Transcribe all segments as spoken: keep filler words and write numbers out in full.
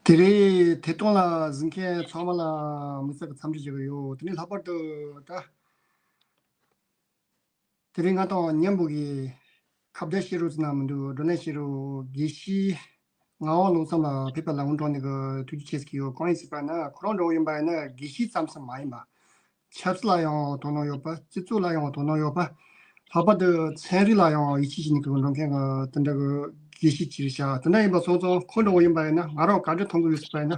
དེ་རིང་དེ་སྟོང་ལ་གཟིགས་མཁན་ཚང་མ་ལ་དམིགས་བསལ་གྱི་འཚམས་འདྲི་ཞུ་གི་ཡོད། དེ་ནས་ལྷག་པར་དུ་ད། དེ་རིང་ང་དང་མཉམ་པོ་གི་ཁ་བརྡ་བྱེད་རོགས་ཟེར་ན་མི་འདུག། བགྲོ་གླེང་བྱེད་རོགས། དགེ་བཤེས་ངག་དབང་ལུང་བསམ་ལ་ཕེབས་པ་ལ་སྔོན་འགྲོ་ནས་གི་ཐུགས་རྗེ་ཆེ་ཟེར་གྱི་ཡོད། གང་ཡིན་ཟེར་བ་ན་ཁོ་རང་འདྲ་བོ་ཡིན་པ་ཡིན་ན་དགེ་བཤེས་ཙམ་ཙམ་མ་ཡིན་པ། ཆབ་སྲིད་ལ་ཡང་དོ་སྣང་ཡོད་པ། སྤྱི་ཚོགས་ལ་ཡང་དོ་སྣང་ཡོད་པ། ལྷག་པར་དུ་ཚན་རིག་ལ་ཡང་ཡིད་ཆེས་བྱེད་ནས་གི་འགྲོ་མཁན་གི་དེ་འདྲ་གི་དགེ་བཤེས་ཅིག་རེད་ཤག། དེ་འདྲ་ཡིན་པ་སོང་ཙང་ཁོ་འདྲ་བོ་ཡིན་པ་ཡིན་ན་ང་རང་ག་འདྲ་མཐོང་གི་ཡོད་ཟེར་བ་ཡིན་ན།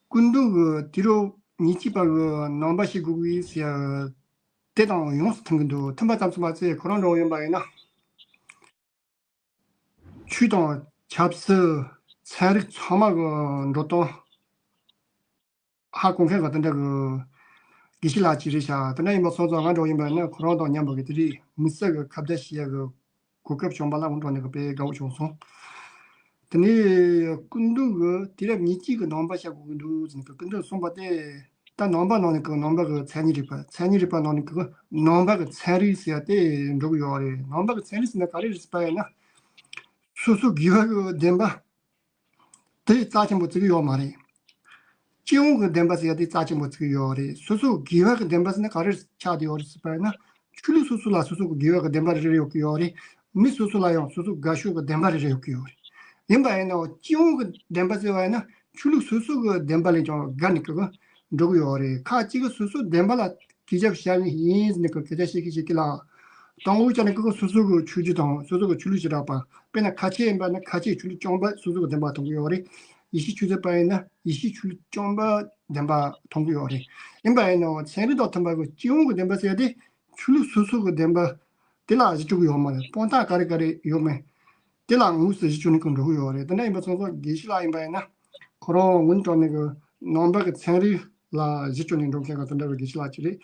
སྐུ་མདུན་གྱི་དུས་རབས་ཉེར་གཅིག་པ་གི་ནང་པ་ཞིག་དགོས་ཀྱི་ཡོད་ཟེར་ཡ་དེ་དང་ཡོངས་སུ་མཐུན་གྱི་འདུག། མཐུན་པ་ཙམ་ཙམ་མ་ཚད་ཁོ་རང་འདྲ་བོ་ཡིན་པ་ཡིན་ན། ཆོས་དང་ཆབ་སྲིད་ཚན་རིག་ཚང་མ་གི་འགྲོ་སྟངས་ཧ་གོ་མཁན་གྱི་དེ་འདྲ་གི་དགེ་བཤེས་ལགས་ཅིག་རེད་ཤག། དེ་འདྲ་ཡིན་པ་སོང་ཙང་ང་འདྲ་བོ་ཡིན་པ་ཡིན་ན་ཁོ་རང་དང་མཉམ་པོ་གི་དེ་རིང་དམིགས་བསལ་གྱི་ཁ་བརྡ་བྱེད་ཡ་གི་གོ་སྐབས་བྱུང་བ་ལ་སྔོན་འགྲོ་ནས་གི་དཔེ་དགའ་བོ་བྱུང་སོང་། དེ་ནས་སྐུ་མདུན་གྱི་དུས་རབས་ཉེར་གཅིག་གི་ནང་པ་བྱ་དགོས་ཀྱི་འདུག་ཟེར་ནས་གི་སྐུ་མདུན་གསུངས་པ་དེ་ད་ནང་པ་ནང་ནས་གི་ནང་པ་གི་མཚན་ཉིད་རིག་པ། མཚན་ཉིད་རིག་པ་ནང་ནས་གི་ནང་པ་གི་ཚན་རིག་ཟེར་ཡ་དེ་འགྲོ་གི་ཡོད་རེད། ནང་པ་གི་ཚན་རིག་ཟེར་ན་ག་རེ་རེད་ཟེར་བ་ཡིན་ན། སོ་སོ་དགེ་བ་གི་བདེན་པ་དེ་རྩ་ཆེན་པོ་བརྩི་གི་ཡོད་མ་རེད། སྤྱི་ཡོངས་ཀྱི་བདེན་པ་ཟེར་ཡ་དེ་རྩ་ཆེན་པོ་བརྩི་གི་ཡོད་རེད། སོ་སོ་དགེ་བ་གི་བདེན་པ་ཟེར་ན་ག་རེ་ཆགས་བསྡད་ཡོད་རེད་ཟེར་བ་ཡིན་ན། ཆོས་ལུགས་སོ་སོ་ལ་སོ་སོ་གི་དགེ་བ་གི་བདེན་པ་རེ་རེ་ཡོད་ཀྱི་ཡོད་རེད། མི་སོ་སོ་ལ་ཡང་སོ་སོ་དགའ་ཤོས་ཀྱི་བདེན་པ་རེ་རེ་ཡོད་ཀྱི་ཡོད་རེད། ཡིན་པ་ཡིན་ནའང་སྤྱི་ཡོངས་ཀྱི་བདེན་པ་ཟེར་བ་ཡིན་ན་ཆོས་ལུགས་སོ་སོ་གི་བདེན་པ་ལས་ཀྱང་བརྒལ་ནས་ཀྱི་འགྲོ་གི་ཡོད་རེད། ཁ་ཅིག་གིས་སོ་སོའི་བདེན་པ་ལ་སྐད་ཆ་བཤད་ནི་ཡིན་ཟེར་ནས་ཀྱི་སྐད་ཆ་བཤད་ཀྱི་བཤད་ཀྱི་ལ། དང་པོ་བྱས་ན་ཀྱི་སོ་སོ་གི་ཆོས་བརྒྱུད་དང་སོ་སོ་གི་ཆོས་ལུགས་ཀྱི་རགས་པ། དཔེར་ན་ཁ་ཆེ་ཡིན་པ་ན་ཁ་ཆེའི་ཆོས་ལུགས་རྐྱང་པ་སོ་སོ་གི་བདེན་པ་མཐོང་གི་ཡོད་རེད། ཡེ་ཤུའི་ཆོས་ཟེར་བ་ཡིན་ན་ཡེ་ཤུའི་ཆོས་ལུགས་རྐྱང་པ་བདེན་པ་མཐོང་གི་ཡོད་རེད། ཡིན་པ་ཡིན་ནའང་ཚན་རིག་དང་མཐུན་པ་གི་སྤྱི་ཡོངས་ཀྱི་བདེན་པ་ཟེར་ཡ་དེ་ཆོས་ལུགས་སོ་སོ་གི་བདེན་པ་དེ་ལ་གཞི་བཅོལ་གི་ཡོད་མ་རེད། དཔང་རྟགས་ག་རེ་ག་རེ་ཡོད་མེད་དེ་ལ་དངོས་སུ་གཞི་བཅོལ་ནས་ཀྱི་འགྲོ་གི་ཡོད་རེད། དེ་འདྲ་ཡིན་པ་སོང་ཙང་དགེ་བཤེས་ལགས་ཡིན་པ་ཡིན་ན་ཁོ་རང་སྔོན་དྲགས་ནས་གི་ནང་པ་གི་ཚན་རིག་ལ་གཞི་བཅོལ་ནས་འགྲོ་མཁན་གི་དེ་འདྲ་གི་དགེ་བཤེས་ལགས་ཅིག་རེད།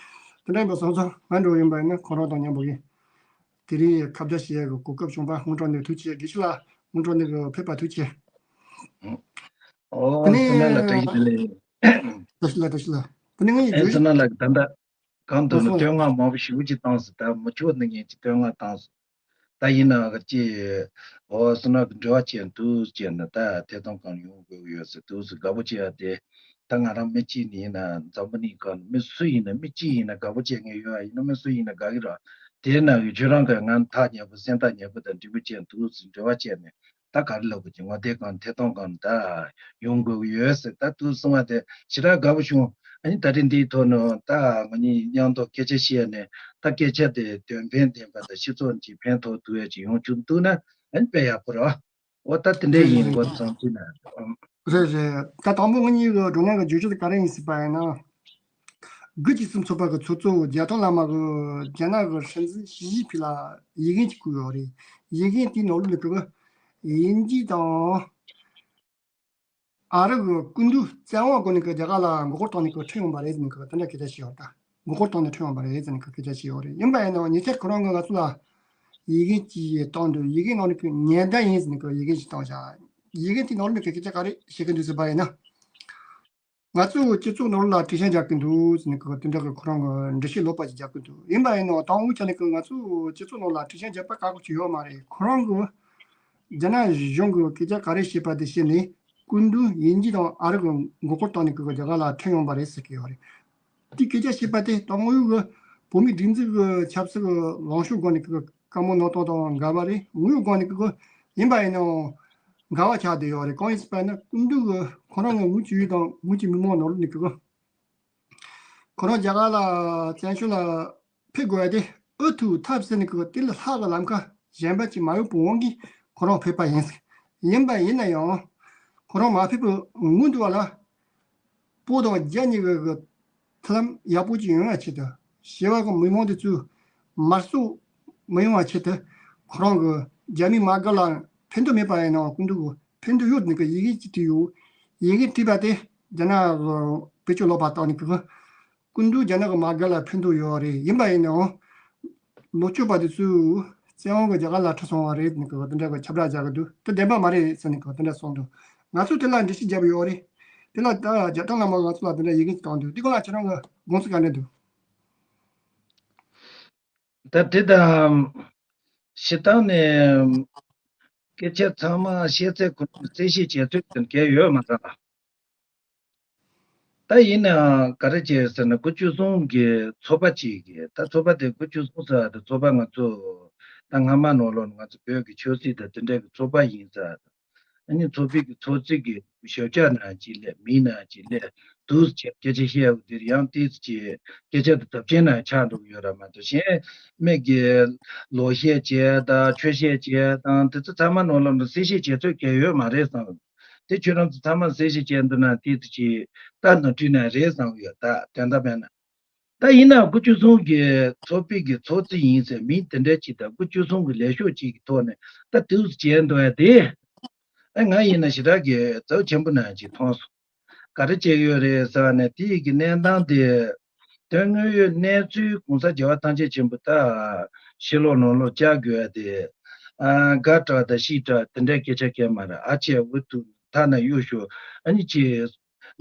དེ་འདྲ་ཡིན་པ་སོང་ཙང་ང་འདྲ་བོ་ཡིན་པ་ཡིན་ན་ཁོ་རང་དང་མཉམ་པོ་གི་དེ་རིང་ཁ་བརྡ་བྱེད་ཡ་གི་གོ་སྐབས་བྱུང་བ་སྔོན་དྲགས་ནས་ཐུགས་རྗེ་ཆེ། དགེ་བཤེས་ལགས་སྔོན་དྲགས་ནས་གི་ཕེབས་པ་ཐུགས་རྗེ་ཆེ། ཨོ་དེ་ནས་བསོད་ནམས་ལགས་བཀྲ་ཤིས་བདེ་ལེགས། བཀྲ་ཤིས་ལགས། བཀྲ་ཤིས་ལགས། དེ་ནས་ངས་ཨེ་ཡོད། བསོད་ནམས་ལགས་ད་ལྟ་གང་འདུག་ན། སོང་། བསྟོད་བསྔགས་མང་པོ་ཞེ་པོ་ཅིག་བཏང་སོང་། ད་མི་ཆོག་ནི་ངས་ཅིག་བསྟོད་བསྔགས་བཏང་སོང་། ད་ཡིན་ནའང་ཅིག་ཨོ་བསོད་ནམས་ཀྱི་འབྲེལ་བ་བྱས་འདུག་ཅེས་ན། ད་ཐད་གཏོང་ཁང་ཡོང་དགོས་ཀྱི་ཡོད་ཟེར་འདུག་ཟེར། དགའ་པོ་བྱེད་ཡ་དེ་ད་ང་རང་མི་གཅིག་ནི་ཡིན་ན་འཛམ་བུ་གླིང་སྒང་ནས་མི་སུ་ཡིན་ན་མི་གཅིག་ཡིན་ན་དགའ་པོ་བྱེད་མཁན་ཡོད་ཡ། ཡིན་ན་མི་སུ་ཡིན་ན་དགའ་གི་རེད། དེ་ན་ཡོད་ཁྱོད་རང་གི་ང་ཐག་ཉེ་པོ་སེམས་ཐག་ཉེ་པོ་དང་འབྲེལ་བ་བྱས་འདུག་ཟེར་འབྲེལ་བ་བྱས་ནས། ད་ག་རེ་ལབ་དགོས་ཀྱི། ངོ་དེབ་སྒང་ཐད་གཏོང་སྒང་ད་ཡོང་དགོས་ཀྱི་ཡོད་ཟེར། ད་དུས་གསུང་བ་དེ་ཞེ་དྲག་དགའ་པོ་བྱུང་། ཨ་ནི་ད་རིང་འདིའི་ཐོག་ནས་ད་ང་གཉིས་མཉམ་དུ་སྐད་ཆ་བཤད་ནས་ད་སྐད་ཆ་དེ་དོན་ཕན་ལྡན་པ་དང་སྤྱི་ཚོགས་ཀྱི་ཕན་ཐོགས་ཐུབ་ཡ་ཅིག་ཡོང་བཅུག་འདུག་ན་ཨ་ནི་དཔེ་ཡག་པོ་རེད། འོ་ད་དེ་འདྲས་རེད་ཡིན་རེད་འགོ་རེད། བརྩམས་ཐུབ་ན། རེད་རེད། ད་དང་པོ་ང་གཉིས་ཀྱི་བགྲོ་གླེང་གི་བརྗོད་གཞི་དེ་ག་རེ་ཡིན་ཟེར་བ་ཡིན་ན། དགུ་བཅུ་གསུམ་ཚོགས་པ་གི་ཚོགས་གཙོ་རྒྱ་ནག་བླ་མ་གི་རྒྱ་ནག་གི་སྲིད་འཛིན་ཞི་ཅིན་ཕིང་ལ་ཡི་གེ་ཅིག་བསྐུར་ཡོད་རེད། ཡི་གེ་དེའི་ནང་ལོགས་ནས་ཀྱི་དབྱིན་ཇི་དང་ཨ་རི་གི་སྐུ་མདུན་བཙན་དབང་སྒོ་ནས་ཀྱི་རྒྱ་གར་ལ་མགོ་སྐོར་བཏང་ནས་ཀྱི་ཁྲིད་ཡོང་པ་རེད་ཟེར་ནས་ཀྱི་དེ་འདྲ་སྐད་ཆ་བཤད་ཡོད་རེད། ད་མགོ་སྐོར་བཏང་ནས་ཁྲིད་ཡོང་པ་རེད་ཟེར་ནས་ཀྱི་སྐད་ཆ་བཤད་ཡོད་རེད། ཡིན་པ་ཡིན་ནའང་ཉེ་ཆར་ཁོ་རང་གིས་ང་ཚོ་ལ་ཡི་གེ་ཅིག་བཏང་འདུག། ཡི་གེ་ནང་ནས་ཀྱི་ཉེན་བརྡ་ཡིན་ཟེར་ནས་ཀྱི་ཡི་གེ་ཅིག་བཏང་བཞག། ཡི་གེ་དེའི་ནང་ལོགས་ནས་ཀྱི་སྐད་ཆ་ག་རེ་བཤད་ཀྱི་འདུག་ཟེར་བ་ཡིན་ན། ང་ཚོའི་སྤྱི་ཚོགས་ནང་ལ་བྲེལ་ཞ་རྒྱག་གི་འདུག་ཟེར་ནས་ཀྱི་དེ་འདྲ་གི་ཁོ་རང་གི་འགྲེལ་བཤད་ལོག་པ་ཅིག་རྒྱག་གི་འདུག། ཡིན་པ་ཡིན་ནའང་དང་པོ་ཆ་ནས་ཀྱི་ང་ཚོའི་སྤྱི་ཚོགས་ནང་ལ་བྲེལ་ཞ་རྒྱག་པ་བཀག་གི་ཅིག་ཡོད་མ་རེད། ཁོ་རང་གི་རྒྱ་ནག་གཞུང་གི་སྐད་ཆ་ག་རེ་བཤད་པ་དེ་བཤད་ནས་སྐུ་མདུན་དབྱིན་ཇི་དང་ཨ་རི་གི་མགོ་སྐོར་བཏང་ནས་ཀྱི་རྒྱ་གར་ལ་ཁྲིད་ཡོང་པ་རེད་ཟེར་གྱི་ཡོད་རེད། དེ་སྐད་ཆ་བཤད་པ་དེ་དང་པོའི་གི་བོད་མིའི་སྒྲིག་འཛུགས་ཀྱི་ཆབ་སྲིད་ཀྱི་ལངས་ཕྱོགས་སྒོ་ནས་ཀྱི་བཀའ་མོལ་གནང་སྟངས་དང་འགལ་བ་རེད། དངོས་ཡོད་སྒོ་ནས་ཀྱི་ཡིན་པ་ཡིན་ནའང་འགལ་བ་ཆགས་བསྡད་ཡོད་རེད། གང་ཡིན་ཟེར་བ་ན་སྐུ་མདུན་གྱི་ཁོ་རང་གི་དངུལ་གྱི་ཡུལ་དང་དངུལ་གྱི་མི་མང་ནང་ལོགས་ནས་ཀྱི་ཁོ་རང་རྒྱ་གར་ལ་བཙན་བྱོལ་ལ་ཕེབས་དགོས་ཡ་དེ་ཨུ་ཐུག་ཐབས་ཟད་ནས་ཀྱི་དེ་ལས་ལྷག་གི་ལམ་ཁ་གཞན་པ་ཅིག་མ་ཡོད་པའི་དབང་གིས་ཁོ་རང་ཕེབས་པ་ཡིན། ཡིན་པ་ཡིན་ན་ཡང་ཁོ་རང་མ་ཕེབས་པའི་སྔོན་དུ་བ་ལ། བོད་དང་རྒྱ་གཉིས་ཀྱི་གི་མཐུན་ལམ་ཡག་པོ་ཅིག་ཡོང་བའི་ཆེད་དུ། བྱེས་པ་གི་མི་མང་དེ་ཚོས་དམར་གསོད་མི་ཡོང་བའི་ཆེད་དུ། ཁོ་རང་གི་རྒྱ་མི་དམག་སྒར་ལ་ཕན་ཐོགས་མེད་པ་ཡིན་ནའང་སྐུ་མདུན་གི་ཕན་ཐོགས་ཡོད་ནི་གི་ཡི་གེ་ཅིག་བྲིས་ཡོད། ཡི་གེ་བྲིས་པ་དེ་རྒྱ་ནག་གི་བེད་སྤྱོད་ལོག་པ་བཏང་ནི་གི། སྐུ་མདུན་རྒྱ་ནག་གི་དམག་སྒར་ལ་ཕན་ཐོགས་ཡོད་རེད། ཡིན་པ་ཡིན་ནའང་། ལོ་གཅིག་པ་དེ་ཚོས་བཙན་དབང་གིས་རྒྱ་གར་ལ་ཁྲིད་སོང་བ་རེད་ནི་གི་དེ་འདྲ་གི་ཁྱབ་བསྒྲགས་རྒྱག་གི་འདུག། དེ་བདེན་པ་མ་རེད་ཟེར་ནི་གི་དེ་འདྲ་གསུངས་འདུག། ང་ཚོས་དེ་ལ་འགྲེལ་བཤད་བརྒྱབ་ཡོད་རེད། དེ་ལ་ད་རྒྱ་གར་བླ་མ་ང་ཚོ་ལ་དེ་འདྲ་ཡི་གེ་ཅིག་བཏང་འདུག། དེ་སྐོར་ལ་ཁྱེད་རང་གི་དགོངས་ཚུལ་ག་འདྲ་འདུག། ད་དེ་དང་། སྤྱིར་བཏང་ནས། སྐད་ཆ་ཚང་མ་བཤད་ཚད་ཁོ་རང་གི་གསལ་བཤད་བྱེད་ཚོད་དེ་གལ་ཡོད་མ་རེད་ལ། ད་ཡིན་ནའང་ག་རེ་བྱས་ཟེར་ན་དགུ་བཅུ་གསུམ་གི་ཚོགས་པ་གཅིག་གིས། ད་ཚོགས་པ་དེ་དགུ་བཅུ་གསུམ་ཟེར་བ་དེ་ཚོགས་པ་ང་ཚོ་ད་སྔ་མ་ནང་ལོགས་ང་ཚོ་བོད་ཀྱི་ཆབ་སྲིད་དང་དེ་འདྲ་གི་ཚོགས་པ་ཡིན་ཟེར་བ་དང་། ཨ་ནི་ཚོགས་པའི་གི་ཚོགས་གཙོ་གི་ཞབས་བཅགས་ནང་གཅིག་སླེབས། མིའི་ནང་གཅིག་སླེབས། འདུག་སེ་བྱས་སྐད་ཆ་བཤད་ཡོང་དུས་ཡང་ཏོག་ཙམ་ཅིག་སྐད་ཆ་དེ་ཚབས་ཆེན་ནང་ཆགས་འགྲོ་གི་ཡོད་ར་མ་གཏོགས། གཞན་མི་གི་ལོ་བཤད་བྱས་དང་ཆོས་བཤད་བྱས་དང་དེ་ཚོ་ཚང་མ་ནང་ལོགས་ནས་གསལ་བཤད་བྱེད་ཚོད་གལ་ཡོད་མ་རེད་བསམ། དེ་ཁྱོད་རང་ཚོ་ཚང་མ་གསལ་བཤད་བྱས་འདུག་ན་ཏོག་ཙམ་ཅིག་ལྟ་ནོར་འཁྲུལ་ན་རེད་བསམ་གི་ཡོད། ད་དོན་དག་མེད་ན། ད་ཡིན་ན་དགུ་བཅུ་གསུམ་གི་ཚོགས་པའི་གི་ཚོགས་གཙོ་ཡིན་ཟེར་མི་དེ་འདྲ་ཅིག་དང་དགུ་བཅུ་གསུམ་གི་ལས་ཤོག་ཅིག་གི་ཐོག་ནས་ད་དེ་ཚོ་བྱས་འདུག་ཡ་དེ། ཨ་ང་ཡིན་ན་ཞེ་དྲག་གི་གཙོ་ཆེན་པོ་ནང་ཅིག་མཐོང་སོང་། ག་རེ་བྱས་ཡོད་རེད་ཟེར་བ་ནས་དེ་ཡི་གི་གནས་སྟངས་དེ། དོན་དངོས་ཡོད་གནས་ཚུལ་གོང་ས་རྒྱལ་བ་ཐམས་ཅད་མཁྱེན་པ་ད་ཕྱི་ལོགས་ནང་ལོགས་བཅར་དགོས་ཡ་དེ། ཨ་དགའ་དྲགས་དང་ཤི་དྲགས་དེ་འདྲའི་སྐད་ཆ་སྐད་མ་རེད། ཨ་ཆེ་འུ་ཐུག་ཐ་ན་གཡུག་ཞོག་ཨ་ནི་ཆེ།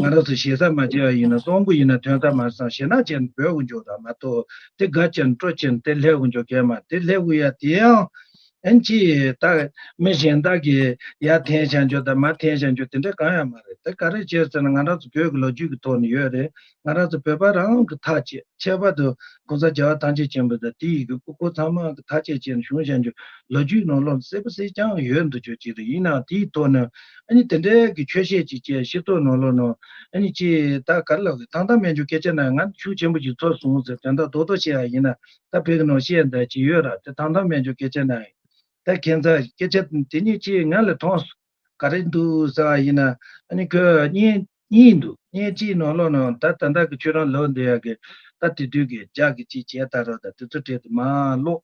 ང་རང་ཚོ་ཞེ་ས་མ་བྱས་པ་ཡིན་ན་གསོན་པོ་ཡིན་ན་ཐོན་ས་མ་སོང་། ཞེ་ན་བྱས་ན་བོད་དུ་འགྱོ་ར་མ་གཏོགས་དེ་དགའ་ཆེ་ན་སྤྲོ་ཆེ་ན་དེ་སླེབས་དགོས་འགྱོ་གལ་མ་དེ་སླེབས་དགོས་ཡ་དེ་ཡང་ཨན་ཅི་ད་མི་གཞན་དག་གིས་ཡར་འཐེན་བཞག་འགྱོ་དང་མར་འཐེན་བཞག་འགྱོ་དེ་འདྲ་གང་ཡང་མ་རེད། དེ་ག་རེ་བྱས་ཟེར་ན་ང་རང་ཚོ་བོད་ཀྱི་ལོ་རྒྱུས་ཀྱི་ཐོག་ནས་ཡོད་རེད། ང་རང་ཚོ་བོད་པ་རང་གི་ཐག་བཅད། ཁྱད་པར་དུ་༸གོང་ས་༸རྒྱལ་བ་ཐམས་ཅད་མཁྱེན་པ་དང་དེ་ཡི་གི་སྐུ་འཁོར་ཚང་མ་གི་ཐག་བཅད་བྱས་ནས་བྱུང་བཞག་རྒྱུ་ལོ་རྒྱུས་ནང་ལོགས་གསལ་པོ་གསལ་རྐྱང་ཡོད་འདུག་ཅོག་ཅིག་རེད། ཡིན་ནའང་དེའི་ཐོག་ནས་ཨ་ནི་དེ་འདྲའི་གི་ཆོས་བཤད་ཅིག་བྱས་སྤྱི་ཚོགས་ནང་ལོགས་ནང་ཨ་ནི་ཅི་ད་ག་རེ་ལབ་དགོས། དང་དང་མེད་རྒྱུ་སྐད་ཆ་ན་ང་ཤུགས་ཆེན་པོ་ཅིག་ཚོར་སོང་ཟེར་དོན་དག་རྡོག་རྡོག་བཤད་ཡ་ཡིན་ན་ད་བོད་ཀྱི་ནང་བཤད་འདྲ་ཅིག་ཡོད་ར། དེ་དང་དང་མེད་རྒྱུ་སྐད་ཆ་ན་ད་ཁྱད་མཚར་སྐད་ཆ་དེ་ཉིད་ཅིག་ང་ལ་མཐོང་སོང་། ག་རེ་འདུག་ཟེར་བ་ཡིན་ན། ཨ་ནི་ཁོས་གཉིད་གཉིད་འདུག་བརྙན་གཅིག་ནང་ལོགས་ནང་ད་ད་ལྟ་གི་ཁྱོད་རང་ལོག་འདི་ཡག་གི་ད་དེ་དུས་ཀྱི་རྒྱག་གི་ཅིག་བྱས་ད་རོགས་ད་དེ་ཚོ་བྲིས་ཏེ་མ་ཀློག་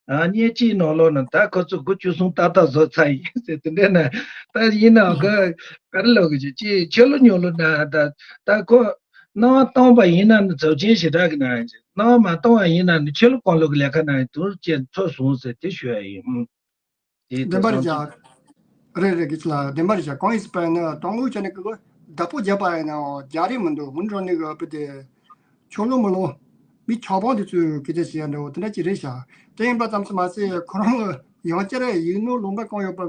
ཨ་བརྙན་གཅིག་ནང་ལོགས་ནང་ད་ཁོ་ཚོ་དགུ་བཅུ་གསུམ་ཏག་ཏག་བཟོ་ཚར་ཡིན་ཟེར་དེ་འདྲས་ན། ད་ཡིན་ནའང་ག་ག་རེ་ལབ་གི་ཅིག་ཅིག་ཆོས་ལོ་ཉོ་ལོ་ན་ད་ད་ཁོ་སྣང་བ་བཏང་བ་ཡིན་ན་ནི་ཚབས་ཆེན་ཞེ་དྲག་གི་ན་ཡིན་ཅིག་སྣང་བ་མ་བཏང་བ་ཡིན་ན་ནི་ཆོས་ལོ་གང་ལོ་གི་ལས་ཀ་ན་ཡིན་དུར་ཅན་ཚོ་སོང་ཟེར་དེ་ཞུ་ཡ་ཡིན། དེ་བདེན་པ་རེད་ཀྱང་། རེད་རེད་གི་ལ་བདེན་པ་རེད་ཀྱང་གང་ཡིན་ཟེར་བ་ཡིན་ན་དང་པོ་བྱས་ནས་ཀི་ཀི་བདག་པོ་བརྒྱབ་པ་ཡིན་ནའང་རྒྱག་རེས་མི་འདུག་སྔོན་འགྲོ་ནས་ཀི་བུ་དེ་ཆོ་ལོ་མི་ལོ་མི་ཆགས་པོ་དེ་ཚོས་སྐད་ཆ་བཤད་འདྲ་བོ་དེ་འདྲ་ཅིག་རེད་ཤག་དེ་ཡིན་པ་ཙམ་ཞིག་མ་ཟད་ཁོ་རང་གི་ཡང་བསྐྱར་ཡིག་ནོར་ལུང་པ་གང་ཡོད་པ་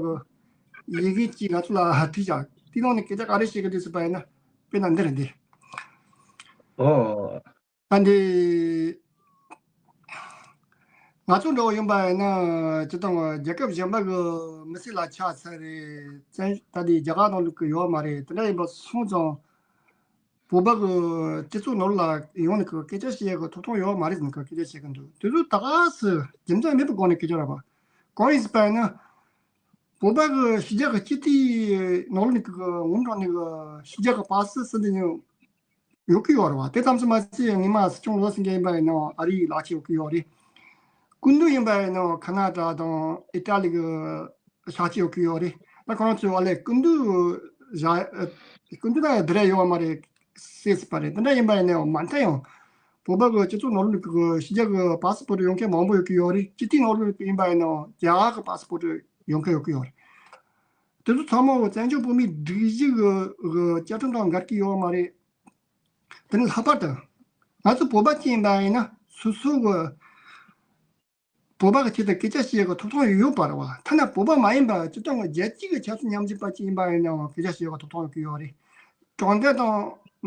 གི་ཡི་གེ་ཅིག་ང་ཚོ་ལ་ཐུག་ཤག་དེ་ནང་ནས་སྐད་ཆ་ག་རེ་བཤད་གི་འདུག་ཟེར་བ་ཡིན་ན་དཔེར་ན་འདི་རེད་འདི། ཨོ། ད་འདི། ང་ཚོ་འདྲ་བོ་ཡིན་པ་ཡིན་ན་སྤྱིར་བཏང་རྒྱལ་ཁབ་གཞན་པ་གི་མི་སེར་ལ་ཆགས་ཚར་རེད། བཙན་ད་འདི་རྒྱ་གར་ནང་ལུགས་ཀྱི་ཡོད་མ་རེད། དེ་འདྲ་ཡིན་པ་སོང་ཙང་བོད་པ་གི་སྤྱི་ཚོགས་ནང་ལ་ཡོང་ནས་ཀྱི་སྐད་ཆ་བཤད་ཀྱི་ཐོབ་ཐང་ཡོད་མ་རེད་ཟེར་ནས་ཀྱི་སྐད་ཆ་བཤད་ཀྱི་འདུག་དེ་ཚོ་ད་ག་སེ་རྒྱུ་མཚན་མེད་པའི་སྒོ་ནས་སྐད་ཆ་རེད་པ། གང་ཡིན་ཟེར་བ་ཡིན་ན། བོད་པ་གི་ཕྱི་རྒྱལ་གི་སྤྱི་འཐུས་ནང་ལོགས་ནས་ཀྱི་ངོ་མ་ནས་ཀྱི་ཕྱི་རྒྱལ་གི་པ་སི་སི་འདི་ཉོ་ཡོད་ཀྱི་ཡོད་རེད་བ། དེ་ཙམ་ཞིག་མ་ཟད་ངས་མ་སྲིད་སྐྱོང་ལོ་སྲིད་མཁན་ཡིན་པ་ཡིན་ན་ཨ་རིའི་ལག་ཁྱེར་ཡོད་ཀྱི་ཡོད་རེད། སྐུ་མདུན་ཡིན་པ་ཡིན་ན་ཁ་ན་ཌ་དང་ཨི་ཏྲ་ལི་གི་ཤག་ཆེ་ཡོད་ཀྱི་ཡོད་རེད། ད་ཁོ་རང་ཚོས་ཨ་ལས་སྐུ་མདུན་བཞག་སྐུ་མདུན་ད་དེ་རེད་ཡོད་མ་རེད་ཟེར་སྲིད་པ་རེད། དེ་འདྲ་ཡིན་པ་ཡིན་ན་ཡང་མ་མཐའ་ཡང་བོད་པ་གི་སྤྱི་ཚོགས་ནང་ལོགས་ཀྱི་ཕྱི་རྒྱལ་གི་པ་སི་པོར་ཊི་ཡོང་མཁན་མང་པོ་ཡོད་ཀྱི་ཡོད་རེད། སྤྱི་འཐུས་ནང་ལོགས་ཀྱི་ཡིན་པ་ཡིན་ན་རྒྱ་གར་གི་པ་སི་པོར་ཊི་ཡོང་མཁན་ཡོད་ཀྱི་ཡོད་རེད། དེ་ཚོ་ཚང་མ་བཙན་བྱོལ་བོད་མིའི་སྒྲིག་གཞི་གི་གི་བཅའ་ཁྲིམས་དང་འགལ་གྱི་ཡོད་མ་རེད། དེ་ནི་ལྷག་པར་དུ་ང་ཚོ་བོད་པ་ཅིག་ཡིན་པ་ཡིན་ན་སོ་སོ་གི་བོད་པ་གི་ཆེད་དུ་སྐད་ཆ་བཤད་ཡག་གི་ཐོབ་ཐང་ཡོད་པ་རེད་བ། ཐ་ན་བོད་པ་མ་ཡིན་པ་སྤྱིར་བཏང་གི་རྒྱལ་སྤྱི་གི་ཆབ་སྲིད་ཉམས་ཞིབ་པ་ཅིག་ཡིན་པ་ཡིན་ནའང་སྐད་ཆ་བཤད་ཡག་གི་ཐོབ་ཐང་ཡོད་ཀྱི་ཡོད་རེད། དྲང་བདེན་དང་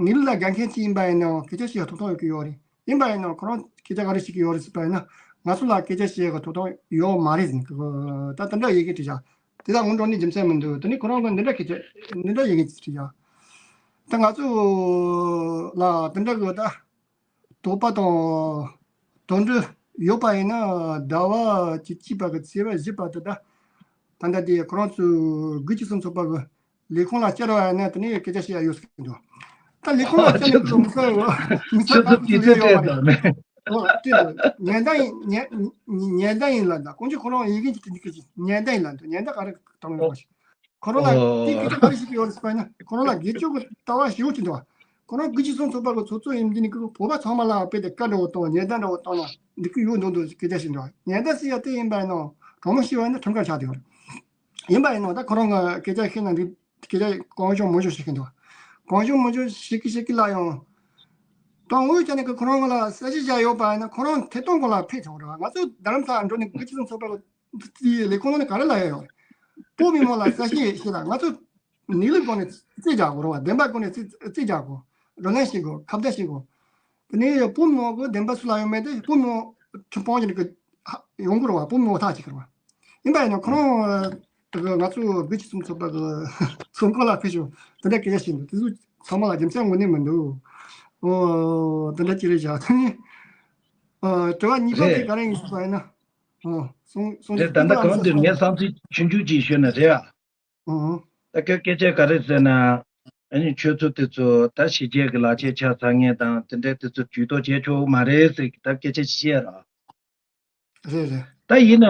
ངེས་ལུགས་ལ་དགའ་མཁན་ཅིག་ཡིན་པ་ཡིན་ནའང་སྐད་ཆ་བཤད་ཡག་ཐོབ་ཐང་ཡོད་ཀྱི་ཡོད་རེད། ཡིན་པ་ཡིན་ནའང་ཁོ་རང་སྐད་ཆ་ག་རེ་བཤད་ཀྱི་ཡོད་རེད་ཟེར་བ་ཡིན་ན་ང་ཚོ་ལ་སྐད་ཆ་བཤད་ཡག་གི་ཐོབ་ཐང་ཡོད་མ་རེད་ཟེར་ནས་ད་དེ་འདྲ་ཡི་གེ་བྲིས་བཞག་དེ་དག་སྔོན་འགྲོ་ནས་རྒྱུ་མཚན་མི་འདུག་དེ་ནས་ཁོ་རང་གི་འདི་འདྲ་སྐད་ཆ་འདི་འདྲ་ཡི་གེ་བྲིས་བཞག་ད་ང་ཚོ་ལ་དེ་འདྲ་གི་ད། དོགས་པ་དང་དོགས་འདྲི་ཡོད་པ་ཡིན་ན་ཟླ་བ་བཅུ་གཅིག་པ་གི་ཚེས་པ་བཞི་པ་དེ་ད་ད་ལྟ་དེ་ཁོ་རང་ཚོའི་དགུ་བཅུ་གསུམ་ཚོགས་པ་གི་ལས་ཁུངས་ལ་བཅར་བ་ཡིན་ན་དེ་ནས་སྐད་ཆ་བཤད་ཡ་ཡོད་ཟེར་གྱི་འདུག་ད་ལས་ཁུངས་ལ་བཅར་ནས་ཁོ་མི་ཚོགས་མི་ཚོགས་ཁག་ཚོ་ལས་ཡོད་པ་རེད། ཨོ་དེ་འདུག་ཉེན་བརྡ་ཡིན་ཉེན་ཉེན་བརྡ་ཡིན་ལ་ད་ཀོང་ཅི་ཁོ་རང་ཡི་གེ་ཅིག་དེ་འདི་སྐད་ཅིག་ཉེན་བརྡ་ཡིན་ལ་འདུག་ཉེན་བརྡ་ག་རེ་བཏང་ཡོད་པ་ཞིག་ཁོ་རང་ལ་དེའི་སྐད་ཆ་ག་རེ་ཞིག་ཡོད་རེད་ཟེར་བ་ཡིན་ན་ཁོ་རང་ལ་དགེ་སྐྱོ་གི་ལྟ་བ་ཞེ་པོ་ཅིག་འདུག་ཁོ་རང་དགུ་བཅུ་གསུམ་ཚོགས་པ་གི་ཚོགས་གཙོ་ཡིན་དུས་ནི་ཁོ་བོད་པ་ཚང་མ་ལ་དཔེ་དེ་བཀའ་འདྲ་བོ་བཏང་ཉེས་བརྡ་འདྲ་བོ་བཏང་ན་འགྲིག་གི་ཡོད་འདུག་འདུག་སྐད་ཆ་ཞིག་འདུག་ཉེས་བརྡ་ཟེར་ཡ་དེ་ཡིན་པ་ཡིན་ནོ་གྲོགས་མོ་ཤི་བ་ཡིན་ན་ཁྲིམས་ཁར་ཆགས་བསྡད་ཡོད་རེད། ཡིན་པ་ཡིན་ནོ་ད་ཁོ་རང་གི་སྐད་ཆ་བཤད་ན་འགྲིག་སྐད་ཆ་གང་བྱུང་མང་བྱུང་བཤད་མཁན་འདུག་གང་བྱུང་མང་བྱུང་བཤད་ཀི་བཤད་ཀི་ལ་ཡང་དང་འོས་ཀྱང་ནི་ཁོ་རང་ལ་གསལ་བཤད་བྱ་ཡོད་པ་ཡིན་ན་ཁོ་རང་ཐད་གཏོང་སྐོར་ལ་ཕེབས་ཆོག་རེད་བ། ང་ཚོ་རྡ་རམ་ས་ལ་འགྲོ་ནས་དགུ་བཅུ་གསུམ་ཚོགས་པ་ལ་དེའི་ལས་ཁུངས་ནང་ནས་ག་རེ་ལབ་ཡ་ཡོད་རེད། བོད་མི་མང་ལ་གསལ་བཤད་བྱེད་ན་ང་ཚོ་གནས་ལུགས་སྒོ་ནས་རྩིས་རྒྱག་དགོས་རེད་བ། བདེན་པ་སྒོ་ནས་རྩིས་རྩིས་རྒྱག་དགོས། བགྲོ་གླེང་བྱེད་དགོས། ཁ་བརྡ་བྱེད་དགོས། དེ་ནས་བོད་མི་མང་གི་བདེན་པ་སུ་ལ་ཡོད་མེད་དེ་བོད་མི་མང་ཁྲིམས་དཔང་གི་ཡོང་གི་རེད་བ། བོད་མི་མང་ཐག་གཅིག་གི་རེད་བ། ཡིན་པ་ཡིན་ན་ཁོ་རང་དེ་གི་ང་ཚོ་དགུ་བཅུ་གསུམ་ཚོགས་པ་གི་ཚོགས་ཁང་ལ་ཕེབས་ཤོག་དེ་འདྲ་སྐད་ཆ་བཤད་འདུག་དེ་ཚོ་ཚང་མ་ལ་རྒྱུ་མཚན་དངོས་གནས་མི་འདུག་ཨོ་དེ་འདྲ་ཅིག་རེད་བཞག་དེ་ནས་ཨ་དྲི་བ་གཉིས་པ་དེ་རེད། ག་རེ་ཡིན་ཞུས་པ་ཡིན་ན། ཨོ་སོང་སོང་རེད། ད་ལྟ་གང་འདིར་ངས་བསམ་ཚུལ་ཆུང་ཆུང་ཅིག་ཞུས་ན་རེད་ཨ། ཨོ། ད་སྐད་སྐད་ཆ་ག་རེ་ཟེར་ན། ཨ་ནི་ཁྱོད་ཚོ་དེ་ཚོ་ད་ཕྱི་རྒྱལ་གྱི་ལག་ཆས་ཆ་ཚང་མཁན་དང་དེ་འདྲའི་དེ་ཚོ་ཇུས་གཏོགས་བྱས་ཆོག་མ་རེད་ཟེར་གི་ད་སྐད་ཆ་ཅིག་བཤད་ར། རེད་རེད། ད་ཡིན་ན་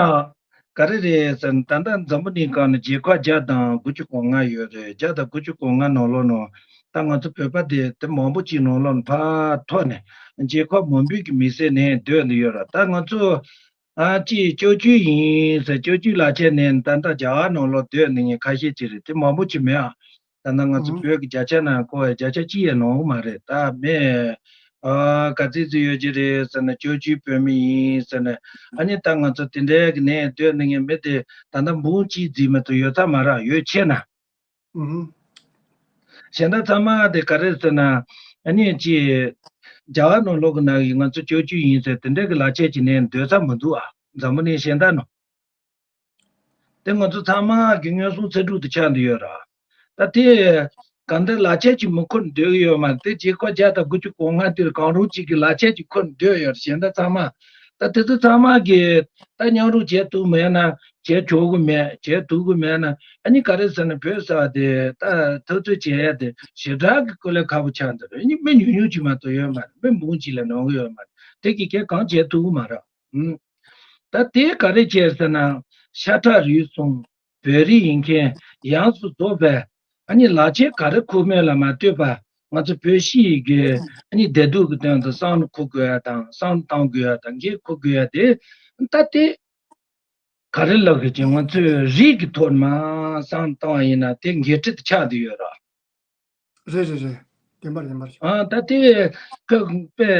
ག་རེ་རེད་ཟེར་ན། ད་ལྟ་འཛམ་བུ་གླིང་སྒང་ནས་རྒྱལ་ཁབ་བརྒྱ་དང་དགུ་བཅུ་གོ་ལྔ་ཡོད་རེད། བརྒྱ་དང་དགུ་བཅུ་གོ་ལྔ་ནང་ལོགས་ནང་ད་ང་ཚོ་བོད་པ་དེ་དེ་མང་པོ་ཅིག་ནང་ལོགས་ནས་ཕར་ཐོན་ནས་རྒྱལ་ཁབ་མང་པོའི་གི་མི་སེར་ནས་སྡོད་ནས་ཡོད་ར། ད་ང་ཚོ་ཨ་ཅིག་སྐྱོ་བཅུད་ཡིན་ཟེར། སྐྱོ་བཅུད་ལག་ཆས་ནས་ད་ལྟ་རྒྱ་གར་ནང་ལོགས་སྡོད་ནས་ངས་ཁ་ཤས་ཅིག་རེད། དེ་མང་པོ་ཅིག་མེད་ཨ། ད་ནང་ང་ཚོ་ཨང་། བོད་ཀྱི་བརྒྱ་ཆ་ནང་ཁོ་བརྒྱ་ཆ་གཅིག་ཡང་ནང་མ་རེད། ད་མེད། ཨ་ག་ཚོད་ཚོད་ཡོད་ཀྱི་རེད་ཟེར་ན་སྐྱོ་བཅུད་བོད་མི་ཡིན་ཟེར་ན། ཨ་ནི་ད་ང་ཚོ་དེ་འདྲའི་གི་ནས་སྡོད་ནས་ངས་མི་དེ་ད་ལྟ་འབུམ་གཅིག་ཙམ་མ་གཏོགས་ཡོད་ས་མ་རེད། ཡོད་ཆེ་ན། ཨང་། གཞན་དག་ཚང་མ་དེ་ག་རེད་ཟེར་ན། ཨ་ནི་ཅི། རྒྱ་གར་ནང་ལོགས་ཀྱི་ནང་གི་ང་ཚོ་སྐྱོ་བཅུད་ཡིན་ཟེར་དེ་འདྲའི་གི་ལག་ཆས་ཀྱི་ནས་སྡོད་ས་མི་འདུག་ཨ། འཛམ་བུ་གླིང་གཞན་དག་ནང་། དེ་ང་ཚོ་ཚང་མ་གི་ཉེན་སྲུང་ཚེ་སྒྲུབ་ཏུ་ཆགས་འདུག་ཡོད་ར། ད་དེ་གང་ལྟར་ལག་ཆས་ཀྱི་མི་འཁུར་འདོད་ཀྱི་ཡོད་མ་རེད། དེ་རྒྱལ་ཁབ་བརྒྱ་དང་དགུ་བཅུ་གོ་ལྔ་དེར་གང་རུང་གཅིག་གི་ལག་ཆས་ཀྱི་འཁུར་འདོད་ཡོད་རེད། གཞན་དག་ཚང་མ། ད་དེ་ཚོ་ཚང་མ་གི་ད་མཉམ་རུབ་བྱས་ཐུབ་མེད་ན་བྱས་ཆོག་གི་མེད། བྱས་ཐུབ་གི་མེད་ན། ཨ་ནི་ག་རེ་ཟེར་ན་བོད་ཟེར་བ་དེ་ད་འཐབ་རྩོད་བྱེད་ཡ་དེ་ཞེ་དྲག་གི་དཀའ་ལས་ཁག་པོ་ཆགས་འདུག་ཨ་ནི་མི་ཉུང་ཉུང་ཅིག་མ་གཏོགས་ཡོད་མ་རེད། མི་འབུམ་གཅིག་ལས་ནོར་གི་ཡོད་མ་རེད། དེ་གི་གལ་གང་བྱས་ཐུབ་གི་མ་རེད། ཨུམ། ད་དེ་ག་རེ་བྱས་ཟེར་ན། ཤ་ཁྲག་རུས་གསུམ་བོད་རིགས་ཡིན་མཁན་ཡོངས་སུ་རྫོགས་པས་ཨ་ནི་ལག་ཆས་ག་རེ་འཁུར་མིན་ལ་མ་ལྟོས་པར་ང་ཚོ་བོད་སྤྱི་ཡི་གི་ཨ་ནི་བདེ་སྡུག་གི་དོན་དུ་བསམ་བློ་འཁུར་དགོས་ཡ་དང་བསམ་བློ་གཏང་དགོས་ཡ་དང་འགན་འཁུར་དགོས་ཡ་དེ། ད་དེ་ག་རེ་ལབ་དགོས་ཀྱི། ང་ཚོས་རིགས་ཀྱི་ཐོག་ནས་བསམ་བློ་བཏང་བ་ཡིན་ན་དེ་འགན་འཁྲི་དེ་ཆགས་བསྡད་ཡོད་ར། རེད་རེད་རེད། བདེན་པ་རེད་བདེན་པ་རེད། ཨ་ད་དེ་ཁ་དཔེ་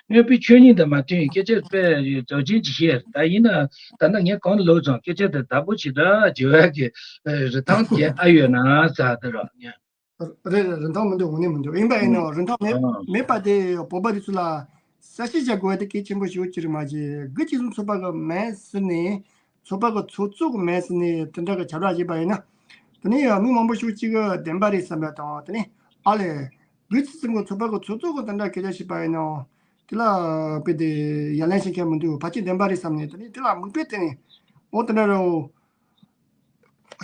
དངོས་པོའི་ཆོས་ཉིད་དང་མ་མཐུན་པའི་སྐད་ཆ་དཔེ་རྫོགས་ཆེན་གྱི་བཤད་ད་ཡིན་ན། ད་ནི་ངས་གང་ལབ་ཙང་སྐད་ཆ་དེ་བདག་པོ་ཞེ་དྲག་བརྗོད་ཡག་གི་རིན་ཐང་དེ་ཨ་ཡོད་ན་ཟེར་དེ་ར་ངས། རེད་རེད། རིན་ཐང་མི་འདུག་དངོས་གནས་མི་འདུག་ཡིན་པ་ཡིན་ནའང་རིན་ཐང་མེད་ཨ་མེད་པ་དེ་བོད་པ་དེ་ཚོ་ལ་གསལ་བཤད་བྱ་དགོས་པ་དེ་གལ་ཆེན་པོ་ཞིག་ཅིག་རེད་མ་གཞི་དགུ་བཅུ་གསུམ་ཚོགས་པ་གི་མིང་ཟེར་ནས། ཚོགས་པ་གི་ཚོགས་གཙོ་གི་མིང་ཟེར་ནས་དེ་འདྲ་གི་ཁྱབ་བསྒྲགས་བྱས་པ་ཡིན་ན། དེ་ནས་ཡང་མི་མང་པོ་ཞིག་གཅིག་གི་བདེན་པ་རེད་བསམ་པ་དང་། དེ་ནས་ཨ་ལས་དགུ་བཅུ་གསུམ་གི་ཚོགས་པ་གི་ཚོགས་གཙོ་གི་དེ་འདྲ་སྐད་ཆ་བཤད་པ་ཡིན་ནའང་དེ་ལ་དཔེ་དེ་ཡ་ལན་བྱེད་མཁན་མི་འདུག་ཕལ་ཆེར་བདེན་པ་རེད་བསམ་ནས། དེ་ནས་དེ་ལ་མིག་དཔེ་བལྟས་ནས་འོ་དེ་འདྲ་རེད།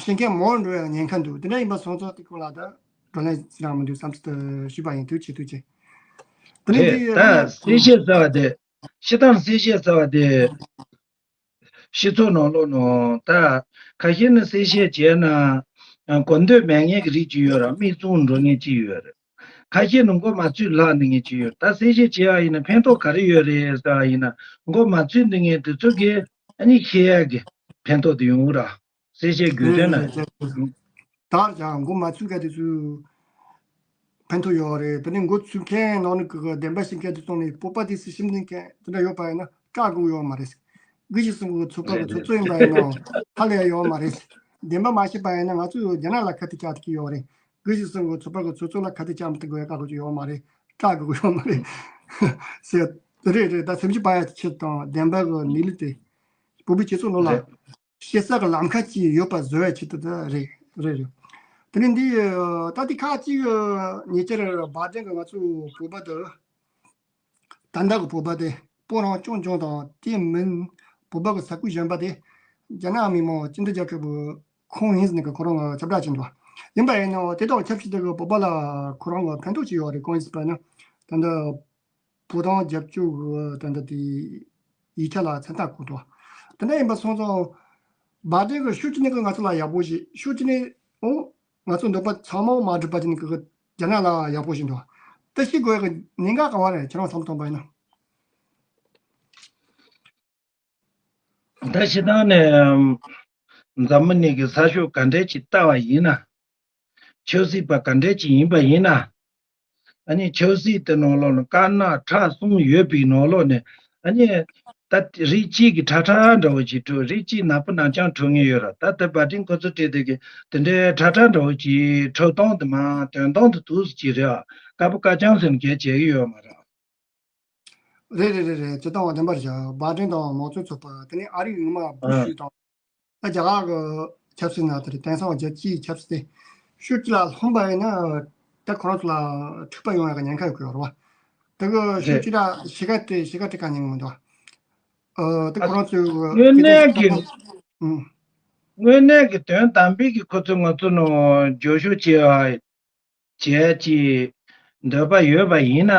ཤེས་མཁན་མང་འགྲོ་ཡང་ཉེན་ཁ་འདུག་དེ་འདྲ་ཡིན་པ་སོང་ཙང་དེ་སྐོར་ལ་ད་བགྲོ་གླེང་ཟེར་ན་མི་འདུག་བསམ་ཚུལ་དུ་ཞུས་པ་ཡིན། ཐུགས་རྗེ་ཆེ་ཐུགས་རྗེ་ཆེ། དེ་ནས་རེད། འདི་ད་ཨ་ནི་གསལ་བཤད་ཟེར་བ་དེ། སྤྱིར་བཏང་གསལ་བཤད་ཟེར་བ་དེ། སྤྱི་ཚོགས་ནང་ལོགས་ནང་ད་ཁ་ཤས་ནི་གསལ་བཤད་བྱས་ན་གོ་འདོད་མེད་མཁན་གྱི་རིགས་ཅིག་ཡོད་ར། མིག་བཙུམ་འགྲོ་མཁན་ཅིག་ཡོད་རེད། ཁ་ཤས་ནི་མགོ་མ་ཚོས་ལྷག་འདི་ངེས་ཅི་ཡོད། ད་གསལ་བཤད་བྱས་པ་ཡིན་ན་ཕན་ཐོགས་ག་རེ་ཡོད་རེད་ཟེར་བ་ཡིན་ན། མགོ་མ་ཚོས་འདི་ངེས་དེ་ཚོ་གིས་ཨ་ནི་ཤེས་ཡག་གི་ཕན་ཐོགས་དེ་ཡོང་གི་ར། གསལ་བཤད་དགོས་དོན་ན། རེད་རེད་རེད། ད་ཀྱང་མགོ་མ་ཚོས་མཁན་དེ་ཚོས་ཕན་ཐོགས་ཡོད་རེད། དེ་ནས་མགོ་ཚོས་མཁན་ནང་ནས་གི་བདེན་པ་བཤད་མཁན་དེ་ཚོ་ནས་སྤོབས་པ་དེ་སྲིད་ཞིབ་འདི་མཁན་དེ་འདྲ་ཡོད་པ་ཡིན་ན་སྐྲག་དགོས་ཡོད་མ་རེད། དགུ་བཅུ་གསུམ་གི་ཚོགས་པ་གི་ཚོགས་གཙོ་ཡིན་པ་ཡིན་ནའང་ཧ་ལས་ཡོད་མ་རེད། བདེན་པ་མ་བཤད་པ་ཡིན་ན་ང་ཚོས་རྒྱ་ནག་ལ་ཁ་གཏད་བཅག་ཐུབ་ཀྱི་ཡོད་རེད། དགུ་བཅུ་གསུམ་གི་ཚོགས་པ་གི་ཚོགས་གཙོ་ལ་ཁ་གཏད་བཅག་མི་ཐུབ་དགོས་ཡ་བཀག་དགོས་ཀྱི་ཡོད་མ་རེད། སྐྲག་དགོས་ཀྱི་ཡོད་མ་རེད། ཟེར། རེད་རེད། ད་སེམས་ཤུགས་སྤར་ཡ་ཆེད་དང་བདེན་པ་གི་གནས་ལུགས་དེ་བོད་པའི་སྤྱི་ཚོགས་ནང་ལ་རེད། སྐྱེ་ས་གི་ལམ་ཁ་ཅིག་ཡོད་པ་བཟོ་ཡ་ཆེད་དུ་ད་རེད་རེད་རེད། དེ་ནས་འདི་ད་ལྟའི་ཁ་ཅིག་ཉེ་ཆར་བྷ་དན་གི་ང་ཚོ་བོད་པ་དེ། ད་ལྟ་གི་བོད་པ་དེ་སྤོ་རང་སྐྱོང་སྐྱོང་དང་དེ་མིན་བོད་པ་གི་ས་ཁུལ་གཞན་པ་དེ་རྒྱ་ནག་མི་མང་སྤྱི་མཐུན་རྒྱལ་ཁབ་ཀྱི་ཁོངས་ཡིན་ཟེར་ནས་ཁོ་རང་ལ་ཁྱབ་བསྒྲགས་བྱས་འདུག་ཡིན་པ་ཡིན་ནའང་དེ་དག་ཆབ་སྲིད་དེ་གི་བོད་པ་ལ་ཁོ་རང་ལ་ཕན་ཐོགས་ཅིག་ཡོད་རེད། གང་ཡིན་ཟེར་བ་ན་ད་ལྟ་བོད་དོན་རྒྱབ་སྐྱོར་གི་ད་ལྟ་དེ་ཡིག་ཆ་ལ་མཚན་རྟགས་བཀོད་འདུག་དེ་འདྲ་ཡིན་པ་སོང་ཙང་བྷ་དན་གི་ཤུགས་ཀྱིས་ནི་གི་ང་ཚོ་ལ་ཡག་པོ་ཞིག་ཤུགས་ཀྱིས་ནི་འོ། ང་ཚོ་འདོད་པ་ཚང་མ་མ་འགྲུབ་པ་ཅིག་ནི་གི་རྒྱ་ནག་ལ་ཡག་པོ་ཞིག་འདུག་དེ་ཤེས་དགོས་ཡག་གི་གནད་འགག་ག་བ་རེད། ཁྱེད་རང་བསམ་བློ་གཏོང་པ་ཡིན་ན། ད་སྤྱིར་བཏང་ནས་འཛམ་བུ་གླིང་གི་ས་ཕྱོགས་ག་འདྲས་ཅིག་ལྟ་བ་ཡིན་ན། ཆབ་སྲིད་པ་ག་འདྲས་ཅིག་ཡིན་པ་ཡིན་ན། ཨ་ནི་ཆབ་སྲིད་དེ་ནང་ལོགས་ནས་དཀར་ནག་ཁྲ་གསུམ་ཡོད་པའི་ནང་ལོགས་ནས་ཨ་ནི་ ད་རིགས་གཅིག་གི་ཁྲ་ཁྲ་འདྲ་བོ་ཅིག་འཁྲུ། རིགས་གཅིག་ནག་པོ་ནག་རྐྱང་འཁྲུ་ངེས་ཡོད་ར། ད་ལྟ་བ་ཏིང་ཁོ་ཚོ་སྤྲད་དེ་གི་དེ་འདྲའི་ཁྲ་ཁྲ་འདྲ་བོ་ཅིག་འཁྲུ་སྟངས་དེ་མ་དོན་སྟངས་དེ་འདུག་སེ་ཅིག་རེད་ཨ། དཀར་པོ་དཀར་རྐྱང་ཟེར་ནས་སྐད་བྱེད་ཀྱི་ཡོད་མ་རེད། རེད་རེད་རེད་རེད། སྤྱིར་བཏང་བ་བདེན་པར་བཞག་བྷ་ཏིང་དང་མང་གཙོའི་ཚོགས་པ་དེ་ནས་ཨ་རིའི་ངོ་མ་བུ་ཨ་ཤུ་དང་། ད་རྒྱ་གར་གི་ཆབ་སྲིད་ནང་དེར་དེང་སང་རྒྱལ་སྤྱིའི་ཆབ་སྲིད་དེ་ཤུགས་ཀྱི་ལ་ལྷུང་པ་ཡིན་ན་ད་ཁོ་རང་ཚོ་ལ་འཁྲུག་པ་ཡོང་ཡག་གི་ཉེན་ཁ་ཡོད་གི་ཡོད་རེད་བ། དེ་གི་ཤུགས་རེད། ཀྱི་ལ་ཤི་ཁ་དེ་ཤི་ཁ་དེ་ག་ཉེན་གི་མི་འདུག་ཨ་དེ་ཨ་ཁོ་རང་ཚོའི་དངོས་གནས་ཀྱི་ཨུ་དངོས་གནས་ཀྱི་དོན་དམ་པའི་གི་ཁོ་ཚོས་ང་ཚོ་ནང་འགྱོད་བཤགས་བྱེད་ཨ། བྱས་ཀྱི་འདོད་པ་ཡོད་པ་ཡིན་ན།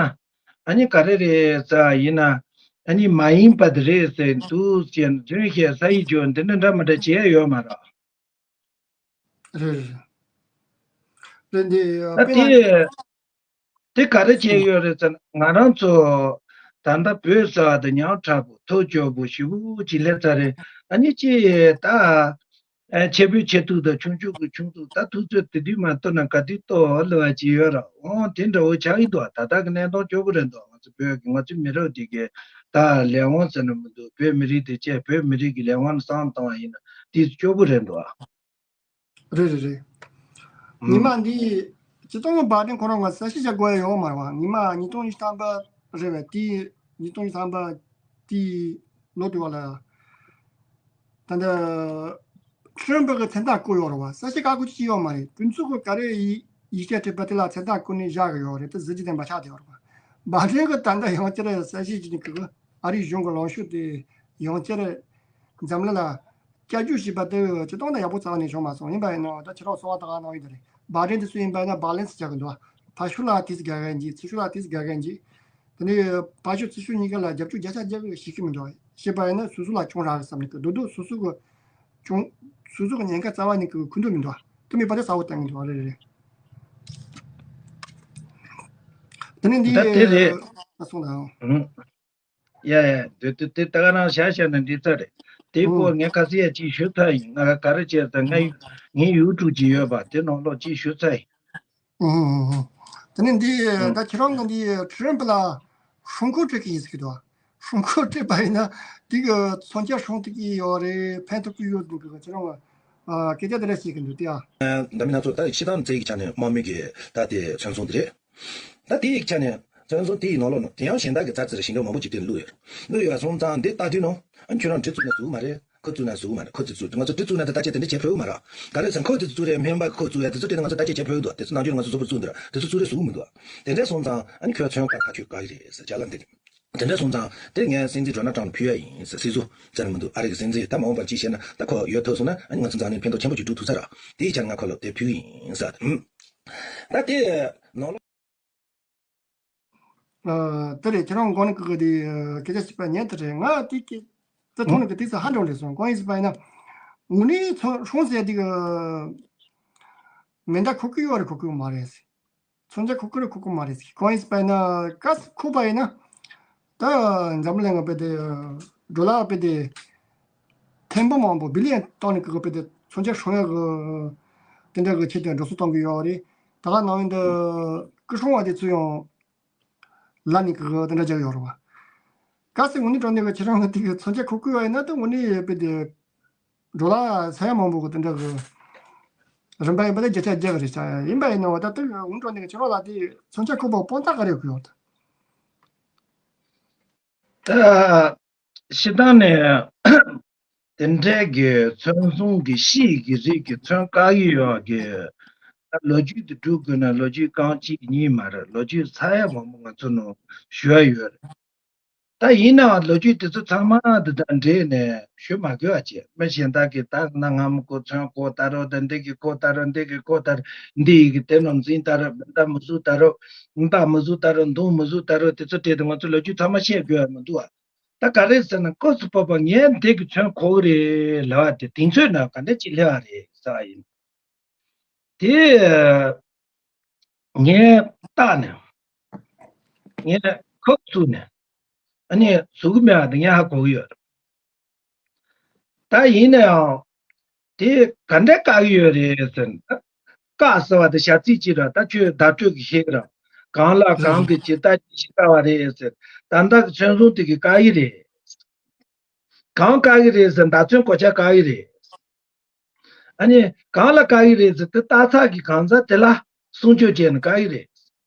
ཨ་ནི་ག་རེ་རེད་ཟེར་བ་ཡིན་ན། ཨ་ནི་མ་ཡིན་པ་དེ་རེད་ཟེར་འདུག་ཅེས་རྫུན་བཤད་ས་ཡིས་བརྗོད་འདི་འདྲ་འདྲ་མི་འདྲ་བྱས་ཡོད་མ་རེད། རེད་རེད་རེད། འདི་ད་དཔེར་ན་དེ་དེ་ག་རེ་བྱས་ཡོད་རེད་ཟེར་ན་ང་རང་ཚོ་ད་ལྟ་བོད་ཟེར་བ་དེ་ཉག་ཕྲ་པོ་ཐོ་ཅོ་པོ་ཞེ་པོ་ཅིག་སླེབས་ཚར་རེད། ཨ་ནི་ཅི་ད། ཨེ་ཆེ་བོའི་ཆེ་ཐུག་དང་ཆུང་ཆུང་གི་ཆུང་ཐུག་ད་ཐུག་ཚོད་དེ་དུས་མ་གཏོགས་ན་ག་དུས་གཏོགས་ལ་བ་ཅི་ཡོད་ར། འོང་དེ་འདྲ་བོ་ཆགས་ཀྱི་འདུག་ད་ལྟ་གི་གནས་སྟངས་སྐྱོ་པོ་རེད་འདུག་ང་ཚོ་བོད་ཀྱི་ང་ཚོའི་མི་རབས་དེ་གའི་ད་ལས་དབང་ཟེར་ན་མི་འདུག་བོད་མི་རིགས་དེ་བཅས་བོད་མི་རིགས་ཀྱི་ལས་དབང་བསམ་བཏང་བ་ཡིན་ན་དེ་སྐྱོ་པོ་རེད་འདུག་རེད་རེད་རེད། ཉི་མ་འདི་སྤྱི་ཚོགས་བར་དེ་ཁོ་རང་ང་གསལ་བཤད་བྱ་དགོས་ཡ་ཡོད་མ་རེད་བ། ཉི་མ་ཉིས་སྟོང་ཉི་ཤུ་ཐམ་པ་རེད་བས། དེ་ཉིས་སྟོང་ཉི་ཤུ་ཐམ་པ་དེ་ལོ་དུས་བ་ལ། ད་ལྟ་ཁྲི་རན་པོ་གི་མཚན་རྟགས་བཀོད་ཡོད་རེད་བ། གསལ་བཤད་ག་གོ་ཅི་ཡོད་མ་རེད། དུས་ཚོད་གི་ག་རེ་ཡི་ཡིག་ཆ་བྲིས་པ་དེ་ལ་མཚན་རྟགས་བཀོད་ནས་བཞག་གི་ཡོད་རེད། དེ་གཟི་བརྗིད་ལྡན་པ་ཆགས་བསྡད་ཡོད་རེད་བ། བར་དེ་གི་ད་ལྟ་ཡང་བསྐྱར་གསལ་བཤད་བྱས་ནས་གི་ཨ་རིའི་གཞུང་གི་ལངས་ཕྱོགས་དེ་ཡང་བསྐྱར་འཛམ་གླིང་ལ། བསྐྱར་བཅོས་བྱས་པ་དེ་སྤྱི་བཏང་ན་ཡག་པོ་རྩ་བ་ནས་བྱུང་མ་སོང་། ཡིན་པ་ཡིན་ན་ད་ཁྱེད་རང་གསང་བ་དག་གནང་ཡོད་དེ་རེད། བྷ་དྲན་དེ་ཚོ་ཡིན་པ་ཡིན་ན་བྷ་ལན་སི་རྒྱག་གི་འདུག་ཕར་ཕྱོགས་ལ་དེས་དགའ་གི་འཇིག་ཚུར་ཕྱོགས་ལ་དེས་དགའ་གི་འཇིག་དེ་ནས་ཕར་ཕྱོགས་ཚུར་ཕྱོགས་གཉིས་ཀ་ལ་རྒྱབ་སྐྱོར་བརྒྱ་ཆ་བརྒྱ་ཞིག་ཤེས་ཀྱི་མི་འདུག་ཤེས་པ་ཡིན་ན་སོ་སོ་ལ་གྱོང་རག་གི་བསམ་ནས་ཀི་རྡོག་རྡོག་སོ་སོ་གི་གྱོང་། སོ་སོ་གི་ཉེན་ཁ་རྩ་བ་ནས་ཀི་ཁུར་འདོད་མི་འདུག་དེ་མེད་པ་དེ་གསལ་བོ་བསྟན་གི་འདུག་རེད་རེད་རེད། དེ་ནས་འདི་ད་དེ་རེད། ཨ་སོང་ལ། ཨང་། ཡ་ཡ། དེ་དེ་དེ་ད་ག་རང་བྱ་བྱ་ན་འདི་ལྟ་རེད། དེའི་སྐོར་ངས་ཁ་སང་ཡ་གཅིག་ཞུ་ཚར་ཡིན། ང་ག་རེ་བྱས་ད་ང་ངའི་ཡུ་ཊུབ་ཅིག་ཡོད་པ་དེ་ནང་ལོགས་གཅིག་ཞུ་ཚར་ཡིན། ཨང་ཨང་ཨང་། དེ་ནས་འདི་ཨང་། ད་ཁྱེད་རང་གི་འདི་ཁྲི་རན་པོ་ལ་ཧྲུང་ཁོ་སྤྲད་ཀྱི་ཡིན་ཟེར་གྱི་འདུག་ཧྲུང་ཁོ་སྤྲད་པ་ཡིན་ན་དེ་གི་མཚོན་ཆ་སྲུང་ཐུབ་ཀྱི་ཡོད་རེད། ཕན་ཐོགས་ཀྱི་ཡོད་འདུག་གི་ཁྱེད་རང་གི་སྐད་ཆ་དེ་འདྲ་བཤད་ཀྱི་འདུག་སྟེ། ཨ། འདྲ་མིན་སྣ་ཚོགས་ད་སྤྱིར་བཏང་རྩལ་གྱི་ཆ་ནས་དམག་མི་གི་ད་དེ་མཚོན་སྲུང་དེ་རེད། ད་དེའི་ཆ་ནས་བཙོན་བཟུང་དེའི་ནང་ལོགས་ནང་དེ་ཡང་གཞན་དག་གི་ཚར་ཚུར་ཞིང་ཁམས་མང་པོ་ཅིག་དེ་བླུགས་ཡོད། བླུགས་ཡོད་པ་སོང་ཙང་འདི་ལྟ་དུས་ནང་ཨ་ཁྱོད་རང་གྲི་བཙུགས་ན་བཙུགས་མ་རེད། ཁོ་བཙུགས་ན་བཙུགས་མ་རེད། ཁོ་བཙུགས་བཙུགས་ང་ཚོ་གྲི་བཙུགས་ན་དེ་ད་ཆ་དེ་འདྲ་བྱེད་ཕོད་མ་རེད། ག་རེ་ཟེར་ཁོ་དེ་ཚོ་བཙུགས་རེད། སྨན་པ་ཁོ་བཙུགས་ཡ་དེ་ཚོ་དེ་ང་ཚོ་ད་ཆ་བྱེད་ཕོད་འདུག་དེ་ཚོ་ནང་ཆོས་ང་ཚོ་གཟུགས་པོ་བཙུགས་འདུག་དེ་ཚོ་བཙུགས་རེད་བཙུགས་མི་འདུག་དེ་འདྲ་སོང་ཙང་ཨ་ཁྱོད་ཚོན་ཁ་ཁ་ཁྱོད་བཀག་གི་རེད་ཟེར་ཅག་ལ་འདི་རེད། དེ་འདྲ་སོང་ཙང་དེ་ངས་སྲིད་འཛིན་ཌོ་ནལ་ཊམ་ཕུལ་ཡ་ཡིན་ཟེར། སྲིད་ཟུར་ཟེར་ནས་མི་འདུག་ཨ་རི་གི་སྲིད་འཛིན་ད་མ་འོངས་པར་ཅི་བྱས་ན་ད་ཁོ་ཡོད་ཐུབ་སོང་ན་ཨ་ནི་ང་ཚོ་འཛམ་གླིང་ཕན་ཐོགས་ཆེན་པོ་ཅིག་སྒྲུབ་ཐུབ་ས་ར། དེའི་ཆར་ང་ཁོ་ལ་དེ་ཕུལ་གི་ཡིན་ཟེར། ད་དེ་ནང་ལོགས། ཨ། དེ་རེད། ཁྱེད་རང་གོང་ནས་གི་གི་དེ་སྐད་ཆ་བཤད་པ་ཉན་དེ་རེད། ང་དེ་སྐད་དེ་ཐོག་ནས་གི་དེ་ཚོ་ཧ་འགྲོ་རེད་སོང་། གང་ཡིན་ཟེར་བ་ཡིན་ན་དངོས་གནས་ཚོ་སྲུང་ཟེར་དེ་གི་མེ་མདའ་ཁུག་གི་ཡོད་རེད་ཁུག་གི་མ་རེད། མཚོན་ཆ་ཁུག་གི་རེད་ཁུག་གི་མ་རེད། གང་ཡིན་ཟེར་བ་ཡིན་ན་ག་ས་ཁུག་པ་ཡིན་ན་ད་འཛམ་གླིང་ང་བས་དེ་ཌོ་ལར་བས་དེ་ཐེར་འབུམ་མང་པོ་བི་ལི་ཡན་བཏང་ནས་གི་བས་དེ་མཚོན་ཆ་སྲུང་ཡག་གི་དེ་འདྲ་གི་ཆེད་དུ་འགྲོ་སོང་གཏོང་གི་ཡོད་རེད། ད་ག་ནང་བཞིན་དུ་སྐུ་སྲུང་བ་དེ་ཚོ་ཡང་ལ་ནི་གི་དེ་འདྲ་རྒྱག་ཡོད་རེད་བ། གལ་སྲིད་དངོས་གནས་དྲང་གནས་ཀྱི་ཁྱེད་རང་གི་དེ་གི་མཚོན་ཆ་ཁུག་ཁུག་ཡོད་ཡིན་ན་ད་དངོས་གནས་ཡོད་པའི་དེ་ཌོ་ལར་ས་ཡ་མང་པོ་གི་དེ་འདྲ་གི་རིན་པ་ཡིན་པ་ལས་བརྒྱ་ཆ་བརྒྱ་གི་རེད་ཤག་ཡིན་པ་ཡིན་ནའང་ད་དེ་གི་དངོས་གནས་དྲང་གནས་ཀྱི་ཁྱེད་རང་ལ་དེ་མཚོན་ཆ་ཁུག་པ་དཔང་རྟགས་ག་རེ་ཡོད་གི་ཡོད། ད་སྤྱིར་བཏང་ནས་དེ་འདྲའི་གི་མཚོན་སྲུང་གི་ཤེལ་གྱི་རིགས་ཀྱི་མཚོན་བཀག་གི་ཡོད་གི། ད་ལོ་རྒྱུས་དེ་སྒྲུབ་དགོས་ན་ལོ་རྒྱུས་རྐང་གཅིག་གཉིས་མ་རེད། ལོ་རྒྱུས་ཚ་ཡ་མང་པོ་ང་ཚོ་ནང་ཞུ་ཡ་ཡོད་རེད། ད་ཡིན་ནའང་ལོ་རྒྱུས་དེ་ཚོ་ཚང་མ་འདི་དང་འབྲེལ་ནས་ཞུ་མ་དགོས་པ་བྱས། མི་གཞན་དག་གིས་ད་གནའ་སྔ་མོ་ཁོ་མཚོན་གོ་ད་རོགས། དེ་འདི་གིས་གོ་ད་རོགས། འདི་གིས་གོ་ད་རོགས། འདི་ཡི་གི་དེ་ནང་འཛིན་ད་རོགས། མདའ་མི་བཟུང་ད་རོགས། མདའ་མི་བཟུང་ད་རོགས། མདུང་མི་བཟུང་ད་རོགས། དེ་ཚོ་སྤྲད་དེ་ང་ཚོ་ལོ་རྒྱུས་ཚང་མ་བཤད་དགོས་པ་མི་འདུག་བ། ད་ག་རེ་ཟེར་ན་ཁོ་ཚོ་སྤོབས་པ་ངས་འདི་གི་མཚོན་གོ་གི་རེད་ལབ་པ་དེ་གདེང་ཚོད་ནང་ག་འདྲ་ཅིག་སླེབས་པ་རེད་ཟེར་བ་ཡིན། དེ་ངས་བལྟས་ནས་ངས་ཁོག་བཙུགས་ནས་ཨ་ནི་བཟོ་གི་མེད་པ་དེ་ངས་ཧ་གོ་གི་ཡོད། ད་ཡིན་ན་ཡང་དེ་ག་འདྲ་བཀག་གི་ཡོད་རེད་ཟེར་ན། བཀག་ཟེར་བ་དེ་བྱ་ཚིག་ཅིག་ར། ད་ཁྱོད་བརྡ་སྤྲོད་ཀྱི་ཤེས་ཀྱི་ར། གང་ལ་གང་གི་ཇི་ལྟར་ཇི་ཞིག་བཀག་པ་རེད་ཟེར། ད་ལྟ་གི་མཚོན་སྲུང་དེ་གིས་བཀག་གི་རེད། གང་བཀག་གི་རེད་ཟེར་ན་མདའ་མཚོན་གོ་ཆ་བཀག་གི་རེད། ཨ་ནི་གང་ལ་བཀག་གི་རེད་ཟེར་དེ་སྟག་ཚང་གི་གང་ཟག་དེ་ལ་སྲུང་སྐྱོབ་བྱས་ནས་བཀག་གི་རེད།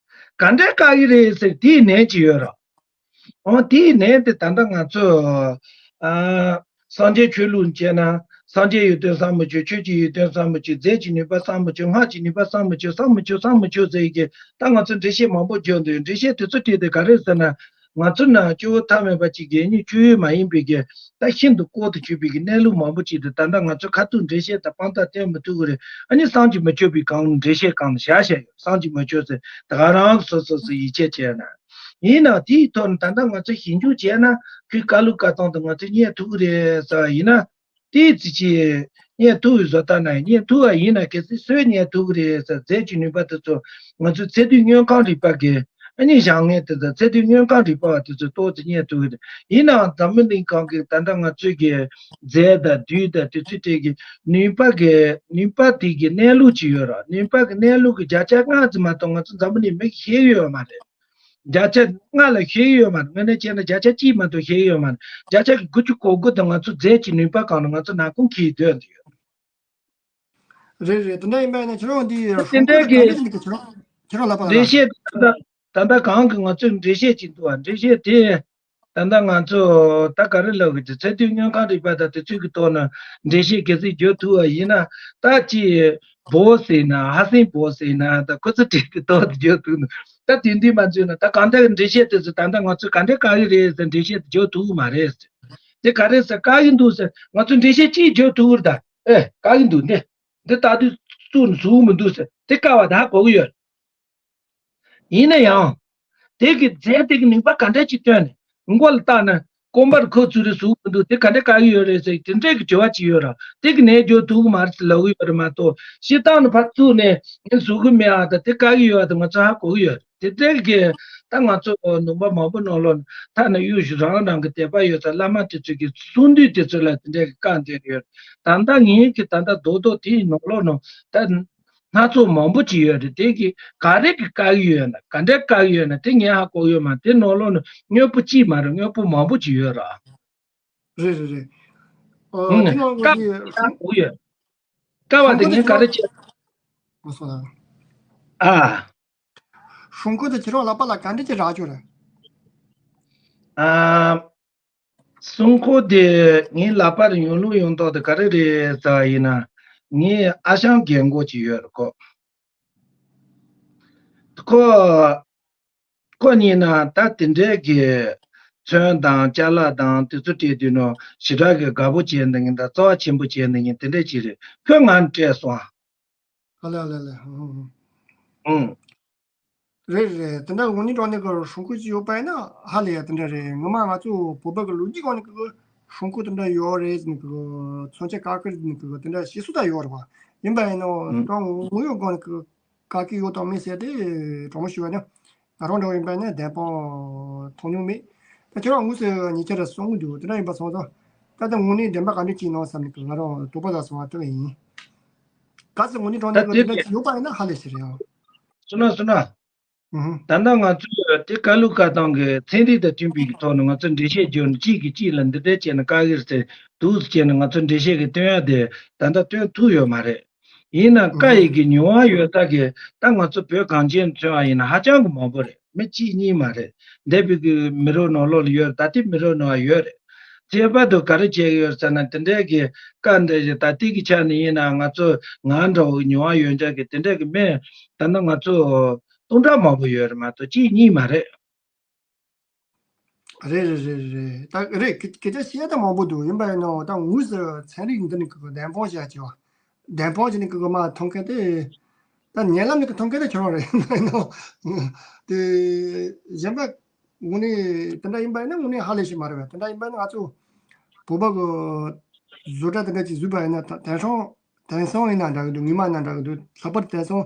ག་འདྲས་བཀག་གི་རེད་ཟེར་དེའི་ནན་གྱི་ཡོད་ར། འོ་དེའི་ནན་དེ་ད་ལྟ་ང་ཚོ་ཨ་སངས་རྒྱས་ཆོས་ལུགས་བྱས་ན་སངས་རྒྱས་ཡོན་ཏན་བསམ་མི་ཆོས། ཆོས་ཀྱི་ཡོན་ཏན་བསམ་མི་ཆོས། རྫས་ཀྱི་ནུས་པ་བསམ་མི་ཆོས། སྔགས་ཀྱི་ནུས་པ་བསམ་མི་ཆོས། བསམ་མི་ཆོས་བསམ་མི་ཆོས་ཟེར་གི་ད་ང་ཚོ་འགྲེལ་བཤད་མང་པོ་བརྗོད་འདུག་འགྲེལ་བཤད་དེ་ཚོ་བྲིས་ཏེ་ག་རེ་ཟེར་ན། ང་ཚོ་ནང་སྐྱེ་བོ་ཐ་མལ་པ་གཅིག་གིས་ནི་སྤྱོད་ཡུལ་མ་ཡིན་པའི་གི་ད་ཤིན་ཏུ་ལྐོག་ཏུ་གྱུར་པའི་གི་གནས་ལུགས་མང་པོ་ཅིག་དེ་ད་ལྟ་ང་ཚོ་ཁ་ཐུག་འགྲེལ་བཤད་དང་དཔང་རྟགས་སྟོན་མི་ཐུབ་གི་རེད། ཨ་ནི་བསམ་གྱིས་མི་ཆོད་པའི་གང་འགྲེལ་བཤད་གང་བཞག་བཞག་ཡོད། བསམ་གྱིས་མི་ཆོད་ཟེར་ད་ག་རང་སོ་སོ་སོ་ཡིད་ཆེས་བྱས་ན། ཡིན་ནའང་དེའི་ཐོག་ནས་ད་ལྟ་ང་ཚོ་ཞིབ་འཇུག་བྱས་ན་ཁོའི་བཀའ་ལུགས་བཀའ་ཐང་དུ་ང་ཚོས་རྙེད་ཐུབ་གི་རེད་ཟེར་བ་ཡིན་ན། དེའི་ཚིག་ཅིག་རྙེད་ཐུབ་པའི་བཟོ་ལྟ་ན་རྙེད་ཐུབ་པ་ཡིན་ན་གལ་སྲིད་སུས་རྙེད་ཐུབ་ཀྱི་རེད་ཟེར་རྫས་ཀྱི་ནུས་པ་དེ་ཚོ་ང་ཚོའི་ཚད་རྡུལ་མངོན་ཁམས་རིག་པ་གི་ཨ་ནི་བཞག་མཁན་དེ་ཚོ་ཚད་རྡུལ་མངོན་ཁམས་རིག་པ་བ་དེ་ཚོས་ཏོག་ཙམ་རྙེད་ཐུབ་ཀྱི་རེད། ཡིན་ནའང་འཛམ་བུ་གླིང་སྒང་གི་ད་ལྟ་ང་ཚོའི་གི་རྫས་དང་རྡུལ་དང་དེ་ཚོའི་གྲས་ཀྱི་ནུས་པ་གི་ནུས་པ་དེ་གི་གནས་ལུགས་ཅིག་ཡོད་ར། ནུས་པ་གི་གནས་ལུགས་ཀྱི་བརྒྱ་ཆ་ལྔ་ཙམ་མ་གཏོགས་ང་ཚོ་འཛམ་བུ་གླིང་མི་གིས་ཤེས་ཀྱི་ཡོད་མ་རེད། བརྒྱ་ཆ་ལྔ་ལ་ཤེས་ཀྱི་ཡོད་མ་རེད། དངོས་གནས་བྱས་ན་བརྒྱ་ཆ་གཅིག་མ་གཏོགས་ཤེས་ཀྱི་ཡོད་མ་རེད། བརྒྱ་ཆ་གི་དགུ་བཅུ་གོ་དགུ་དེ་ང་ཚོ་རྫས་ཀྱི་ནུས་པ་སྒང་ལ་ང་ཚོ་ནག་ཁུང་འཁྱེར་སྡོད་འདི་ཡོད། རེད་རེད། དེ་འདྲ་ཡིན་པ་ཡིན་ན་ཁྱེད་རང་འདི་རེད། དེ་འདྲ་གི་ཁྱེད་རང་ལབ་པ་ལ། འགྲེལ་བཤད་དེ་ད་ལྟ་ད་ལྟ་གང་གི་ང་ཚོས་འགྲེལ་བཤད་ཅིག་འདུག་བ། འགྲེལ་བཤད་དེ་ད་ལྟ་ང་ཚོ་ད་ག་རེ་ལབ་དགོས་ཀྱི། ཚད་རྡུལ་མངོན་ཁམས་རིག་པ་དང་དེ་ཚོའི་གི་ཐོག་ནས་འགྲེལ་བཤད་གལ་སྲིད་བརྗོད་ཐུབ་པ་ཡིན་ན། ད་ཅི་བོ་ཟེར་ན་ཧ་སེང་བོ་ཟེར་ན་ད་ཁོ་ཚོ་བྲིས་ཏེ་ཏོག་ཙམ་བརྗོད་ཐུབ་ན། ད་དེ་འདི་མ་འཛོལ་ན་ད་གང་ལྟར་འགྲེལ་བཤད་དེ་ཚོ་ད་ལྟ་ང་ཚོས་ག་འདྲས་བཀག་གི་རེད་ཟེར་འགྲེལ་བཤད་དེ་བརྗོད་ཐུབ་ཀྱི་མ་རེད་ཟེར། དེ་ག་རེ་ཟེར་བཀག་གི་འདུག་ཟེར། ང་ཚོས་འགྲེལ་བཤད་ཅིག་བརྗོད་ཐུབ་ཀྱི་རེད་ད། ཨེ་བཀག་གི་འདུག་འདི་འདི་ལྟ་དུས་བཙུགས་ནས་བཟུང་མི་འདུག་ཟེར། དེ་བཀག་པ་ད་ཧ་གོ་གི་ཡོད། ཡིན་ན་ཡང་། དེ་གི་རྫས་དེ་གི་ནུས་པ་ག་འདྲ་ཅིག་བཏོན་ནས་མགོ་ལ་བཏགས་ན་ཀོམ་པར་ཁོ་ཚུར་རེ་ཟུག་མི་འདུག་དེ་ག་འདྲ་བཀག་གི་ཡོད་རེད་ཟེར་དེ་འདྲའི་གི་དྲི་བ་ཅིག་ཡོད་ར། དེ་གི་ནས་བརྗོད་ཐུབ་གི་མ་རེད་ཟེར་ལབ་གི་ཡོད་རེད་མ་གཏོགས་སྤྱིར་བཏང་ནས་ཕར་བཙུགས་ནས་ངས་ཟུག་གི་མེད་ཨ་ད་དེ་བཀག་གི་ཡོད་ཨ་ད་ང་ཚོ་ཧ་གོ་གི་ཡོད་རེད། དེ་འདྲའི་གི་ད་ང་ཚོ་ནུས་པ་མང་པོ་ནང་ལོགས་ཐ་ན་གཡུ་ཞུ་རང་རང་གི་དད་པ་ཡོད་ས་བླ་མ་དེ་ཚོ་གི་གསུང་དུས་དེ་ཚོ་ལ་དེ་འདྲའི་གི་བཀག་འདོད་ཡོད། ད་ལྟ་ངས་གི་ད་ལྟ་རྡོག་རྡོག་དེའི་ནང་ལོགས་ནང་ད། སྣ་ཚོགས་མང་པོ་ཅིག་ཡོད་རེད། དེ་གི་ག་རེ་གི་བཀག་གི་ཡོད་ན་ག་འདྲ་བཀག་གི་ཡོད་ན་དེ་ངས་ཧ་གོ་ཡོད་མ་རེད། དེ་ནང་ལོགས་ནས་དངོས་པོ་གཅིག་མ་རེད། དངོས་པོ་མང་པོ་ཅིག་ཡོད་ར། རེད་རེད་རེད། ཨ། ཨང་། དེ་ནང་བཀག་གི་ཧ་གོ་ཡོད། བཀག་པ་དེ་ངས་ག་རེ་བྱས། ཨ། སྲུང་འཁོར་དེ་ཁྱེད་རང་ལག་པ་ལ་ག་འདྲ་ཅིག་རག་ཡོད་རེད། ཨ། སྲུང་འཁོར་དེ་ངའི་ལག་པར་ཡོང་ལུགས་ཡོང་ཐོག་དེ་ག་རེ་རེད་ཟེར་བ་ཡིན་ན། ངའི་ཨ་ཞང་རྒན་གོག་ཅིག་ཡོད་རེད་ཁོ། ཁོ། ཁོ་གཉིས་ན་ད་དེ་འདྲའི་གི་ཚོན་དང་ཅ་ལག་དང་དེ་ཚོ་སྤྲད་དུས་ནོ་ཞེ་དྲག་གི་དགའ་པོ་བྱས་འདི་ངན་ད་རྩ་བ་ཆེན་པོ་བྱས་འདི་ངན་དེ་འདྲའི་ཅིག་རེད། ཁོས་ང་སྤྲད་སོང་། ཨ་ལེ་ཨ་ལེ་ཨ་ལེ། ཧུང་ཧུང་ཧུང་། ཨང་། རེད་རེད། དེ་འདྲ་དངོས་གནས་དྲང་གནས་ཀྱི་སྲུང་འཁོར་ཅིག་ཡོད་པ་ཡིན་ན་ཧ་ལས་ཡ་དེ་འདྲ་རེད། ངོ་མ་ང་ཚོ་བོད་པ་གི་ལོ་རྒྱུས་སྒང་ནས་ཀྱི་སྲུང་འཁོར་དེ་འདྲ་ཡོད་རེད་ཟེར་ནས་ཀྱི་མཚོན་ཆ་བཀག་ཁུལ་ཟེར་ནས་ཀྱི་དེ་འདྲ་བཤད་སྲོལ་ད་ཡོད་རེད་བ། ཡིན་པ་ཡིན་ནོ། ཨང་། དྲང་དངོས་ཡོད་སྒང་ནས་ཀྱི་བཀག་གི་ཡོད་དང་མེད་ཟེར་ཏེ་དྲང་མོ་ཞུ་བ་ན་ང་རང་འདྲ་བོ་ཡིན་པ་ཡིན་ན་བདེན་དཔང་མཐོང་མྱོང་མེད། ད་ཁྱེད་རང་དངོས་སུ་ཉེ་ཆར་གསུང་གི་འདུག་དེ་འདྲ་ཡིན་པ་སོང་ཙང་ད་ལྟ་དངོས་གནས་བདེན་པ་ག་འདྲ་ཅིག་ཡིན་ནོ་བསམ་ནས་ཀྱི་ང་རང་དོགས་པ་ཟ་སོང་བ་དེ་ཡིན། གལ་སྲིད་དངོས་གནས་དྲང་གནས་ཀྱི་དེ་འདྲ་ཅིག་ཡོད་པ་ཡིན་ན་ཧ་ལས་ཟེར་ཡང་། སོ་ན་སོ་ན། ཨུ་ཧུ། ད་ལྟ་ང་ཚོས་དེ་བཀའ་ལུགས་བཀའ་ཐང་གི་ཚན་རིག་དང་མཐུན་པའི་གི་ཐོག་ནས་ང་ཚོས་འགྲེལ་བཤད་བརྗོད་ནས་གཅིག་གིས་གཅིག་ལ་འདི་འདྲ་བྱས་ནས་བཀག་གི་རེད་ཟེར་འདུག་ཟེར་བྱས་ནས་ང་ཚོས་འགྲེལ་བཤད་གི་སྟོན་ཡ་དེ་ད་ལྟ་སྟོན་ཐུབ་ཡོད་མ་རེད། ཡིན་ན་ཨུ་བཀའ་ཧུ། ཡི་གི་མྱོང་བ་ཡོད་ས་གི་ད་ང་ཚོ་བོད་གངས་ཅན་མཚོན་པ་ཡིན་ན་ཧ་ཅང་གི་མང་པོ་རེད། མི་གཅིག་གཉིས་མ་རེད། འདས་པའི་གི་མི་རབས་ནང་ལོགས་ལ་ཡོད་རེད། ད་ལྟའི་མི་རབས་ནང་ཡོད་རེད། ཁྱད་པར་དུ་ག་རེ་བྱས་ཡོད་ཟེར་ན་དེ་འདྲའི་གི་བཀའ་འདི་ད་ལྟའི་གི་ཆ་ནས་ཡིན་ན་ང་ཚོ་ང་འདྲ་བོ་མྱོང་བ་ཡོད་འཇགས་གི་དེ་འདྲའི་གི་མི་ད་ནི་ང་ཚོ་སྟོང་ཕྲག་མང་པོ་ཡོད་རེད་མ་གཏོགས་གཅིག་གཉིས་མ་རེད། རེད་རེད་རེད་རེད། ད་རེད། སྐད་སྐད་ཆ་བཤད་ད་མང་པོ་འདུག་ཡིན་པ་ཡིན་ནའང་ད་དངོས་སུ་ཚན་རིག་འདི་ནས་གི་བདེན་དཔང་བྱ་བྱེད་བ། བདེན་དཔང་བྱས་ནས་གི་མ་མཐོང་མཁན་དེ། ད་ཉེ་ལམ་ནས་གི་མཐོང་མཁན་དེ་ཁྱོད་རང་རེད། ཡིན་ནའང་དེ་གཞན་པ་དངོས་གནས་དེ་འདྲ་ཡིན་པ་ཡིན་ན་དངོས་གནས་ཧ་ལས་ཤིག་མ་རེད་པས། དེ་འདྲ་ཡིན་པ་ཡིན་ན་ང་ཚོ་བོད་པ་གི་བཟོ་གྲྭ་དེ་འདྲ་ཅིག་བཟོས་པ་ཡིན་ན་ད་དེང་སང་། དེང་སང་ཡིན་ན་འདྲ་གི་འདུག་ངོ་མ་ཡིན་ན་འདྲ་གི་འདུག་ལྷག་པར་དེང་སང་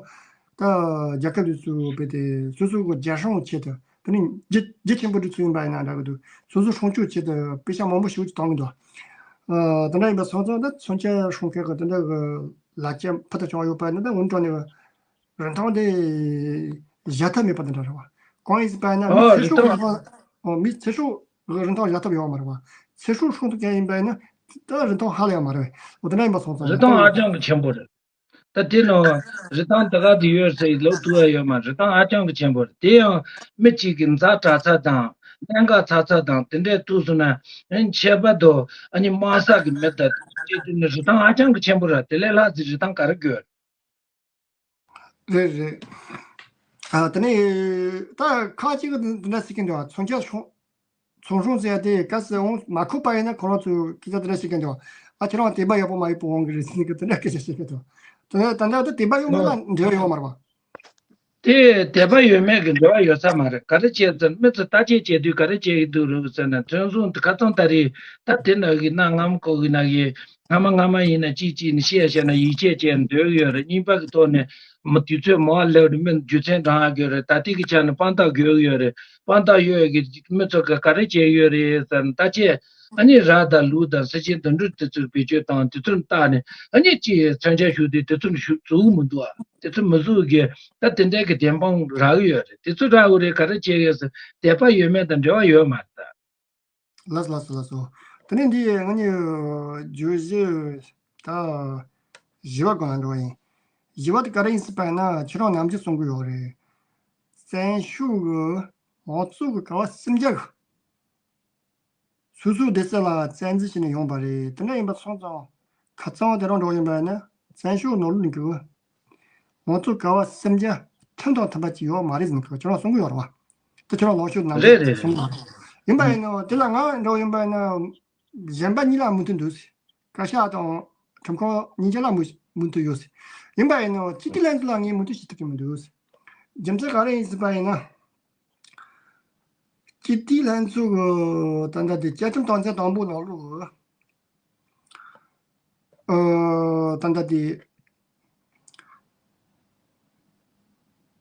ད་རྒྱལ་ཁབ་དེ་ཚོ་བོད་དེ་སོ་སོ་གི་རྒྱལ་སྲུང་ཆེད་དུ་དེ་ནི་རྒྱུ་རྒྱུ་ཆེན་པོ་དེ་ཚོ་ཡིན་པ་ཡིན་ན་འདྲ་གི་འདུག་སོ་སོ་སྲུང་སྐྱོབ་ཆེད་དུ་པེ་ཤ་མང་པོ་ཞེ་པོ་ཅིག་བཏང་གི་འདུག་ཨ། དེ་འདྲ་ཡིན་པ་སོང་ཙང་ད་མཚོན་ཆ་སྲུང་མཁན་གི་དེ་འདྲ་གི་ལག་ཆ་ཕུལ་དུ་བྱུང་ཡོད་པ་ཡིན་ན་ད་འོན་ཀྲང་ནས་རིན་ཐང་དེ་བཞག་ཐབས་མེད་པ་དེ་འདྲ་རེད་བ། གང་ཡིན་ཟེར་པ་ཡིན་ན་མི་ཨོ་ཚེ་སྲོག་རིན་ཐང་། ཨོ་མི་ཚེ་སྲོག་གི་རིན་ཐང་བཞག་ཐབས་ཡོད་མ་རེད་བ། ཚེ་སྲོག་སྲུང་ཐུབ་མཁན་ཡིན་པ་ཡིན་ན་ད་རིན་ཐང་ཧ་ལས་ཡོད་མ་རེད། འོ་དེ་འདྲ་ཡིན་པ་སོང་ཙང་རིན་ཐང་ཧ་ཅང་གི་ཆེན་པོ་རེད། ད་དེ་ནང་རིན་ཐང་ད་ག་དེ་ཡོད་ཟེར་ལོ་ཐུ་བ་ཡོད་མ་རེད། རིན་ཐང་ཧ་ཅང་གི་ཆེན་པོ་རེད། དེ་ཡང་མི་གཅིག་གི་ཛ་དྲག་ཚད་དང་གནད་འགག་ཚ་ཚད་དང་དེ་འདྲས་ཐུག་སོང་ན་ཨ་ནི་ཁྱད་པར་དུ་ཨ་ནི་དམག་ས་གི་མི་དང་དེ་དེ་ནི་རིན་ཐང་ཧ་ཅང་གི་ཆེན་པོ་རེད། དེ་ལས་ལྷག་ཙམ་རིན་ཐང་ག་རེ་དགོས། རེད་རེད། ཨ་དེ་ནས་ད་ཁ་ཅིག་གི་འདི་འདྲ་ཟེར་གྱི་འདུག་ཚོང་རྒྱག་ཚོང་ཚོང་ཧྲོང་ཟེར་ཡ་དེ་ག་སེ་འོང་མ་ཁུག་པ་ཡིན་ན་ཁོ་རང་ཚོས་སྐད་ཆ་དེ་འདྲ་བཤད་ཀྱི་འདུག་ཨ་ཁྱེད་རང་དད་པ་ཡག་པོ་མ་ཡོད་པ་འོང་གི་རེད་ཟེར་ནས་གི་དེ་འདྲ་སྐད་ཆ་བཤད་ཀྱི་འདུག་དེ་ནས་ད་ལྟ་དེ་དད་པ་ཡོད་མེད་ལ་འབྲེལ་བ་ཡོད་མ་རེད་པ། དེ་དད་པ་ཡོད་མེད་ཀྱི་འབྲེལ་བ་ཡོད་ས་མ་རེད། ག་རེ་བྱས་ཙང་མི་ཚོ་བརྟག་དཔྱད་བྱེད་དུས་ག་རེ་བྱེད་ཀྱི་འདུག་རེད་ཟེར་ན་ཚོན་བཟུང་དེ་ཁ་སང་ད་རེས་ད་དེ་ན་གི་གནའ་སྔ་མོ་གོ་གི་ན་གི་སྔ་མ་སྔ་མ་ཡིན་ན་གཅིག་གཅིག་ནས་བཤད་བཤད་ན་ཡིད་ཆེས་བྱས་ནས་སྡོད་ཀྱི་ཡོད་རེད། གཉིས་པ་གི་ཐོག་ནས་མི་དུས་ཚོད་མང་བ་སླེབས་རེད། མི་རྒྱུ་མཚན་བགྲང་ཡག་ཡོད་རེད། ད་ལྟའི་གི་ཆ་ནས་དཔང་རྟགས་དགོས་ཀྱི་ཡོད་རེད། དཔང་རྟགས་ཡོད་ཀྱི་མི་ཚོ་ག་ག་རེ་བྱས་ཡོད་རེད་ཟེར་ན་ད་ཆེ་ཨ་ནི་ར་དང་ལུག་དང་ས་ཆེན་དུད་འགྲོ་དེ་ཚོར་བེད་སྤྱོད་བཏང་དེ་ཚོར་བལྟས་ནས་ཨ་ནི་ཅིག་མཚོན་ཆ་ཞུགས་དུས་དེ་ཚོར་ཞུ་བཙུགས་མི་འདུག་ཨ། དེ་ཚོ་མི་བཟོ་གི་ད་དེ་འདྲའི་གི་བདེན་དཔང་རག་གི་ཡོད་རེད། དེ་ཚོ་རག་གི་རེད། ག་རེ་བྱེད་ཡོད་ཟེར་དད་པ་ཡོད་མེད་དང་འབྲེལ་བ་ཡོད་མ་རེད་ད། ལགས་སོ་ལགས་སོ་ལགས་སོ། དེ་ནས་འདི་ང་གཉིས་བརྗོད་གཞི་ད་བཞི་པ་སྒང་ལ་འགྲོ་བ་ཡིན། བཞི་པ་དེ་ག་རེ་ཡིན་ཟེར་བ་ཡིན་ན་ཁྱེད་རང་ནམ་རྒྱུན་གསུང་གི་ཡོད་རེད། བཙན་བྱོལ་གི་མང་གཙོ་གི་ཀ་བ་སུམ་བརྒྱ་གི་སོ་སོའི་སྡེ་ཚན་ལ་བཙན་འཛུལ་བྱས་ནས་ཡོང་པ་རེད། དེ་འདྲ་ཡིན་པ་སོང་ཙང་ཁ་རྩང་དེ་རང་འགྲོ་ཡིན་པ་ཡིན་ན་བཙན་བྱོལ་ནང་ལོགས་ནས་གི་ང་ཚོ་ག་བ་སེམས་རྒྱ་ཁྲིམས་དང་མཐུན་པ་ཅིག་ཡོད་མ་རེད་ཟེར་ནས་ཁྱོད་རང་གསུང་གི་ཡོད་རེད་བ། དེ་ཁྱོད་རང་ལོག་ཤོད་ནང་རེད་རེད་གསུང་གི་ཡོད་རེད། ཡིན་པ་ཡིན་ན་དེ་ལ་ང་འགྲོ་ཡིན་པ་ཡིན་ན་གཞན་པ་གཉིས་ལ་མོས་མཐུན་འདུག་ཟེར། བཀའ་ཤག་དང་ཁྲིམས་ཁང་གཉིས་ཆ་ལ་མོས་མོས་མཐུན་ཡོད་ཟེར། ཡིན་པ་ཡིན་ན་སྤྱི་འཐུས་ལྷན་ཚོགས་ལ་ངས་མོས་མཐུན་བྱེད་ཐུབ་ཀྱི་མི་འདུག་ཟེར། རྒྱུ་མཚན་ག་རེ་ཡིན་ཟེར་བ་ཡིན་ན། སྤྱི་འཐུས་ལྷན་ཚོགས་ཀྱི་ད་ལྟ་དེ་བཅའ་ཁྲིམས་དོན་ཚན་དང་པོ་ནང་ལོགས་ཀྱི་ཨ་ད་ལྟ་དེ་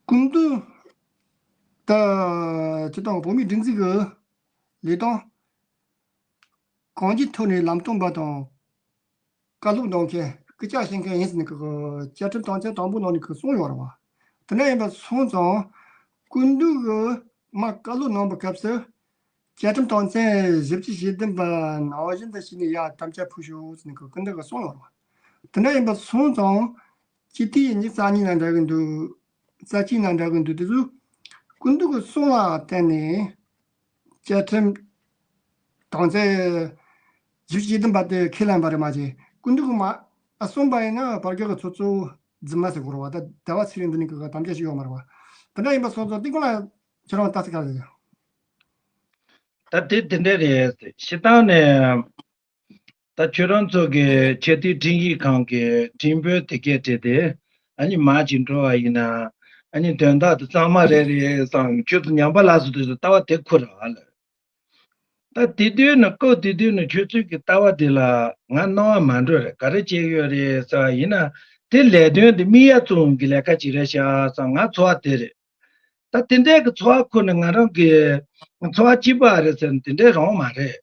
སྐུ་མདུན་ད་སྤྱི་བཏང་བོད་མིའི་སྒྲིག་འཛུགས་ཀྱི་ལས་དོན་གང་ཅིའི་ཐོག་ནས་ལམ་སྟོན་པ་དང་། བཀའ་སློབ་གནང་མཁན་སྐུ་ཕྱག་བཞེས་མཁན་ཡིན་ཟེར་ནས་ཁོ་བཅའ་ཁྲིམས་དོན་ཚན་དང་པོ་ནང་ནས་ཁོས་གསུངས་ཡོད་རེད་བ། དེ་འདྲ་ཡིན་པ་སོང་ཙང་སྐུ་མདུན་གྱིས་མར་བཀའ་སློབ་གནང་བའི་སྐབས་སུ་བཅའ་ཁྲིམས་དོན་ཚན་བཞི་བཅུ་ཞེ་བདུན་པ་ནང་བཞིན་དུ་བྱས་ནས་ཡར་དམ་བཅའ་ཕུལ་ཤོག་ཟེར་ནས་ཁོས་སྐུ་མདུན་གྱིས་གསུངས་ཡོད་རེད་བ། དེ་འདྲ་ཡིན་པ་སོང་ཙང་སྤྱི་འཐུས་ཉི་ཤུ་རྩ་གཉིས་ལ་འདྲ་གི་འདུག་རྩ་གཅིག་ལ་འདྲ་གི་འདུག་དེ་ཚོས་སྐུ་མདུན་གྱི་གསུང་ལ་བརྟེན་ནས། བཅའ་ཁྲིམས་དོན་ཚན་བཞི་བཅུ་ཞེ་བདུན་པ་དེ་ཁས་ལེན་པ་རེད་མ་གཞི། སྐུ་མདུན་གྱིས་མ་ཨ་གསུངས་པ་ཡིན་ན་བར་བརྒལ་གྱི་ཚོགས་གཙོ་རྫུན་མ་ཟེར་དགོས་རེད་བ། ད་ཟླ་བ་ཚེ་རིང་འདི་ནས་གི་དམ་བཅའ་ཞིག་ཡོད་མ་རེད་བ། དེ་འདྲ་ཡིན་པ་སོང་ཙང་དེ་སྐོར་ལ་ཁྱེད་རང་ལྟ་ཚུལ་ག་རེ་རེད། ད་དེ་དེ་འདྲ་རེད། སྤྱིར་བཏང་ནས་ད་ཁྱོད་རང་ཚོ་གི་ཆེས་མཐོའི་ཁྲིམས་ཞིབ་ཁང་གི་ཁྲིམས་དཔོན་དེ་གས་བྲིས་ཏེ་ཨ་ནི་མར་ཅིག་འགྲོ་བ་ཡིན་ན་ཨ་ནི་དོན་དག་དེ་གཙང་མ་རེད་རེད་བསམ། ཁྱོད་ཚོ་ཉམས་པ་སླར་གསོ་དུས་སུ་ལྟ་བ་དེ་འཁོར་ར་ལ། ད་དེ་དུས་ནས་སྐབས་དེ་དུས་ནས་ཁྱོད་ཚོའི་གི་ལྟ་བ་དེ་ལ་ང་སྣང་བ་མ་འགྲོ་རེད། ག་རེ་བྱས་ཡོད་རེད་ཟེར་བ་ཡིན་ན་དེ་ལས་དོན་དེ་དམིགས་ཡུལ་བཙུགས་ཀྱི་ལས་ཀ་ཅིག་རེད་ཤག་བསམ། ང་ཚོར་བ་དེ་རེད། ད་དེ་འདྲའི་གི་ཚོར་བ་ཁུར་ནས་ང་རང་གི་ཚོར་བ་གཅིག་པ་རེད་ཟེར་ན་དེ་འདྲའི་རང་མ་རེད།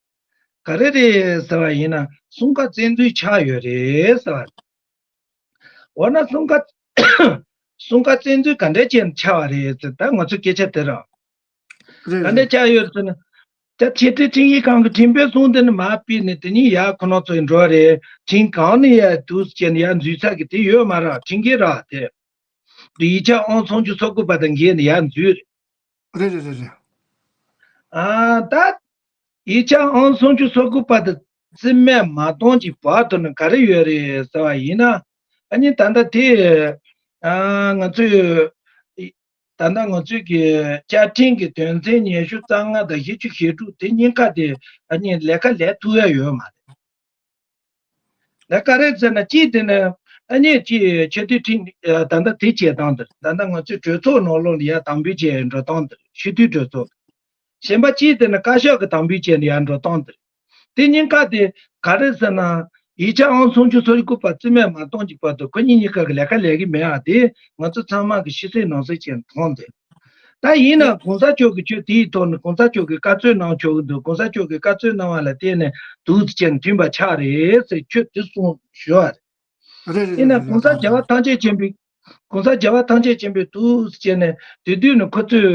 ག་རེ་རེད་ཟེར་བ་ཡིན་ན་གསུམ་ཀ་བཙན་འཛུལ་ཆགས་ཡོད་རེད་ཟེར་བ་རེད། འོ་ན་གསུམ་ཀ་གསུམ་ཀ་བཙན་འཛུལ་ག་འདྲ་བྱས་ནས་ཆགས་པ་རེད་ཟེར། ད་ང་ཚོ་སྐད་ཆ་དེ་རང་རེད་ག་འདྲ་རེད། ཆགས་ཡོད་ཟེར་ན། ད་ཆེས་མཐོའི་ཁྲིམས་ཞིབ་ཁང་གི་ཁྲིམས་དཔོན་གསུམ་དེ་ནི་མར་ཕུད་ནས་དེ་ནས་ཡར་ཁོ་རང་ཚོའི་འགྲོ་བ་རེད། ཁྲིམས་གང་ནས་ཡར་འདུག་ཟེར་ནས་ཡར་འཛུལ་ས་གི་དེ་ཡོད་མ་རེད། ཁྲིམས་འགལ་རེད་དེ། དེ་ཡིག་ཆ་ཨང་སུམ་ཅུ་སོ་དགུ་པ་དང་འགལ་ནས་ཡར་འཛུལ་རེད། རེད་རེད་རེད་རེད། ཨ་ད། ཡིག་ཆ་ཨང་སུམ་ཅུ་སོ་དགུ་པ་དེ་རྩིས་མེད་མ་གཏོང་གི་བར་དུ་ནི་ག་རེ་ཡོད་རེད་ཟེར་བ་ཡིན་ན། ཨ་ནི་ད་ལྟ་དེ་ཨ་ང་ཚོས་ད་ལྟ་ང་ཚོས་ཀྱི་བཅའ་ཁྲིམས་ཀྱི་དོན་ཚན་ཉི་ཤུ་རྩ་ལྔ་དང་བཞི་བཅུ་ཞེ་དྲུག་དེ་གཉིས་ཀ་དེ་ཨ་ནི་ལས་ཀ་ལས་ཐུབ་ཡ་ཡོད་མ་རེད། ད་ག་རེ་ཟེར་ན་གཅིག་དེ་ནི་ཨ་ནི་གཅིག་ཆེས་མཐོའི་ཁྲིམས་ཨ་ད་ལྟ་དེ་བྱེད་སྟངས་དེ་རེད། ད་ལྟ་ང་ཚོའི་གྲོས་ཚོགས་ནང་ལོགས་ལ་ཡར་དམ་འབུལ་བྱས་འགྲོ་སྟངས་དེ་རེད། སྤྱི་འཐུས་གྲོས་ཚོགས། གཞན་པ་གཅིག་དེ་ནི་བཀའ་ཤག་གི་དམ་འབུལ་བྱས་ནས་ཡར་འགྲོ་སྟངས་དེ་རེད། དེ་གཉིས་ཀ་དེ་ག་རེ་ཟེར་ན་ཡིག་ཆ་ཨང་སུམ་ཅུ་སོ་དགུ་པ་རྩིས་མེད་མ་གཏོང་གི་བར་དུ་ཁོ་གཉིས་གཉིས་ཀ་གི་ལས་ཀ་ལས་ཀྱི་མེད་ཨ། དེ་ང་ཚོ་ཚང་མ་གི་ཤེས་གསལ་ནང་གསལ་བྱས་མཐོང་དེ། ད་ཡིན་ན་གོང་ས་མཆོག་གིས་ཁྱོད་དེའི་ཐོག་ནས་གོང་ས་མཆོག་གིས་བཀའ་མཚོན་གནང་ཆོག་གི་འདུག་གོང་ས་མཆོག་གིས་བཀའ་མཚོན་གནང་བ་ལ་བརྟེན་ནས་འདུག་ཟེར་བྱས་ནས་མཐུན་པ་ཆགས་རེད་ཟེར་ཁྱོད་དེ་གསུངས་ཞུ་བ་རེད། རེད་རེད་ཡིན་ན་གོང་ས་རྒྱལ་བ་ཐམས་ཅད་མཁྱེན་པའི་གོང་ས་རྒྱལ་བ་ཐམས་ཅད་མཁྱེན་པའི་འདུག་ཟེར་བྱས་ནས་དེ་དུས་ནས་ཁོ་ཚོས་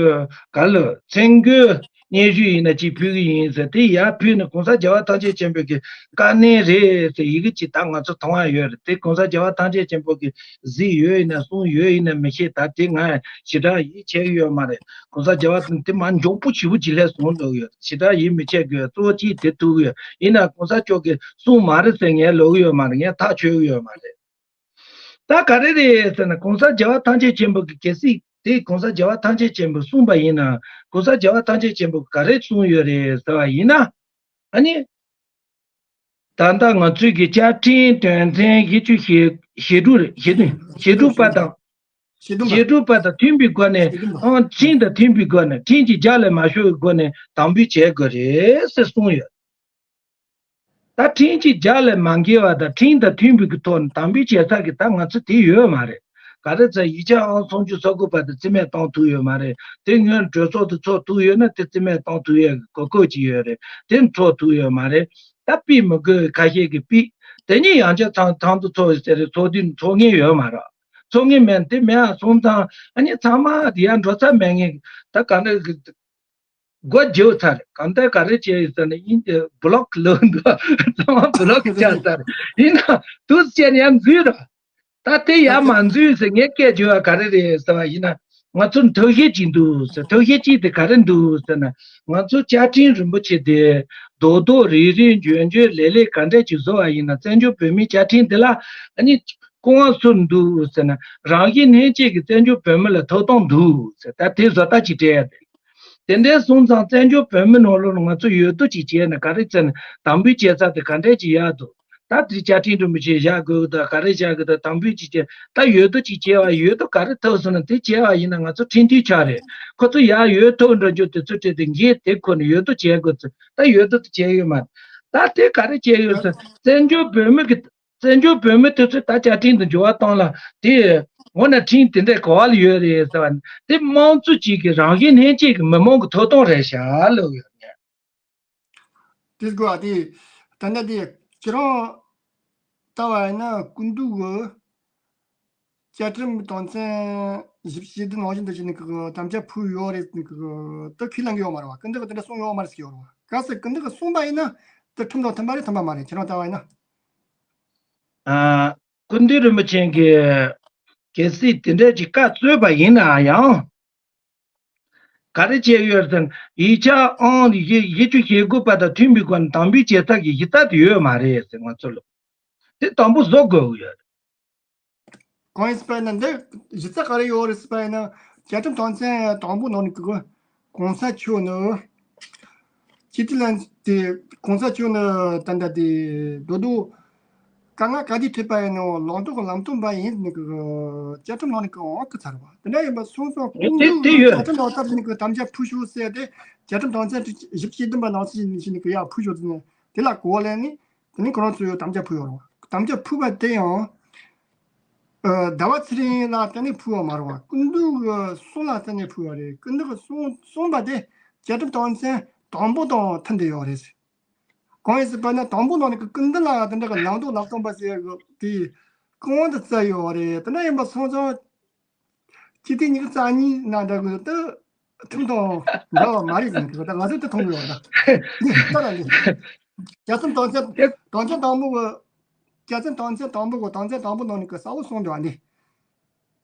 ག་ལ་མཚན་དགོས་ སྙན་ཞུ་ཡིན་ན་ཅིག་ཕུལ་གི་ཡིན་ཟེར། དེ་ཡར་ཕུལ་ནས་གོང་ས་རྒྱལ་བ་ཐམས་ཅད་མཁྱེན་པའི་གི་བཀའ་ནན་རེད་ཟེར་ཡི་གེ་ཅིག་ད་ང་ཚོ་མཐོང་ཡ་ཡོད་རེད། དེ་གོང་ས་རྒྱལ་བ་ཐམས་ཅད་མཁྱེན་པའི་གི་གཟིགས་ཡོད་ཡིན་ན་གསུངས་ཡོད་ཡིན་ན་མི་ཤེས། ད་དེ་ང་ཞེ་དྲག་ཡིད་ཆེས་ཡོད་མ་རེད། གོང་ས་རྒྱལ་བ་དེ་མ་མགྱོགས་པོ་ཞེ་པོ་ཅིག་ལས་གསུངས་འདུག་ཡོད། ཞེ་དྲག་ཡིད་མི་ཆེས་དགོས། གཙོ་བོ་གཅིག་དེ་ཐུག་ཡོད་ཡིན་ན་གོང་ས་མཆོག་གིས་གསུངས་མ་རེད་ཟེར་ངས་ལབ་ཡོད་མ་རེད། ངས་ཐག་ཆོད་ཡོད་མ་རེད། ད་ག་རེ་རེད་ཟེར་ན་གོང་ས་རྒྱལ་བ་ཐམས་ཅད་མཁྱེན་པ་གི་གལ་སྲིད་དེ་གོང་ས་རྒྱལ་བ་ཐམས་ཅད་མཁྱེན་པས་གསུངས་པ་ཡིན་ན་གོང་ས་རྒྱལ་བ་ཐམས་ཅད་མཁྱེན་པས་ག་རེ་གསུངས་ཡོད་རེད་ཟེར་བ་ཡིན་ན། ཨ་ནི། ད་ལྟ་ང་ཚོས་ཀྱི་བཅའ་ཁྲིམས་དོན་ཚན་བཞི་བཅུ་ཞེ་ཞེ་དྲུག་རེད། ཞེ་དྲུག་ཞེ་དྲུག་པ་དང་། ཞེ་བདུན་པ། ཞེ་དྲུག་པ་དང་མཐུན་པའི་སྒོ་ནས། ཞེ་བདུན་པ། ཨང་ཁྲིམས་དང་མཐུན་པའི་སྒོ་ནས་ཁྲིམས་ཀྱི་རྒྱབ་ལས་མ་ཤོར་བའི་སྒོ་ནས་དམ་འབུལ་བྱེད་དགོས་རེད་ཟེར་གསུངས་ཡོད། ད་ཁྲིམས་ཀྱི་རྒྱབ་ལས་མ་འགལ་བ་དང་ཁྲིམས་དང་མཐུན་པའི་གི་ཐོག་ནས་དམ་འབུལ་བྱེད་ས་གི་ད་ང་ཚོ་དེ་ཡོད་མ་རེད། ག་རེ་ཟེར་ཡིག་ཆ་ཨང་སུམ་ཅུ་སོ་དགུ་པ་དེ་རྩིས་མེད་གཏོང་ཐུབ་ཡོད་མ་རེད། དེ་སྔོན་གྲོས་ཚོགས་དེ་ཚོགས་ཐུབ་ཡོད་ན་དེ་རྩིས་མེད་གཏོང་ཐུབ་ཡས་གི་གོ་སྐབས་ཅིག་ཡོད་རེད། དེ་ཚོགས་ཐུབ་ཡོད་མ་རེད། ད་ཕུད་མི་དགོས། ཁ་ཤས་ཀྱིས་ཕུད། དེ་ཉིད་ཡང་བསྐྱར་ཚང་ཚང་དུ་ཚོགས་ཡོད་ཟེར་རེད། ཚོགས་དུས་ཚོགས་མཁན་ཡོད་མ་རེད། ཚོགས་མཁན་མེད་དེ་མེད་ཨ་སོང་ཙང་ཨ་ནི་ཚང་མ་དེ་ཡང་འགྲོ་ས་མེད་ངེས། ད་ག་འདྲ་གི་སྒོ་རྒྱབ་ཚར་རེད། གང་ལྟར་ག་རེ་བྱས་ཡོད་ཟེར་ན་ཡིན་ཏེ་བི་ལོག་ལོག་འདུག་ཚང་མ་བི་ལོག་བྱས་ཚར་རེད། ཡིན་ན་དུས་བྱས་ནས་ཡང་འཛུལ་ར། ད་དེ་ཡར་མ་འཛུལ་ཟེར་ངས་སྐད་བརྗོད་པ་ག་རེ་རེད་ཟེར་བ་ཡིན་ན། ང་ཚོར་ཐབས་ཤེས་ཅིག་འདུག་ཟེར། ཐབས་ཤེས་གཅིག་དེ་ག་རེ་འདུག་ཟེར་ན། ང་ཚོ་བཅའ་ཁྲིམས་རིན་པོ་ཆེ་དེ་རྡོག་རྡོག་རིལ་རིལ་འཇོན་འཇོན་ལེགས་ལེགས་ག་འདྲས་ཅིག་བཟོ་བ་ཡིན་ན་བཙན་བྱོལ་བོད་མིའི་བཅའ་ཁྲིམས་དེ་ལ་ཨ་ནི་སྐུ་དབང་སུར་འདུག་ཟེར་ན་རང་བཞིན་ལྷན་སྐྱེས་ཀྱི་བཙན་བྱོལ་བོད་མི་ལ་ཐོབ་ཐང་འདུག་ཟེར། ད་དེ་བཟོ་ལྟ་ཅིག་སྤྲད་ཡ་དེ། དེ་འདྲའི་སོང་ཙང་བཙན་བྱོལ་བོད་མི་ནང་ལོགས་ལ་ང་ཚོ་འོས་བསྡུ་ཅིག་བྱས་ན་ག་རེ་བྱས་ན་དམ་འབུལ་བྱེད་ས་དེ་ག་འདྲས་ཅིག་ཡག་འདུག་ད་དེ་བཅའ་ཁྲིམས་རིན་པོ་ཆེ་བཞག་དགོས་ཀྱི་འདུག་ག་རེ་བཞག་དགོས་འདུག་དམ་འབུལ་ཅིག་བྱས། ད་འོས་བསྡུ་ཅིག་བྱས་པ་འོས་བསྡུ་ག་རེ་ཐོབ་སོང་ན་དེ་བྱས་པ་ཡིན་ན་ང་ཚོ་ཁྲིམས་མཐུན་ཆགས་རེད། ཁོ་ཚོ་ཡར་འོས་ཐོབ་འགྲོ་རྒྱུ་དེ་ཚོ་སྤྲད་དེ་འགན་དེ་ཁུར་ནས་འོས་བསྡུ་བྱས་དགོས་ཚུལ་ད་འོས་བསྡུ་དེ་བྱས་ཡོད་མ་རེད། ད་དེ་ག་རེ་བྱས་ཡོད་ཟེར་བཙན་བྱོལ་བོད་མི་གི་བཙན་བྱོལ་བོད་མི་དེ་ཚོས་ད་བཅའ་ཁྲིམས་དང་འགྱུར་བ་བཏང་ལ་དེ་འོ་ན་ཁྲིམས་དེ་འདྲའི་ག་བ་ལ་ཡོད་རེད་ཟེར་བ་ནི་དེ་དམངས་གཙོ་གཅིག་གི་རང་བཞིན་ལྷན་སྐྱེས་ཀྱི་མི་མང་གི་ཐོབ་ཐང་རེད་ཤག་ལབ་ཡོད་ངས། དེ་དགོས་པ་དེ་ད་ལྟ་དེ་ཁྱེད་རང་ལྟ་བ་ཡིན་ན་སྐུ་མདུན་གྱི་བཅའ་ཁྲིམས་དོན་ཚན་བཞི་བཅུ་ཞེ་བདུན་ནང་བཞིན་དུ་བྱས་ནས་གི་དམ་བཅའ་ཕུལ་ཡོད་རེད་ནི་གི་ད་ཁས་ལེན་གི་ཡོད་མ་རེད་བ། སྐུ་མདུན་གྱི་དེ་འདྲ་གསུངས་ཡོད་མ་རེད་ཟེར་གི་ཡོད་རེད་བ། གལ་སྲིད་སྐུ་མདུན་གྱི་གསུངས་པ་ཡིན་ན་དེ་ཁྲིམས་དང་མཐུན་པ་རེད་མཐུན་པ་མ་རེད་ཁྱེད་རང་ལྟ་བ་ཡིན་ན། ཨ། སྐུ་མདུན་རིན་པོ་ཆེ་གིས་གལ་སྲིད་དེ་འདྲ་ཅིག་བཀའ་སྩལ་བ་ཡིན་ན་ཡང་། ག་རེ་བྱས་ཡོད་ཟེར་ན་ཡིག་ཆ་ཨང་བཞི་བཅུ་ཞེ་དགུ་པ་དང་མཐུན་པའི་སྒོ་ནས་དམ་འབུལ་བྱེད་ས་ཀྱི་གཞི་རྩ་དེ་ཡོད་མ་རེད་ཟེར་ང་ཚོ་ལ། དེ་དང་པོ་བཟོ་དགོས་ཡོད། གང་ཡིན་ཟེར་བ་ཡིན་ན་འདི་གཞི་རྩ་ག་རེ་ཡོད་རེད་ཟེར་བ་ཡིན་ན་བཅའ་ཁྲིམས་དོན་ཚན་དང་པོ་ནང་ནས་གི་གོང་ས་མཆོག་ནི་སྤྱི་འཐུས་ལ་དེ་གོང་ས་མཆོག་ནི་ད་ལྟ་དེ་རྡོག་རྡོག་དཀའ་ངལ་ག་དུས་ཐེབས་པ་ཡིན་ནའང་ལམ་སྟོན་གྱི་ལམ་སྟོན་པ་ཡིན་ནི་གི་བཅའ་ཁྲིམས་ནང་ནས་གི་འོག་ཏུ་ཚར་བ་དེ་འདྲ་ཡིན་པ་སོང་ཙང་སྐུ་མདུན་གྱི་བཅའ་ཁྲིམས་ནང་ལྟར་ནས་གི་དམ་བཅའ་ཕུལ་ཤོག་ཟེར་ཏེ་བཅའ་ཁྲིམས་དོན་ཚན་བཞི་བཅུ་ཞེ་བདུན་པ་ནང་བཞིན་ནས་གི་ཡར་ཕུལ་ཤོག་ཟེར་ནས་དེ་ལ་གོ་བ་ལེན་ནས། དེ་ནི་ཁོ་རང་ཚོ་ཡོད་དམ་བཅའ་ཕུལ་ཡོད་རེད་བ། དམ་བཅའ་ཕུལ་བ་དེ་ཡང་། ཨ། ཟླ་བ་ཚེ་རིང་ལ་བརྟེན་ནས་ཕུལ་བ་མ་རེད་བ། སྐུ་མདུན་གྱི་གསུང་ལ་བརྟེན་ནས་ཕུལ་བ་རེད། སྐུ་མདུན་གྱི་གསུང་གསུངས་པ་དེ་བཅའ་ཁྲིམས་དོན་ཚན་དང་པོ་དང་མཐུན་བསྡད་ཡོད་རེད། གང་ཡིན་ཟེར་བ་ན་དང་པོ་ནང་ནས་སྐུ་མདུན་ལ་དེ་འདྲ་གི་ལམ་སྟོན་ལམ་སྟོན་པ་ཟེར་གི་དེ་གང་དུ་བསྩལ་ཡོད་རེད། དེ་འདྲ་ཡིན་པ་སོང་ཙང་། སྤྱི་ཟླ་ཉི་ཤུ་རྩ་གཉིས་ནང་འདྲ་གི་ད་ཐུང་ཐུང་འདྲ་བ་མ་རེད་ཟེར་གི་ད་ང་ཚོ་ད་མཐོང་གི་ཡོད་ད། ད་ལ་ལས། བཅའ་ཁྲིམས་དོན་ཚན་དོན་ཚན་དང་པོ་གི་བཅའ་ཁྲིམས་དོན་ཚན་དང་པོ་གི་དོན་ཚན་དང་པོ་ནང་ནས་གི་གསལ་བོ་གསུངས་འདུག་ཨ་ནི།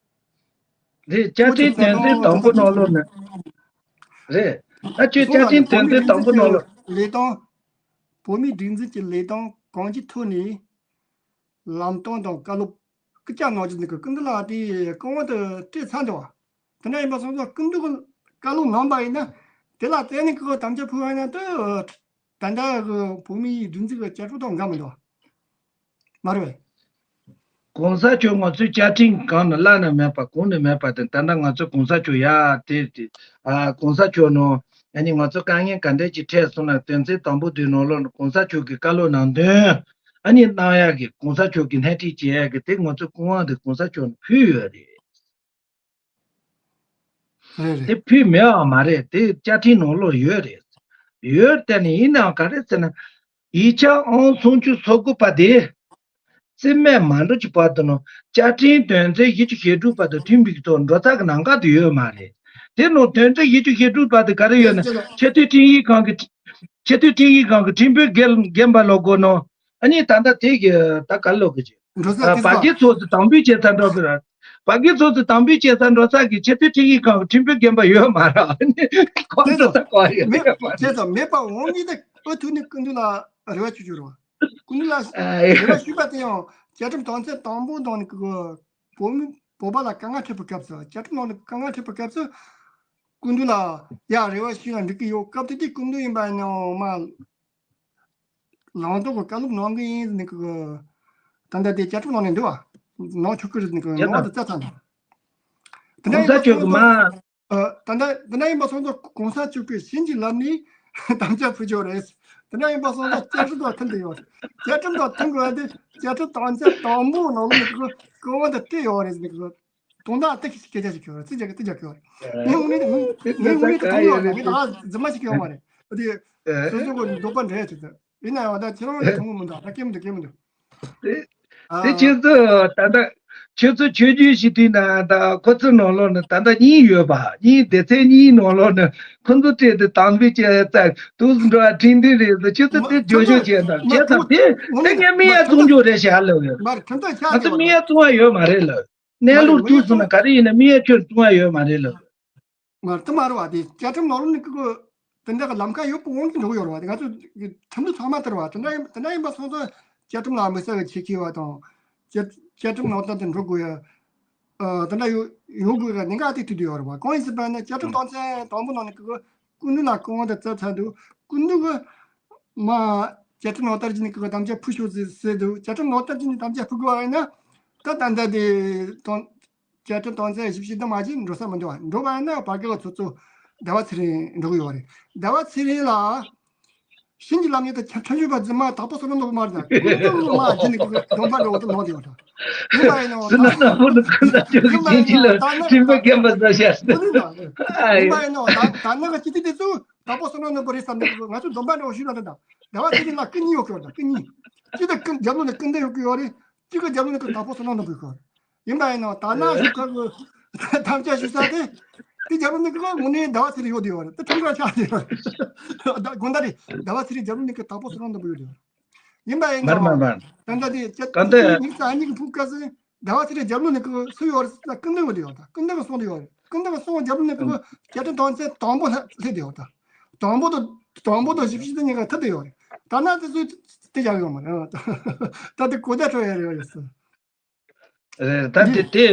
རེད། བཅའ་ཁྲིམས་དོན་ཚན་དང་པོ་ནང་ལོགས་ནས་རེད། ད་ཁྱོད་བཅའ་ཁྲིམས་དོན་ཚན་དང་པོ་ནང་ལོགས་ལས་དང་། བོད་མིའི་སྒྲིག་འཛུགས་ཀྱི་ལས་དོན་གང་ཅིའི་ཐོག་ནས། ལམ་སྟོན་དང་བཀའ་སློབ་སྐུ་བཅར་གནང་རྒྱུ་འདི་གི་སྐུ་མདུན་ལགས་དེ་སྐུ་དབང་དུ་སྤྲད་ཚར་འདུག་བ། དེ་འདྲ་ཡིན་པ་སོང་ཙང་སྐུ་མདུན་གི་བཀའ་སློབ་གནང་པ་ཡིན་ན་དེ་ལ་བརྟེན་ནས་ཁོ་དམ་བཅའ་ཕུལ་བ་ཡིན་ན་དེ་ད་ལྟ་གི་བོད་མིའི་སྒྲིག་འཛུགས་ཀྱི་བཅའ་ཁྲིམས་དང་འགལ་མི་འདུག་བ། མ་རེད་པས། གོང་ས་མཆོག་ང་ཚོའི་བཅའ་ཁྲིམས་སྒང་ནས་བརླག་ནས་མེད་པ་གོང་ནས་མེད་པ་དེ་ད་ལྟ་ང་ཚོ་གོང་ས་མཆོག་ཡ་དེ་དེ་ཨ་གོང་ས་མཆོག་ནང་ཨ་ནི་ང་ཚོ་དཀའ་ངལ་ག་འདྲས་ཅིག་འཕྲད་སོང་ན་དོན་ཚན་དང་པོ་དེའི་ནང་ལོགས་ནས་གོང་ས་མཆོག་གི་བཀའ་སློབ་ནང་དོན་ཨ་ནི་གནང་ཡག་གི་གོང་ས་མཆོག་གི་སྣེ་ཁྲིད་བྱེད་ཡག་གི་དེ་ང་ཚོ་སྐུ་དབང་དེ་གོང་ས་མཆོག་ནས་ཕུལ་ཡོད་རེད། རེད་རེད། དེ་ཕུལ་མེད་པ་མ་རེད། དེ་བཅའ་ཁྲིམས་ནང་ལོགས་ཡོད་རེད། ཡོད་དེ་ནི་ཡིན་ནའང་ག་རེ་ཟེར་ན། ཡིག་ཆ་ཨང་སུམ་ཅུ་སོ་དགུ་པ་དེ། རྩིས་མེད་མ་འགྲོ་གི་བར་དུ་ནང་བཅའ་ཁྲིམས་དོན་ཚན་བཞི་བཅུ་ཞེ་དྲུག་པ་དང་མཐུན་པའི་ཐོག་འགྲོ་ས་གི་ལམ་ཁ་དེ་ཡོད་མ་རེད། དེ་ནང་དོན་ཚན་བཞི་བཅུ་ཞེ་དྲུག་པ་དེ་ག་རེ་ཡོད་ན། ཆེས་མཐོའི་ཁྲིམས་ཡིག་ཁང་གི་ཆེས་མཐོའི་ཁྲིམས་ཡིག་ཁང་གི་ཁྲིམས་དཔོན་རྒན་རྒན་པ་ལོག་དགོས་ནོ། ཨ་ནི་ད་ལྟ་དེ་གི་ད་ག་ལོག་གི་ཅིག་འགྲོ་ས་ཨ་དེ་བར་ཚོ་བརྒྱད་ཚོགས་སུ་དམ་འབུལ་བྱེད་ས་འགྲོ་གི་ར། བར་བརྒྱད་ཚོགས་སུ་དམ་འབུལ་བྱེད་ས་འགྲོ་ས་གི་ཆེས་མཐོའི་ཁྲིམས་ཡིག་ཁང་གི་ཁྲིམས་དཔོན་རྒན་པ་ཡོད་མ་ར། ཨ་ནི་ཁོང་དེ་འགྲོ་ཚོ་ས་གོ་ཡོད་མེད་ཡོད་མ་རེད། དེ་ཚོ་མེད་པ་འོང་གི་དེ་ཨོ་ཐུག་ནི་སྐུ་མདུན་ལ་རེ་བ་ཞུ་རྒྱུ་རེད་བ། སྐུ་མདུན་ལ་ཨ་རེ་བ་ཞུས་པ་དེ་ཡང་བཅའ་ཁྲིམས་དོན་ཚན་དང་པོ་དང་ནི་གི་བོད་མི་བོད་པ་ལ་དཀའ་ངལ་འཕྲད་པའི་སྐབས་སུ། བཅའ་ཁྲིམས་ནང་ནས་དཀའ་ངལ་འཕྲད་པའི་སྐབས་སུ་སྐུ་མདུན་ལ་ཡ་རེ་བ་ཞུས་ན་འགྲིག་གི་ཡོད། སྐབས་དེ་དུས་སྐུ་མདུན་ཡིན་པ་ཡིན་ནའང་མ་ལངས་དོགས་ཀྱི་བཀའ་སློབ་གནང་གི་ཡིན་ཟེར་ནས་ཀྱི་ད་ལྟ་དེ་བཅའ་ཁྲིམས་ནང་ནས་འདུག་བ། གནང་ཆོག་གི་རེད་ཟེར་ནས་ཀྱི་ཡ་ནང་དུ་བཙལ་ཚར་འདུག་དེ་འདྲ་ཡིན་པ་སོང་ཙང་། ཨ། ད་ལྟ་དེ་འདྲ་ཡིན་པ་སོང་ཙང་གོང་ས་མཆོག་གིས་བྱིན་གྱིས་བརླབས་ནས་དམ་བཅའ་ཕུལ་རྒྱུ་རེད། དེ་འདྲ་ཡིན་པ་སོང་ཙང་བཅའ་ཁྲིམས་དང་མཐུན་དུ་ཡོད་རེད། བཅའ་ཁྲིམས་དང་མཐུན་དགོས་ཏེ་བཅའ་ཁྲིམས་དོན་ཚན་དང་པོ་ནང་ལ་ནི་ཀྱི་གོང་དུ་བྲིས་ཡོད་རེད་ཟེར་ནས་ཀྱི། དོན་དག་དེ་སྐད་ཆ་ཞིག་གྱོན་རེད། རྩིས་རྒྱག་རྩིས་རྒྱག་གྱོན་རེད། ངས་དངོས་གནས་ངས་དངོས་གནས་དེ་མཐོང་ཡོད་རེད། ངས་ད་རྫུན་མ་ཞིག་གྱོན་མ་རེད། དེ་སོ་སོ་གི་འདོད་པ་འདྲ་ཅིག་ད་ཡིན་ན་ཡང་ད་ཁྱེད་རང་ལ་མཐོང་གི་མི་འདུག་ད་སྐད་མི་འདུག་སྐད་མི་འདུག་དེ་ཨ། དེ་ཁྱེད་ཚོ་ད་ལྟ་ཁྱེད་ཚོ་ཆོས་བརྒྱུད་ཞིག་དུས་ན་ད་ཁོ་ཚོའི་ནང་ལོགས་ནས་ད་ལྟ་གཉིས་ཡོད་པ། གཉིས་སྡེ་ཚན་གཉིས་ནང་ལོགས་ནས་ཁོ་ཚོ་སྤྲད་དེ་དམ་འབུལ་བྱས་ཙང་དུས་འགྲོ་བ་ཁྲིམས་མཐུན་རེད་ཟེར། ཁྱེད་ཚོ་དེ་བརྗོད་བརྗོད་བྱས་ཙང་བྱས་ཙང་དེ་དེ་ངས་མི་ཡ་བཙོང་རྒྱུ་རེད་ཤག་ལབ་ཡོད། ང་ཚོ་མི་ཡ་བཙོང་བ་ཡོད་མ་རེད་ལབ། གནས་ལུགས་ཐུག་སོང་ན་ག་རེ་ཡིན་ན་མི་ཡ་ཁྱོད་བཙོང་བ་ཡོད་མ་རེད་ལབ། མ་རེད་དེ་མ་རེད་བ། དེ་བཅའ་ཁྲིམས་ནང་ལོགས་ནས་ཀྱི་དེ་འདྲ་གི་ལམ་ཁ་ཡོད་པ་དབང་གིས་འགྲོ་གི་ཡོད་རེད་བ། དེ་ང་ཚོ་ཁྲིམས་ལུགས་ཚང་མ་ལྟར་བ་དེ་འདྲ་ཡིན་དེ་འདྲ་ཡིན་པ་སོང་ཙང་བཅའ་ཁྲིམས་ལ་མི་གསལ་བའི་ཆེད་མཁས་པ་དང་། བཅའ་བཅའ་ཁྲིམས་ནང་ལྟར་དུ་འགྲོ་དགོས་ཡ། ཨ། དེ་འདྲ་ཡོད་ཡོང་དགོས་ཀྱི་གནད་འགག་དེ་ཐུག་བསྡད་ཡོད་རེད་བ། གང་ཡིན་ཟེར་བ་ན་བཅའ་ཁྲིམས་དོན་ཚན་དང་པོ་ནང་ནས་ཀྱི་སྐུ་མདུན་ལ་སྐུ་དབང་དེ་བསྩལ་ཚར་འདུག་སྐུ་མདུན་གྱི་མ་བཅའ་ཁྲིམས་ནང་ལྟར་གྱི་ནི་ཀྱི་དམ་བཅའ་ཕུལ་ཤོག་ཟེར་ཟེར་འདུག་བཅའ་ཁྲིམས་ནང་ལྟར་གྱི་ནི་དམ་བཅའ་ཕུལ་དགོས་པ་ཡིན་ན་ད་ད་ལྟ་དེ་དང་། བཅའ་ཁྲིམས་དོན་ཚན་བཞི་བཅུ་ཞེ་བདུན་མ་ཅིག་འགྲོ་ས་མི་འདུག་བ། འགྲོ་བ་ཡིན་ན་བར་བརྒལ་བ་ཚོ་ཚོ་ཟླ་བ་ཚེ་རིང་འགྲོ་གི་ཡོད་རེད། ཟླ་བ་ཚེ་རིང་ལ་བྱིན་གྱིས་བརླབས་ནས་ད་ཁྲིམས་ཞིབ་པ་རྫུན་མ་དྭགས་པོ་བསོད་ནམས་ནོར་བུ་མ་རེད། ད་ཀུན་ཏུ་མ་བྱིན་ནས་ཀྱི་སྡོམ་པ་འགྲོ་དུ་ལོག་དེ་ཡོད་ད། ཡིན་པ་ཡིན་ནོ་བསོད་ནམས་ནོར་བུ་ནི་ཀུན་ཏུ་ཡིན་པ་ཡིན་ནོ་ད་ནི་ཁྲིམས་པ་རྒན་པ་ཟ་ཤ་ཟ། ཡིན་པ་ཡིན་ནོ་ད་ད་ནི་ཅི་སྟེ་དེ་ཚོ་དྭགས་པོ་བསོད་ནམས་ནོར་བུ་རེད་བསམ་ནས་ང་ཚོ་སྡོམ་པ་འགྲོ་ཞུས་ན་ད་ཟླ་བ་ཚེ་རིང་ལ་སྐུ་གཉིས་ཡོད་ཀྱི་ཡོད་ད། སྐུ་གཉིས་ཅི་ད་ཀུན་རྒྱབ་ལོགས་ནས་ཀུན་ཏུ་ཡོད་ཀྱི་ཡོད་རེད། གཅིག་གི་རྒྱབ་ལོགས་ནས་ཀྱི་དྭགས་པོ་བསོད་ནམས་ནོར་བུ་ཡོད་ཀྱི་ཡོད་རེད། ཡིན་པ་ཡིན་ནོ་ད་ན་ཞུ་ཁ་གི་དམ་བཅའ་ཞུ་ས་དེ་དེ་རྒྱབ་ལོགས་ནས་ཀྱི་དངོས་གནས་ཟླ་བ་ཚེ་རིང་ཡོད་དེ་ཡོད་རེད། དེ་ཁྲིམས་ཁང་ཆགས་དེ་ཡོད་རེད། ད་དགོན་བདག་རེད། ཟླ་བ་ཚེ་རིང་རྒྱབ་ལོགས་ནས་ཀྱི་དྭགས་པོ་བསོད་ནམས་ནོར་བུ་ཡོད་དེ་ཡོད་རེད། ཡིན་པ་ཡིན་ནོ་ད་ལྟ་དེ་ད་ལྟ་ཉིས་རྩ་གཉིས་ཀྱི་ཕུག་སྐབས་སུ་ཟླ་བ་ཚེ་རིང་རྒྱབ་ལོགས་ནས་ཀྱི་སུ་ཡོད་རེད་ཟེར་ན་ཀུན་ལྡན་ཡོད་དེ་ཡོད་ད། ཀུན་ལྡན་གསུང་དེ་ཡོད་རེད། ཀུན་ལྡན་གསུང་རྒྱབ་ལོགས་ནས་ཀྱི་བཅའ་ཁྲིམས་དོན་ཚན་དང་པོ་སླེབས་དེ་ཡོད་ད། དང་པོ་དང་དང་པོ་དང་བཞི་བཅུ་ཞེ་གཉིས་ཀ་ཐུབ་དེ་ཡོད་རེད། ད་ན་དེ་ཚོས་དེ་རྒྱག་ཡོད་མ་རེད། ད་དེ་གོ་བརྡ་འཕྲོད་ཡ་རེད་ཡོད་སྲིད། རེད། ད་དེ་དེ་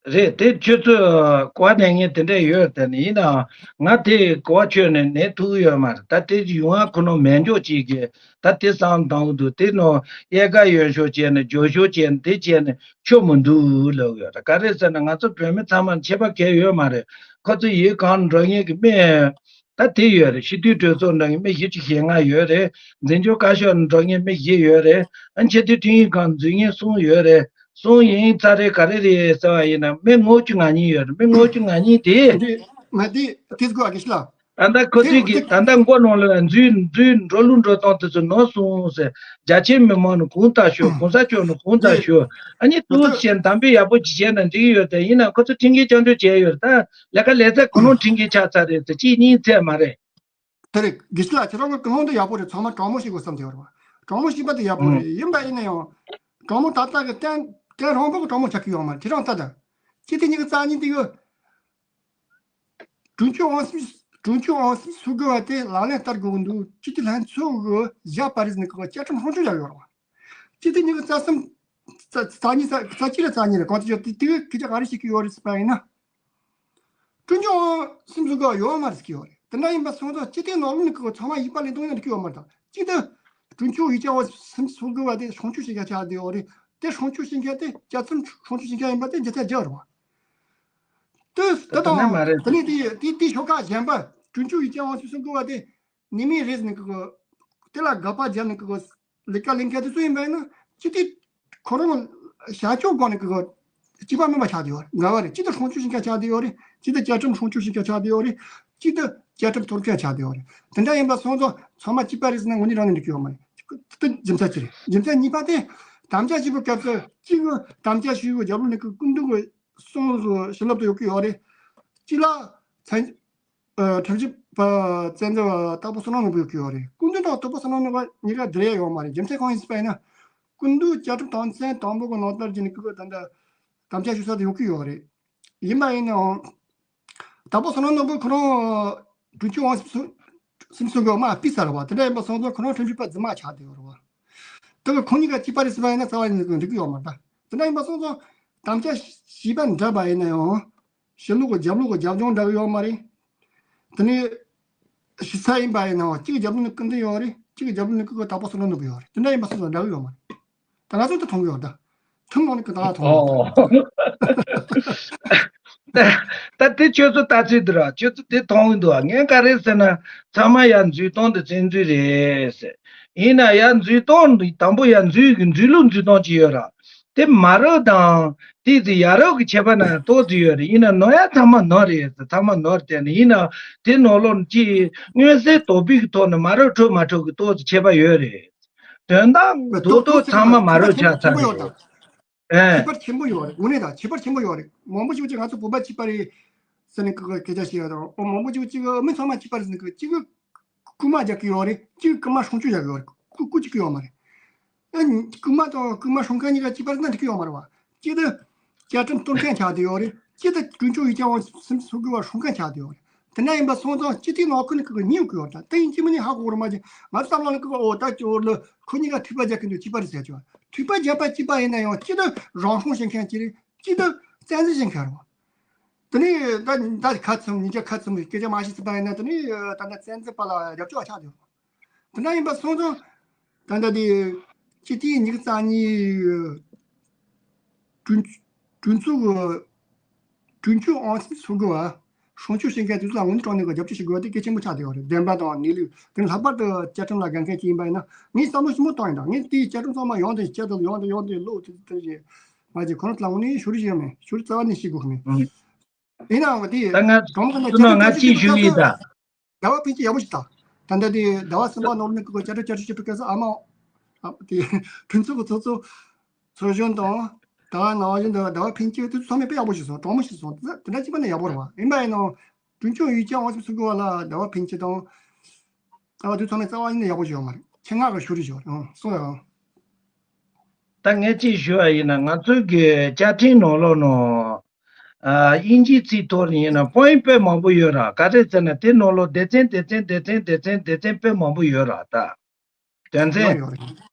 རེད། དེ་ཁྱོད་ཚོས་གོ་བ་ལེན་མཁན་དེ་འདྲ་ཡོད་དེ་ནི་ཡིན་ནའང་ང་དེ་གོ་བ་ཁྱོན་ནས་ལེན་ཐུབ་ཡོད་མ་རེད། ད་དེ་ཡོང་བ་ཁོ་ནོ་མེད་འཇོག་བྱེད་ཀྱི་ད་དེ་བསམ་བཏང་འདུག་དེ་ནོ་དབྱེ་ཁ་ཡོད་ཤོག་བྱས་ནས་བརྗོད་ཤོག་བྱས་ནས་དེ་བྱས་ནས་ཆོ་མི་འདུག་ལབ་ཡོད་རེད། ག་རེ་ཟེར་ན་ང་ཚོ་བོད་མི་ཚང་མ་ཁྱད་པར་གང་ཡོད་མ་རེད། ཁོ་ཚོ་ཡུལ་གང་འགྲོ་མཁན་གྱི་མི། ད་དེ་ཡོད་རེད། སྤྱི་འཐུས་གྲོས་ཚོགས་ནང་གི་མི་བཞི་བཅུ་ཞེ་ལྔ་ཡོད་རེད། འཛིན་སྐྱོང་བཀའ་ཤག་ནང་འགྲོ་མཁན་མི་བཞི་ཡོད་རེད། ཨ་ཆེས་མཐོའི་ཁྲིམས་ཡིག་ཁང་འཛུལ་མཁན་གསུམ་ཡོད་རེད། གསུམ་ཡིན་ཙང་རེད་ག་རེ་རེད་ཟེར་བ་ཡིན་ན་མི་ལྔ་བཅུ་ང་གཉིས་ཡོད་རེད། མི་ལྔ་བཅུ་ང་གཉིས་དེ། ང་དེ་དེ་དགོས་ཨ་གི་ཤི་ལ། ད་ལྟ་ཁོ་ཚོས་ཀྱིས་ད་ལྟ་མགོ་ནང་ལ་འཛུལ་འཛུལ་འགྲོ་ལུགས་འགྲོ་སྟངས་དེ་ཚོ་ནོར་སོང་ཟེར། རྒྱ་ཆེའི་མི་མང་ནས་གང་ལྟར་ཤོག་གོང་ས་མཆོག་ནས་གང་ལྟར་ཤོག་ཨ་ནི་ཏུའུ་ཅན་དམ་པའི་ཡག་པོ་ཅིག་བྱས་ན་འགྲིག་ཡོད་དེ་ཡིན་ན་ཁོ་ཚོ་ཁྲིམས་འགལ་བཅའ་འགྲོལ་བྱས་ཡོད་རེད། ད་ལས་ཀ་ལས་ཚད་གང་རུང་ཁྲིམས་འགལ་ཆགས་ཚར་རེད་ཟེར་གཅིག་གཉིས་ཚད་མ་རེད། དེ་རེད། དགེ་བཤེས་ལགས་ཁྱེད་རང་གི་ཀུན་སློང་དེ་ཡག་པོ་རེད། ཚང་མ་དྲང་མོ་བཤད་དགོས་བསམ་དེ་ཡོད་རེད་བ། དྲང་མོ་བཤད་པ་དེ་ཡག་པོ་རེད། ཡིན་པ་ཡིན་ན་ཡང་དྲང་མོ་ད་ལྟ་གི་གཏན་གཏན་རང་པོ་གི་དྲང་མོ་ཆགས་ཀྱི་ཡོད་མ་རེད། ཁྱེད་རང་ལྟ་ད། སྤྱི་འཐུས་ཉི་ཤུ་རྩ་གཉིས་དེ་གི་གྲོས་ཆོད་དབང་སྲིད་གྲོས་ཆོད་དབང་སྲིད་སུ་དགོས་པ་དེ་ལག་ལེན་བསྟར་དགོས་ཀྱི་འདུག་སྤྱི་འཐུས་ལྷན་ཚོགས་ཀྱི་བཞག་པ་རེད་ཟེར་ནས་ཀྱི་བཅའ་ཁྲིམས་སྲུང་སྐྱོབ་བྱ་ཡོད་རེད་བ། སྤྱི་འཐུས་ཉི་ཤུ་རྩ་གསུམ་རྩ་རྩ་གཉིས་རྩ་རྩ་གཅིག་རེད་རྩ་གཉིས་རེད། གང་དུ་བྱོས་དེ་དེ་གི་སྐད་ཆ་ག་རེ་བཤད་ཀྱི་ཡོད་རེད་ཟེར་བ་ཡིན་ན། གྲོས་ཆོད་དབང་སྲིད་སུ་དགོས་པ་ཡོད་མ་རེད་ཟེར་གྱི་ཡོད་རེད། དེ་འདྲ་ཡིན་པ་སོང་ཙང་སྤྱི་འཐུས་ནང་ལོགས་ནས་ཀྱི་ཚང་མ་ཡིག་པ་ལེན་གཏོང་ཡོད་འགྲིག་གི་ཡོད་མ་རེད་ད། གཅིག་ད་གྲོས་ཆོད་ཡིག་ཆ་དབང་སྲིད་སུ་དགོས་པ་དེ་སྲུང་སྐྱོབ་བྱེད་མཁན་ཆགས་བསྡད་ཡོད་རེད། དེ་སྲུང་སྐྱོབ་བྱེད་མཁན་དེ་བཅའ་ཁྲིམས་སྲུང་སྐྱོབ་བྱེད་མཁན་ཡིན་པ་དེ་འཇལ་ཚད་རྒྱག་རེད་བ། དེ་དེ་དང་དེ་ནས་དེ་དེ་དེ་ཤོག་ཁག་གཞན་པ་གྲོས་ཆོད་ཡིག་ཆ་དབང་སྲིད་སུ་དགོས་པ་དེ་ནི་མི་རེད་ཟེར་ནས་ཀྱི་དེ་ལ་དགག་པ་བརྒྱབ་ནས་ཀྱི་ལས་ཀ་ལས་མཁན་དེ་ཚོ་ཡིན་པ་ཡིན་ན་སྤྱི་འཐུས་ཁོ་རང་བྱ་སྤྱོད་སྒོ་ནས་ཀྱི་སྤྱི་པ་མིན་པ་ཆགས་བསྡད་ཡོད་རེད། ངར་བ་རེད། སྤྱི་ཚོགས་སྲུང་སྐྱོབ་བྱེད་མཁན་ཆགས་བསྡད་ཡོད་རེད། སྤྱི་ཚོགས་བཅའ་ཁྲིམས་སྲུང་སྐྱོབ་བྱེད་མཁན་ཆགས་བསྡད་ཡོད་རེད། སྤྱི་ཚོགས་བཅའ་ཁྲིམས་གཏོར་མཁན་ཆགས་བསྡད་ཡོད་རེད། དེ་འདྲ་ཡིན་པ་སོང་ཙང་ཚང་མ་གཅིག་པ་རེད་ཟེར་ན་དངོས་གནས་རང་ནས་འགྲིག་གི་ཡོད་མ་རེད། དེ་རྒྱུ་མཚན་གཅིག་རེད། རྒྱུ་མཚན་གཉིས་པ་དེ་དམ་བཅའ་ཞིག་པའི་སྐབས་སུ་གཅིག་གི་དམ་བཅའ་ཞུས་པའི་རྒྱབ་ལོགས་ནས་ཀྱི་སྐུ་མདུན་གྱི་གསུང་གི་ཞུ་ལབ་དུ་ཡོད་ཀྱི་ཡོད་རེད། གཅིག་ལ་ ཐན་ཨ་ཁྲིམས་ཞིབ་པ་བཙན་འཛུལ་བ་དྭགས་པོ་བསོད་ནམས་ནོར་བུ་ཡོད་ཀྱི་ཡོད་རེད། སྐུ་མདུན་དང་དྭགས་པོ་བསོད་ནམས་ནོར་བུ་གཉིས་ཀ་འབྲེལ་ཡ་ཡོད་མ་རེད། རྒྱུ་མཚན་གང་ཡིན་ཟེར་བ་ཡིན་ན། སྐུ་མདུན་བཅའ་ཁྲིམས་དོན་ཚན་དང་པོ་གི་ནང་ལྟར་གྱི་ནི་ཀི་ཀི་ད་ལྟ་དམ་བཅའ་ཞུ་ས་དེ་ཡོད་ཀྱི་ཡོད་རེད། ཡིན་པ་ཡིན་ནའང་། དྭགས་པོ་བསོད་ནམས་ནོར་བུ་ཁོ་རང་དྲུང་ཆེ་ཝང་སིམ་སུ་སིམ་སུ་གི་མ་ཕུད་ཚར་བ་དེ་འདྲ་ཡིན་པ་སོང་ཙང་ཁོ་རང་ཁྲིམས་ཞིབ་པ་རྫུན་མ་ཆགས་བསྡད་ཡོད་རེད་བ། དེ་གི་ཁོ་གཉིས་ཀ་གཅིག་པ་རེད་ཟེར་བ་ཡིན་ན་རྩ་བ་ནས་འགྲིག་གི་ཡོད་མ་རེད་ད། དེ་འདྲ་ཡིན་པ་སོང་ཙང་དམ་བཅའ་བྱས་པ་འདྲ་བ་ཡིན་ན་ཡང་། ཕྱི་ལོགས་ཀྱི་རྒྱབ་ལོགས་ཀྱི་རྒྱབ་ལྗོངས་འདྲ་གི་ཡོད་མ་རེད། དེ་ནས་ཞུ་ས་ཡིན་པ་ཡིན་ནའང་གཅིག་གི་རྒྱབ་ལོགས་ནས་སྐུ་མདུན་ཡོད་རེད། གཅིག་གི་རྒྱབ་ལོགས་ནས་ཀི་ཀི་དྭགས་པོ་བསོད་ནམས་ནོར་བུ་ཡོད་རེད། དེ་འདྲ་ཡིན་པ་སོང་ཙང་འདྲ་གི་ཡོད་མ་རེད། ད་ང་ཚོ་ད་མཐོང་གི་ཡོད་ད། ཐུན་མོང་ནས་ཀི་ད་མཐོང་གི་ཡོད་ད། ད་ད་དེ་ཁྱོད་ཚོ་ལྟ་ཚུལ་འདི་ར་ཁྱོད་ཚོ་དེ་མཐོང་གི་འདུག་ངས་ག་རེ་ཟེར་ན་ཚང་མ་ཡར་འཛུལ་སྟངས་དེ་བཙན་འཛུལ་རེད་ཟེར། ཡིན་ན་ཡར་འཛུལ་སྟངས་དང་པོ་ཡར་འཛུལ་གི་འཛུལ་ལུགས་འཛུལ་སྟངས་ཅིག་ཡོད་ར། དེ་མ་རབས་དང་དེ་དེ་ཡ་རབས་ཀྱི་ཁྱད་པར་ན་ཏོག་ཙམ་ཡོད་རེད། ཡིན་ན་ནོར་ཡ་ཚང་མ་ནོར་རེད་ཟེར། ཚང་མ་ནོར་དེ་ནི་ཡིན་ན་དེ་ནོར་ལོག་ཅིག་མངོན་གསལ་དོད་པོའི་གི་ཐོག་ནས་མ་རབས་འཕྲོད་མ་འཕྲོད་གི་ཏོག་ཙམ་ཁྱད་པར་ཡོད་རེད། དོན་དག་མདོག་མདོག་ཚང་མ་མ་རབས་ཆགས་ཚར་རེད། ཨེ། ཁྱད་པར་ཆེན་པོ་ཡོད་རེད། དངོས་གནས་ད་ཁྱད་པར་ཆེན་པོ་ཡོད་རེད། མང་པོ་ཞིག་ཅིག་ང་ཚོ་བོད་པ་གཅིག་པ་རེད་ཟེར་ནས་སྐད་ཆ་བཤད་ཡོད་དང་། མང་པོ་ཞིག་ཅིག་མི་ཚང་མ་གཅིག་པ་རེད་ཟེར་ནས་གཅིག་རྐུ་མ་རྒྱག་གི་ཡོད་རེད། གཅིག་རྐུ་མ་སྲུང་སྐྱོབ་བྱ་གི་ཡོད་རེད། རྐུ་རྐུ་བྱེད་ཀྱི་ཡོད་མ་རེད། ཨ་ནི་རྐུ་མ་དང་རྐུ་མ་སྲུང་མཁན་གཉིས་ཀ་གཅིག་པ་རེད་ན་འགྲིག་གི་ཡོད་མ་རེད་བ། གཅིག་དེ་བཅའ་ཁྲིམས་གཏོར་མཁན་ཆགས་བསྡད་ཡོད་རེད། གཅིག་དེ་དྲུང་ཆེ་ཡུལ་གྱར་ཝང་སིམ་སུ་གི་བ་སྲུང་མཁན་ཆགས་བསྡད་ཡོད་རེད། དེ་འདྲ་ཡིན་པ་སོང་ཙང་སྤྱི་འཐུས་ནང་ཁུལ་ནས་ཀི་ཀི་གཉིས་ཡོད་ཀྱི་ཡོད་རེད། ད་དེ་ཡིན་གཅིག་མིན་གཉིས་ཧ་གོ་གི་རེད་མ་གཏོགས། ང་ཚོ་བསམ་བློ་ནང་ཀི་ཀི་ཨོ་ད་ཅི་འོ་ལ་ཁོ་གཉིས་ཀ་འཐུས་པ་རྒྱག་གི་འདུག་གཅིག་པ་རེད་ཟེར་གྱི་ཡོད། འཐུས་པ་རྒྱག་པ་གཅིག་པ་ཡིན་ན་ཡང་གཅིག་དེ་རང་སྲུང་བྱེད་མཁན་གཅིག་རེད། གཅིག་དེ་བཙན་འཛུལ་བྱེད་མཁན་རེད་བ། དེ་ནས་ད་ད་ཁ་ཚུམ་ཉིན་རྒྱབ་ཁ་ཚུམ་སྐད་ཆ་མ་བཤད་ཚུལ་པ་ཡིན་ན། དེ་ནས་ད་ལྟ་བཙན་འཛུལ་པ་ལ་རྒྱབ་སྐྱོར་ཆགས་འདུག་དེ་འདྲ་ཡིན་པ་སོང་ཙང་ད་ལྟ་དེ་སྤྱི་འཐུས་ཉི་ཤུ་རྩ་གཉིས་གྲོས་གྲོས་ཚོགས་ཀྱི་གྲོས་ཆོད་ཨང་སྲིད་ཚོགས་ཀྱི་བ་སྲུང་སྐྱོབ་བྱེད་མཁན་དེ་ཚོ་ལ་དངོས་གནས་དྲང་གནས་ཀྱི་རྒྱབ་སྐྱོར་བྱེད་དགོས་དེ་གལ་ཆེན་པོ་ཆགས་བསྡད་ཡོད་རེད། བདེན་པ་དང་གནས་ལུགས་དེ་ལྷག་པར་དུ་བཅའ་ཁྲིམས་ལ་དགའ་མཁན་ཅིག་ཡིན་པ་ཡིན་ན། ངས་བསམ་བློ་ཞིབ་མོ་བཏང་ཡིན་ད། ངས་དེའི་བཅའ་ཁྲིམས་ཚང་མ་ཡོང་དེ་བཅའ་དང་ཡོང་དེ་ཡོང་དེ་ཀློག་དེ་དེ་རེད་མ་གཏོགས་ཁོ་རང་ཚོ་ལ་དངོས་གནས་ཤོད་རྒྱུ་ཡོད་མེད་ཤོད་རྒྱུ་རྩ་བ་ནས་ཤེས་དགོས་མེད། ཡིན་ནའང་དེ་ད་ང་ཁྲོམ་ཁ་ན་ཐུག་ན་ང་གཅིག་ཞུ་ཡིན་ད། ཟླ་བ་ཕན་ཆད་ཡག་པོ་ཞིག་ད། ད་ལྟ་དེ་ཟླ་བ་གསུམ་པ་ནང་ལོགས་ནས་ཀི་ཀི་བཅའ་ཁྲིམས་བཅའ་ཁྲིམས་བཅུ་པའི་སྐབས་སུ་ཨ་མ་ཨ་དེ་གྲོས་ཚོགས་ཀྱི་ཚོགས་གཙོ་ཚོགས་གཞོན་དང་ད་ནང་བཞིན་དུ་ཟླ་བ་ཕན་ཆད་དེ་ཚང་མས་དཔེ་ཡག་པོ་ཞིག་སོང་། གྲོགས་མོ་ཞིག་སོང་། དེ་འདྲ་གཅིག་པ་ནས་ཡག་པོ་རེད་བ། ཡིན་པ་ཡིན་ནའང་གྲོས་ཆོད་ཡུལ་གྱར་ཝང་སིམ་སུ་གི་བ་ལ་ཟླ་བ་ཕན་ཆད་དང་ཨ་དེ་ཚང་མས་རྩ་བ་ཉིད་ནས་ཡག་པོ་ཞིག་ཡོད་མ་རེད། ཆེད་མངགས་ཀྱི་ཞུ་རེ་ཞུ་རེད། ཨང་སོང་ཡང་། ད་ངས་གཅིག་ཞུ་བ་ཡིན་ན། ང་ཚོའི་གི་བཅའ་ཁྲིམས་ནང་ལོགས་ནང་ཨ་དབྱིན་ཇིའི་ཚིག་ཐོག་ནས་ཡིན་ན་པོ་ཡིན་ཊི་དཔེ་མང་པོ་ཡོད་ར། ག་རེ་ཟེར་ན་དེ་ནང་ལོགས་སྡེ་ཚན་སྡེ་ཚན་སྡེ་ཚན་སྡེ་ཚན་སྡེ་ཚན་དཔེ་མང་པོ་ཡོད་ར། ད་དོན་ཚན་ཡོད་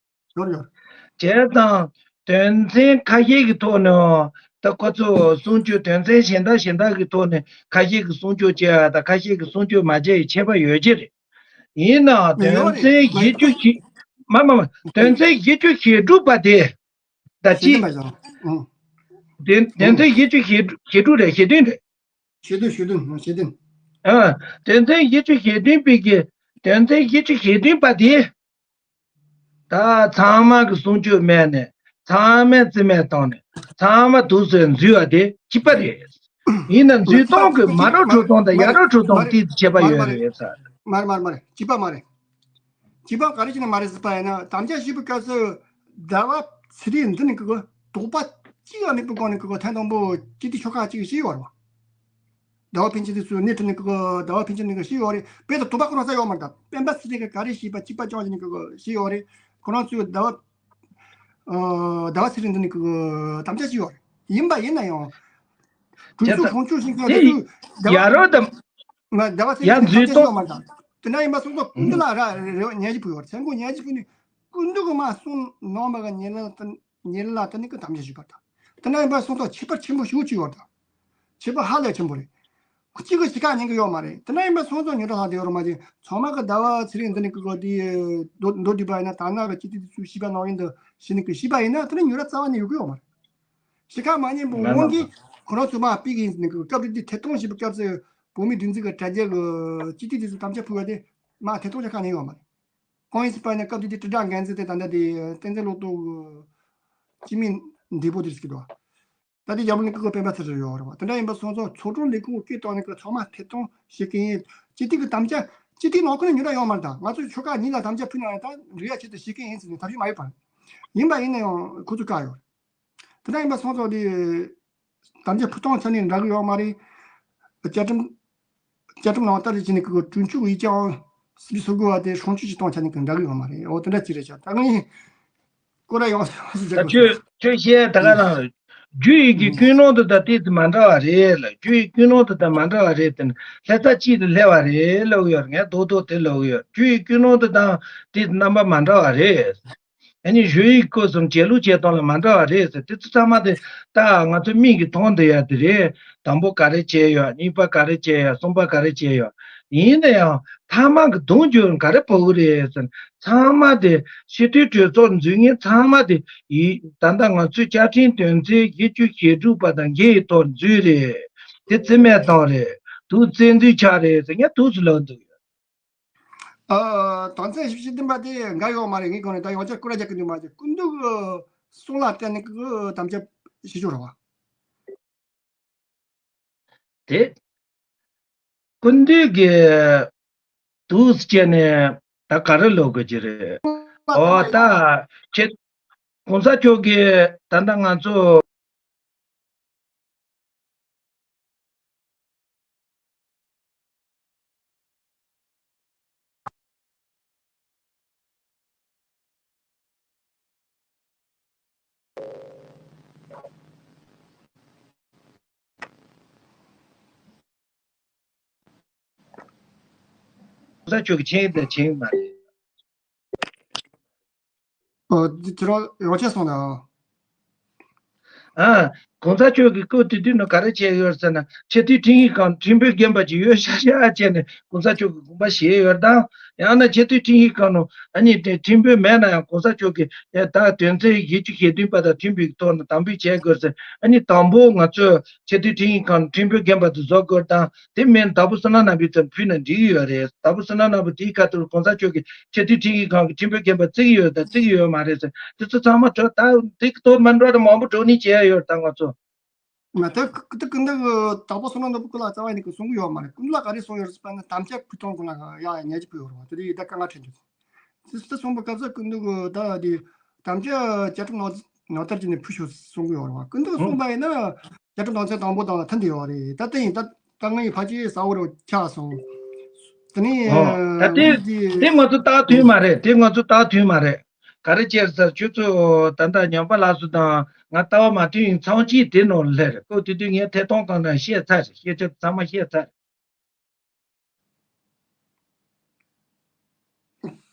ཡོད་ཡོད་ཡོད། བྱས་ཙང་དོན་ཚན་ཁ་ཤས་ཀྱི་ཐོག་ནས་ད་ཁོ་ཚོ་སྲུང་སྐྱོབ། དོན་ཚན་གཞན་དག་གཞན་དག་གི་ཐོག་ནས་ཁ་ཤས་ཀྱི་སྲུང་སྐྱོབ་བྱས་ཡ་དང་ཁ་ཤས་ཀྱི་སྲུང་སྐྱོབ་མ་བྱས་ཡའི་ཁྱད་པར་ཡོད་ཀྱི་རེད། ཡིན་ནའང་དོན་ཚན་བཞི་བཅུ་ཞེ། མ་མ་མ་དོན་ཚན་བཞི་བཅུ་ཞེ་དྲུག་པ་དེ། ད་ཅི། དོན་དོན་ཚན་བཞི་བཅུ་ཞེ་དྲུག་ཞེ་དྲུག་རེད། ཞེ་བདུན་རེད། ཞེ་བདུན་ཞེ་བདུན་ཞེ་བདུན། ཨ་དོན་ཚན་བཞི་བཅུ་ཞེ་བདུན་པའི་གི་དོན་ཚན་བཞི་བཅུ་ཞེ་བདུན་པ་དེ། ད་ཚང་མ་གི་སྲུང་སྐྱོབ་མེད་ནས་ཚང་མས་རྩིས་མེད་བཏང་ནས་ཚང་མ་དུས་སུ་འཛུལ་བ་དེ་གཅིག་པ་རེད། ཡིན་ན་འཛུལ་སྟངས་ཀྱི་མ་རབས་འཕྲོད་སྟངས་དང་ཡ་རབས་འཕྲོད་སྟངས་དེ་ཁྱད་པར་ཡོད་རེད་ས། མ་རེད་མ་རེད་མ་རེད། གཅིག་པ་མ་རེད། གཅིག་པ་ག་རེ་བྱས་ནས་མ་རེད་ཟེར་བ་ཡིན་ན། དམ་བཅའ་ཞུས་པའི་སྐབས་སུ་ཟླ་བ་ཚེ་རིང་འདི་ནི་གི་དོགས་པ་གཅིག་ཡང་མེད་པའི་སྒོ་ནས་གི་ཐེངས་དང་པོ་སྤྱི་འཐུས་ཆོལ་ཁ་གཅིག་ཞུས་ཡོད་རེད་བ། ཟླ་བ་ཕན་ཆད་དེ་ཚོའི་སྣེ་ཁྲིད་ནས་གི་ཟླ་བ་ཕན་ཆད་ནས་གི་ཞུས་ཡོད་རེད། དཔེ་དང་དོགས་པ་ཁོ་རང་ས་ཡོད་མ་རེད། ད་སྤེན་པ་ཚེ་རིང་གིས་ག་རེ་ཞུས་པ་གཅིག་པ་རྐྱང་བྱས་ནས་གི་ཞུས་ཡོད་རེད། ཁོ་རང་ཚོས་ཟླ་བ་ཨ་ཟླ་བ་ཚེ་རིང་འདི་ནས་གི་དམ་བཅའ་ཞུས་ཡོད་རེད། ཡིན་པ་ཡིན་ན་ཡང་གྲོས་ཚོགས་དེ་སྲུང་སྐྱོབ་བྱེད་མཁན་དེ་ཚོས་ཟླ་བ་ཡ་རབས་དམ། ང་ཟླ་བ་ཚེ་རིང་ཡ་འདི་ནས་དམ་འཛུལ་བཅའ་ཞུས་ཡོད་མ་རེད། ད་དེ་འདྲ་ཡིན་པ་སོང་ཙང་སྐུ་མདུན་ལ་ར་རེ་རེ་བ་ཉན་གྱི་ཕུལ་ཡོད་རེད། མཚན་གུ་ཉན་གྱི་ཕུལ་ནས་སྐུ་མདུན་གི་མ་གསུང་གནང་མ་གི་ཉིན་ལ་ད་ཉིན་ལ་ད་ནི་གི་དམ་བཅའ་ཞུས་པ་རེད། ད་དེ་འདྲ་ཡིན་པ་སོང་ཙང་ཁྱད་པར་ཆེན་པོ་ཞེ་པོ་ཅིག་ཡོད་རེད། ད་ཁྱད་པར་ཧ་ལས་ཆེན་པོ་རེད། གཅིག་གིས་གཞི་ཁ་ཉན་གི་ཡོད་མ་རེད། དེ་འདྲ་ཡིན་པ་སོང་ཙང་ཉོན་དྲ་ལྷག་བསྡད་ཡོད་རེད་མ་གཏོགས། ཚང་མ་གི་ཟླ་བ་ཚེ་རིང་འདི་ནི་གི་གོ་དེ་མདོར་མདོར་བསྡུས་པ་ཡིན་ན། དར་ནག་གི་སྤྱི་འཐུས་དེ་ཚོས་ཞུས་པ་ནང་བཞིན་དུ་ཞུས་ནི་གི་ཞུས་པ་ཡིན་ན་དེ་ནི་ཉོན་དྲ་རྩ་བ་ནས་ཡོད་གི་ཡོད་མ་རེད། གཞི་ཁ་མ་ཉན་པའི་དབང་གིས་ཁོ་རང་ཚོས་མ་ཕུད་གི་ཡིན་ཟེར་ནི་གི། སྐབས་དེ་དུས་ཐད་གཏོང་བྱས་པའི་སྐབས་སུ་བོད་མིའི་སྒྲིག་འཛུགས་ཀྱི་དྲ་རྒྱའི་གི་སྤྱི་འཐུས་དེ་ཚོས་དམ་བཅའ་ཕུལ་བ་དེ་མ་ཐད་གཏོང་བྱ་ཁ་ཉན་ཡོད་མ་རེད། གང་ཡིན་ཟེར་བ་ཡིན་ན་སྐབས་དེ་དུས་དྲིལ་བསྒྲགས་འགན་འཛིན་དེ་ད་ལྟ་དེ་བསྟན་འཛིན་བློ་གྲོས་ཀྱི་སྤྱི་མོས་འདས་པོ་དེ་ཟེར་གི་འདུག་ད་དེ་རྒྱ་མི་ནི་ཀི་ཀོ་སྤེན་པ་ཚེ་རིང་ཡོད་རེད་བ། དེ་འདྲ་ཡིན་པ་སོང་ཙང་ཚོགས་དྲུང་ལས་ཁུངས་སྐད་བཏང་ནས་ཀི་ཚང་མ་ཐད་གཏོང་བྱེད་ཀྱི་ཡིན། སྤྱི་འཐུས་ཀྱི་དམ་བཅའ་སྤྱི་འཐུས་ནང་ཁུལ་ནས་ཉོན་དྲ་ཡོད་མ་རེད། ད་ང་ཚོས་ཆོལ་ཁ་གཉིས་ལ་དམ་བཅའ་ཕུལ་ན་ཡང་ད་འགྲིག་ཡ་ཆེད་དུ་བྱེད་ཀྱི་ཡིན་ཟེར་ནས་ཐབས་ཤེས་མ་ཡོད་པ། ཡིན་པ་ཡིན་ན་ཡང་ཁོ་ཚོས་བཀག་ཡོད་རེད། དེ་འདྲ་ཡིན་པ་སོང་ཙང་དེ་དམ་བཅའ་ཕུལ་སྟངས་ཆ་ནས་འདྲ་གི་ཡོད་མ་རེད། བཅའ་ཁྲིམས་ བཅའ་ཁྲིམས་ནང་ལྟར་བྱས་ནས་ཀྱི་གྲོས་ཆོད་ཡིག་ཆ་ཨང་སི་བི་སོ་དགུ་བ་དེ་སྲུང་སྐྱོབ་བྱེད་སྟངས་ཆ་ནས་ཀྱི་འདྲ་གི་ཡོད་མ་རེད། འོ་དེ་འདྲ་ཅིག་རེད་ཤག་ད་ངས་སྐོར་ར་ཡང་ཡང་སེ་ད་བརྒྱབ་དགོས་ཁྱོད་ཁྱོད་བཤད་ད་ག་རང་རྒྱུ་ཡིག་གི་ཀུན་སློང་དེ་དང་དེ་དེ་མ་འདྲ་བ་རེད་ལ། རྒྱུ་ཡིག་ཀུན་སློང་དེ་དང་མ་འདྲ་བ་རེད་དེ་ནི་ལྷ་ས་གཅིག་ཏུ་སླེབས་པ་རེད་ལབ་ཡོད། ངས་རྡོག་རྡོག་དེ་ལབ་ཡོད། རྒྱུ་ཡིག་ཀུན་སློང་དེ་དང་དེ་དེ་རྣམ་པ་མ་འདྲ་བ་རེད། ཨ་ནི་ཞུ་ཡིག་སྐོར་གསུམ་བྱེད་ལུགས་བྱེད་སྟངས་ལ་མ་འདྲ་བ་རེད་ཟེར། དེ་ཚོ་ཚང་མ་དེ་ད་ང་ཚོ་མིག་གིས་མཐོང་བསྡད་ཡ་དེ་རེད། དང་པོ་ག་རེ་བྱས་ཡོད། གཉིས་པ་ག་རེ་བྱས་ཡོད། གསུམ་པ་ག་རེ་བྱས་ཡོད། ཡིན་ན་ཡང་མཐའ་མ་གི་གདོང་རྒྱུ་ག་རེ་ཕོག་གི་རེད་ཟེར། ཚང་མ་དེ་སྤྱི་འཐུས་གྲོས་ཚོགས་འཛུལ་མཁན་ཚང་མ་དེ་ཡིན། ད་ལྟ་ང་ཚོའི་བཅའ་ཁྲིམས་དོན་ཚན་བཞི་བཅུ་ཞེ་དྲུག་པ་དང་འགལ་ཡི་ཐོག་འཛུལ་རེད། དེ་རྩིས་མེད་བཏང་རེད། དུ་བཙན་འཛུལ་ཆགས་རེད་ཟེར་ངས་དུས་སུ་ལབ་འདུག་ཨ། དོན་ཚན་བཞི་བཅུ་བདུན་པ་དེ་འགའ་ཡོད་མ་རེད། ངས་གོང་ནས་ད་ཡང་བསྐྱར་སྐོར་ར་རྒྱག་གི་འདུག་མ་གཏོགས་སྐུ་མདུན་གྱི་གསུང་ལ་བརྟེན་ནས་ཀྱི་དམ་བཅའ་བྱེད་ཆོག་རེད་བ། དེ་སྐུ་མདུན་གྱི་དུས་བྱས་ནས་ད་ག་རེ་ལབ་དགོས་ཀྱི་རེད། ཨོ་ད་ཁྱེད་གོང་ས་མཆོག་གིས་ད་ལྟ་ང་ཚོ། གོང་ས་མཆོག་གིས་མཁྱེན་དང་མཁྱེན་མ་རེད། ཨོ། འདི་ཁྱེད་རང་ཡོང་ཆེད་སོང་ན། ཨ། གོང་ས་མཆོག་གིས་སྐབས་དེ་དུས་ནང་ག་རེ་བྱས་ཡོད་ཟེར་ན། ཆེས་མཐོའི་ཁྲིམས་ཡིག་ཁང་ཁྲིམས་དཔོན་རྒན་པ་ཅིག་ཡོད་ཤག་ཤག་བྱས་ནས་གོང་ས་མཆོག་གི་དགོངས་པ་བཞེས་ཡོད་དང་། ཡང་ན་ཆེས་མཐོའི་ཁྲིམས་ཡིག་ཁང་ནང་ཨ་ནི་དེ་ཁྲིམས་དཔོན་མེད་ན་ཡང་གོང་ས་མཆོག་གིས་ཡ་ད་དོན་ཚན་བཞི་བཅུ་ཞེ་བདུན་པ་དང་མཐུན་པའི་ཐོག་ནས་དམ་འབུལ་བྱས་དགོས་ཟེར། ཨ་ནི་དང་པོ་ང་ཚོས་ཆེས་མཐོའི་ཁྲིམས་ཡིག་ཁང་ཁྲིམས་དཔོན་རྒན་པ་དེ་བཟོ་དགོས་དང་། དེ་མིན་དྭགས་པོ་བསོད་ནམས་རྣམ་རྒྱལ་ཚོར་ཕུལ་ན་འགྲིག་གི་ཡོད་རེད། དྭགས་པོ་བསོད་ནམས་རྣམ་རྒྱལ་དེའི་ཁ་ཐུག་གོང་ས་མཆོག་གིས་ཆེས་མཐོའི་ཁྲིམས་ཡིག་ཁང་གི་ཁྲིམས་དཔོན་རྒན་པ་བརྩི་གི་ཡོད་དང་བརྩི་གི་ཡོད་མ་རེད་ཟེར། དེ་ཚོ་ཚང་མ་གྲོས་ད་དེ་གི་ཐོག་མ་འགྲོ་དང་མང་པོ་གྲོས་གཉིས་བྱས་ཡོད་ད་ང་ཚོ། ང་ད་ཀི་ད་ཀི་འདི་གི་དྭགས་པོ་བསོད་ནམས་རྣམ་རྒྱལ་སྐུ་ལ་རྩ་བ་ནས་གི་གསུང་གི་ཡོད་མ་རེད། ཀུན་ལ་ག་རེ་གསུང་ཡོད་རེད་ཟེར་པ་ན་དམ་བཅའ་ཕུལ་སྟངས་ཀུན་ལ་ཡ་ཡ་ཉེས་ཅིག་ཕུལ་ཡོད་རེད་བ། དེ་རིགས་ད་དཀའ་ངལ་འཕྲད་འདུག་དེ་ད་གསུངས་པ་སྐབས་སུ་ཀུན་ཏུ་གི་ད་དེ་དམ་བཅའ་བཅའ་ཁྲིམས་ནང་ནང་ལྟར་གྱི་ནས་ཕུལ་ཤོག་གསུང་གི་ཡོད་རེད་བ། ཀུན་ཏུ་གི་གསུངས་པ་ཡིན་ན་བཅའ་ཁྲིམས་དོན་ཚན་དང་པོ་དང་ལ་མཐུན་དེ་ཡོད་རེད། ད་དེ་ཡིན་ད་ད་ངའི་ཕལ་ཆེར་ས་འོག་རུ་ཆགས་སོང་། དེ་ནས་ཨོ་ད་དེ་ངས་ཀྱི་དེ་ང་ཚོ་ལྟ་མཐུན་མ་རེད། དེ་ང་ཚོ་ལྟ་མཐུན་མ་རེད། ག་རེ་བྱས་ཟེར་ཁྱོད་ཚོ་ད་ལྟ་ཉམས་པ་ལགས་སུ་དང་ང་ལྟ་བ་མ་མཐུན་ཡིན་ཚང་གཅིག་དེ་ནང་ལ་སླེབས་རེད། ཀོ་དེ་དུས་ངས་ཐད་གཏོང་སྒང་ནས་བཤད་ཚར་རེད། སྐད་ཆ་ཚང་མ་བཤད་ཚར་རེད།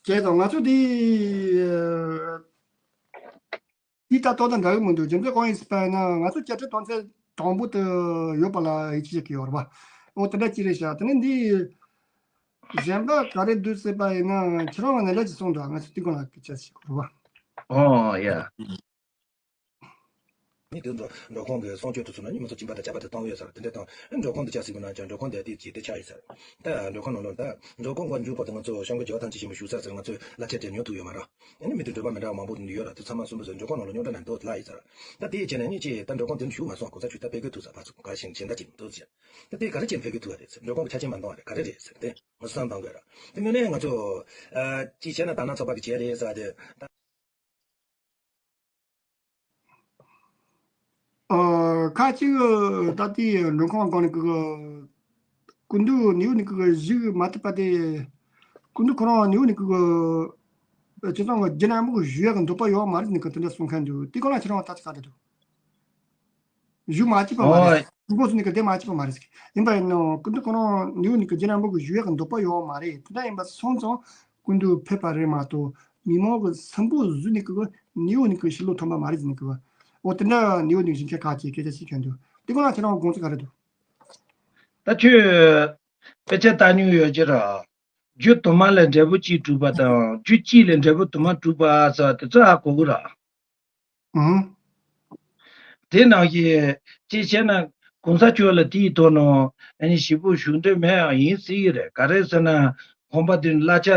བྱས་ཙང་ང་ཚོ་འདི་འདི་ལྟ་ཏོག་ཏོ་འདྲ་གི་མི་འདུག་རྒྱུ་མཚན་གང་ཡིན་ཟེར་པ་ཡིན་ན་ང་ཚོ་བཅའ་ཁྲིམས་དོན་ཚན་དང་པོ་དུ་ཡོད་པ་ལ་ཡིད་ཆེས་བྱེད་ཀྱི་ཡོད་རེད་པ། འོ་དེ་འདྲ་ཅིག་རེད་ཤག་དེ་ནས་འདི་གཞན་པ་ག་རེ་འདུག་ཟེར་པ་ཡིན་ན་ཁྱེད་རང་ལ་ནན་ཏན་ཅིག་གསུངས་འདྲ། ང་ཚོ་དེ་སྒང་ལ་སྐད་ཆ་བཤད་དགོས་རེད་པ། ཨོ་ཡ། ནི་དེ་ཚོ་འགྲོ་ཁང་གི་གསང་སྤྱོད་དུ་སོང་ན་ཉི་མ་ཚོ་སྦྱིན་པ་དང་ཇག་པ་དེ་བཏང་ཡོད་ཟེར། དེ་འདྲ་དང་འགྲོ་ཁང་དུ་ཆ་སྲིད་པ་ན་ཀྱང་འགྲོ་ཁང་དེ་དེ་ཇི་དེ་ཆགས་ཡོད་ཟེར། ད་འགྲོ་ཁང་ནང་ལོགས་ད་འགྲོ་ཁང་སྒོ་འཇུག་པ་དང་ང་ཚོ་ཤང་གི་ཇོ་ཐང་ཅི་ཞིག་མི་ཞུ་ས་ཟེར། ང་ཚོས་གླ་ཆ་དེ་ཉོ་ཐུབ་ཡོད་མ་རེད། ཨ་ནི་མི་དེ་འགྲོ་པ་མི་འདྲ་བ་མང་པོ་ཡོད་ར། དེ་ཚང་མ་གསུམ་པོ་ཟེར་འགྲོ་ཁང་ནང་ལ་རྙོག་དྲ་ནང་འདུག་ལ་ཡིན་ཟེར། ད་དེ་བྱས་ན་ངས་ཅི་ད་འགྲོ་ཁང་དེ་ནས་ཞུགས་མ་སོང་། གོང་ས་མཆོག་ད་ཕེབས་དགོས་ཐུག་ཟེར་ཕར་ཚུར་ག་ཞིག་གཞན་དག་ཅིག་འདུག་ཟེར། ད་དེ་ག་རེ་བྱས་ཕེབས་དགོས་ཐུག་བ་རེད་ཟེར། འགྲོ་ཁང་གི་ཆ་རྐྱེན་མ་འདང་བ་རེད། ག་རེ་རེད་ཟེར་ཏེ་ང་ཚོ་བསམ་བཏང་དགོས་ར། དེ་ངོས་ནས་ང་ཚོ་ཨ་ཅི་བྱས་ན་ད་ནང་ཚོགས་པ་གི་བྱས་རེད་ཟེར་བ་དེ། ཨ། ཁ་ཅིག་ད་ལྟའི་མགྲོན་ཁང་སྒང་ནས་ཀྱི་སྐུ་མདུན་ནིའུ་ནི་ཀྱི་བཞུགས་མ་ཐུབ་པ་དེ། སྐུ་མདུན་ཁོ་རང་ནིའུ་ནི་ཀྱི་སྤྱི་ཚོགས་ཀྱི་རྒྱུན་རིང་པོ་གི་བཞུགས་ཡག་གི་འདོད་པ་ཡོད་མ་རེད་ནི་ཀྱི་དེ་འདྲ་གསུང་མཁན་འདུག་དེ་སྒང་ལ་ཁྱེད་རང་ལྟ་ཚུལ་ག་འདྲ་འདུག་བཞུགས་མ་བཅུག་པ་མ་རེད། ཨོ། ཁོང་ཚོ་ནི་ཀྱི་དེ་མ་བཅུག་པ་མ་རེད། ཡིན་པ་ཡིན་ནོ་སྐུ་མདུན་ཁོ་རང་ནིའུ་ནི་ཀྱི་རྒྱུན་རིང་པོ་གི་བཞུགས་ཡག་གི་འདོད་པ་ཡོད་མ་རེད། དེ་འདྲ་ཡིན་པ་སོང་ཙང་། སྐུ་མདུན་ཕེབས་པ་རེད་མ་གཏོགས་མི་མང་གི་སུན་པོ་བཟོས་ནས་ཀྱི་ནིའུ་ནི་ཀྱི་ཕྱི་ལོགས་ཐོན་པ་མ་རེད་ཟེར་ནས་ཀྱི། འོ་དེ་འདྲ་ནིའུ་ནི་གཞིས་ཆགས་ཁག་ཅིག་སྐད་ཆ་བཤད་མཁན་འདུག་དེ་ཁོ་ན་ཁྱེད་རང་དགོངས་ཚུལ་ག་རེ་འདུག་ད་ཁྱོད་དཔེ་ཆ་ལྟ་མྱོང་ཡོད་ཀྱི་ར། རྒྱུ་དུ་མ་ལས་འབྲས་བུ་གཅིག་གྲུབ་པ་དང་རྒྱུ་གཅིག་ལས་འབྲས་བུ་དུ་མ་གྲུབ་པ་ཟེར་བ་དེ་ཚོ་ཧ་གོ་གི་ར། ཨང་། དེ་ནང་བཞིན་ཅིག་བྱས་ན་གོང་ས་མཆོག་ལ་དེའི་ཐོག་ནས་ཨ་ནི་ཞིབ་པོ་ཞུ་འདོད་མེད་ཡང་ཡིན་སྲིད་ཀྱི་རེད། ག་རེ་ཟེར་ན་ཁོང་པ་དེ་གླ་ཆ་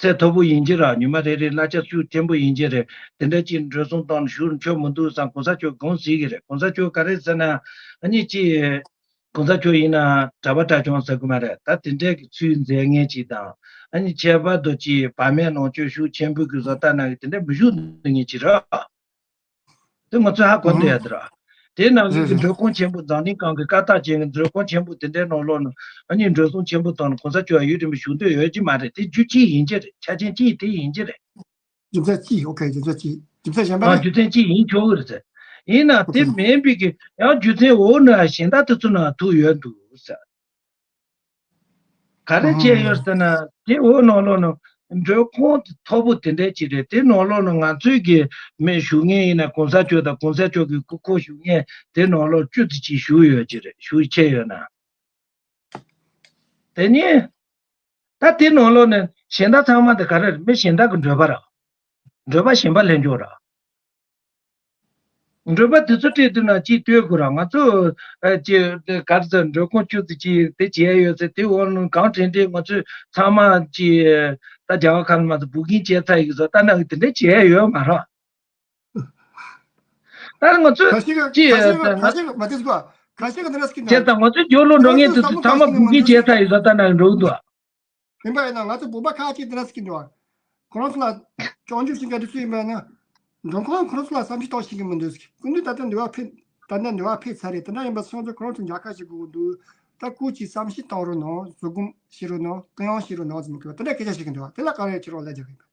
ཚད་མཐོ་པོ་ཡིན་གྱི་ར། ཉི་མ་རེ་རེ་གླ་ཆ་ཤུགས་ཆེན་པོ་ཡིན་གྱི་རེད། དེ་འདྲ་ཅིག་འགྲོ་སོང་བཏང་ཞུ་ཆོག་མི་འདུག་བསམ་གོང་ས་མཆོག་དགོངས་སྲིད་ཀྱི་རེད། གོང་ས་མཆོག་ག་རེ་ཟེར་ན་ཨ་ནི་ཅིག་གོང་ས་མཆོག་ཡིན་ན་གྲྭ་པ་གྲྭ་ཆུང་ཟེར་གི་མ་རེད། ད་དེ་འདྲའི་གི་ཚུལ་མཛད་མཁན་ཅིག་དང་། ཨ་ནི་ཁྱད་པར་དུ་ཅིག་བག་མེད་ལོངས་སྤྱོད་ཤུགས་ཆེན་པོའི་གི་བཟོ་ལྟ་ནང་གི་དེ་འདྲ་མི་བཞུགས་འདུག་མཁན་ཅིག་རེད། དེ་ང་ཚོས་ཧ་གོ་འདོད་ཡ་དེ་རེད། དེ་ནང་བཞིན་གྱི་རེད་རེད། མགྲོན་ཁང་ཆེན་པོ་འཛམ་གླིང་སྒང་གི་ཀ་ཏར་ཅན་གྱི་མགྲོན་ཁང་ཆེན་པོ་དེ་འདྲའི་ནང་ལོགས་ནང་ཨ་ནི་འགྲོ་སོང་ཆེན་པོ་བཏང་ནས་གོང་ས་མཆོག་ཡུན་རིང་པོ་བཞུགས་འདོད་ཡོད་ཀྱི་མ་རེད། དེ་རྒྱུ་གཅིག་ཡིན་གྱི་རེད། ཆ་རྐྱེན་གཅིག་དེ་ཡིན་གྱི་རེད། རྒྱུ་མཚན་གཅིག་ཨོ་ཁེ། རྒྱུ་མཚན་གཅིག་རྒྱུ་མཚན་གཞན་པ་ཨ་རེད། རྒྱུ་མཚན་གཅིག་ཡིན་ཆོག་གི་རེད་ཟེར། ཡིན་ན་ཨོ་དེ་ཁེ། མིན་པའི་གི་ཡང་རྒྱུ་མཚན་འོག་ནས་གཞན་དག་དེ་ཚོ་ནང་ཐུག་ཡོད་འདུག་ཟེར། ག་རེ་བྱས་ཡོད་ཟེར་ན་དེ་འོག་ནང་ལོགས་ནང་མགྲོན་ཁང་དེ་མཐོ་པོ་དེ་འདྲ་ཅིག་རེད། དེ་ནང་ལོགས་ནང་ང་ཚོའི་གི་མི་བཞུགས་མཁན་ཡིན་ན་གོང་ས་མཆོག་དང་གོང་ས་མཆོག་གི་སྐུ་འཁོར་བཞུགས་མཁན་དེ་ནང་ལོགས་བཅུ་དེ་ཅིག་བཞུགས་ཡོད་ཀྱི་རེད། བཞུགས་བྱས་ཡོད་ན། དེ་ནི། ད་དེ་ནང་ལོགས་ནས་གཞན་དག་ཚང་མ་དེ་ག་རེ་རེད། མི་གཞན་དག་གི་མགྲོན་པོ་ར། མགྲོན་པོ་གཞན་པ་ལེན་ཆོག་ར། མགྲོན་པོ་དེ་ཚོ་སྤྲད་དུས་ན་ཅིག་ལྟོས་དགོས་ར། ང་ཚོ་ཨ་ཅེ་ག་རེ་ཟེར། མགྲོན་ཁང་བཅུ་ཙམ་ཅིག་དེ་བྱས་ཡོད་ཚེ་དེ་འོག་ནས་གང་དྲན་དྲན་ང་ཚོས་ཚང་མ་ཅིག་ད་རྒྱ་གར་ཁ་ལ་མ་ཚོ་བུ་ཀིང་བྱས་ཚར་ཡོད་ཟེར། ད་ནང་གི་དེ་འདྲ་བྱས་ཡོད་མ་ར། ད་ང་ཚོས་ཁ་ཤས་ཀ་ཅིག་ཁ་ཤས་ཀ་ཁ་ཤས་ཀ་མ་དེ་ཟེར་བ། ཁ་ཤས་ཀ་འདི་འདྲ་ཟེར་གྱི་འདུག་ཁྱེད་དང་ང་ཚོའི་རྒྱབ་ལོགས་འགྲོ་མཁན་དེ་ཚོ་ཚང་མ་བུ་ཀིང་བྱས་ཚར་ཡོད་ཟེར། ད་ནང་འགྲོ་གི་འདུག་ཡིན་པ་ཡིན་ན་ང་ཚོ་བོད་པ་ཁ་ཅིག་འདི་འདྲ་ཟེར་གྱི་འདུག་ཁོ་རང་ཚོ་ལ་སྐྱོན་བརྗོད་བྱེད་མཁན་དེ་ཚོ་ཡིན་པ་ཡིན་ན། མགྲོན་ཁང་ཁོ་རང་ཚོ་ལ་བསམ་ཤེས་གཏོང་ཤེས་ཀྱི་མི་འདུག་ཟེར་གྱི། སྐུ་མདུན་ད་ལྟ་འདི་བ་ཕེབས། ད་ལྟ་འདི་བ་ཕེབས་ཚར་རེད། དེ་འདྲ་ཡིན་པ་སོང་ཚོ་ཁོ་རང་ཚོ་མཇལ་ཁ་ཞིག་དགོས་ཀྱི་འདུག་ད་སྐུ་ཅིག་བསམ་ཤེས་གཏོང་རོགས་གནང་། བཟོད་སྒོམ་བྱེད་རོགས་གནང་། གུ་ཡངས་བྱེད་རོགས་གནང་ཟེར་ནས་དེ་འདྲ་སྐད་ཆ་བཤད་ཀྱི་འདུག་དེ་ལ་ག་རེ་ཁྱེད་རང་ལབ་རྒྱུ་ཡོད་པ།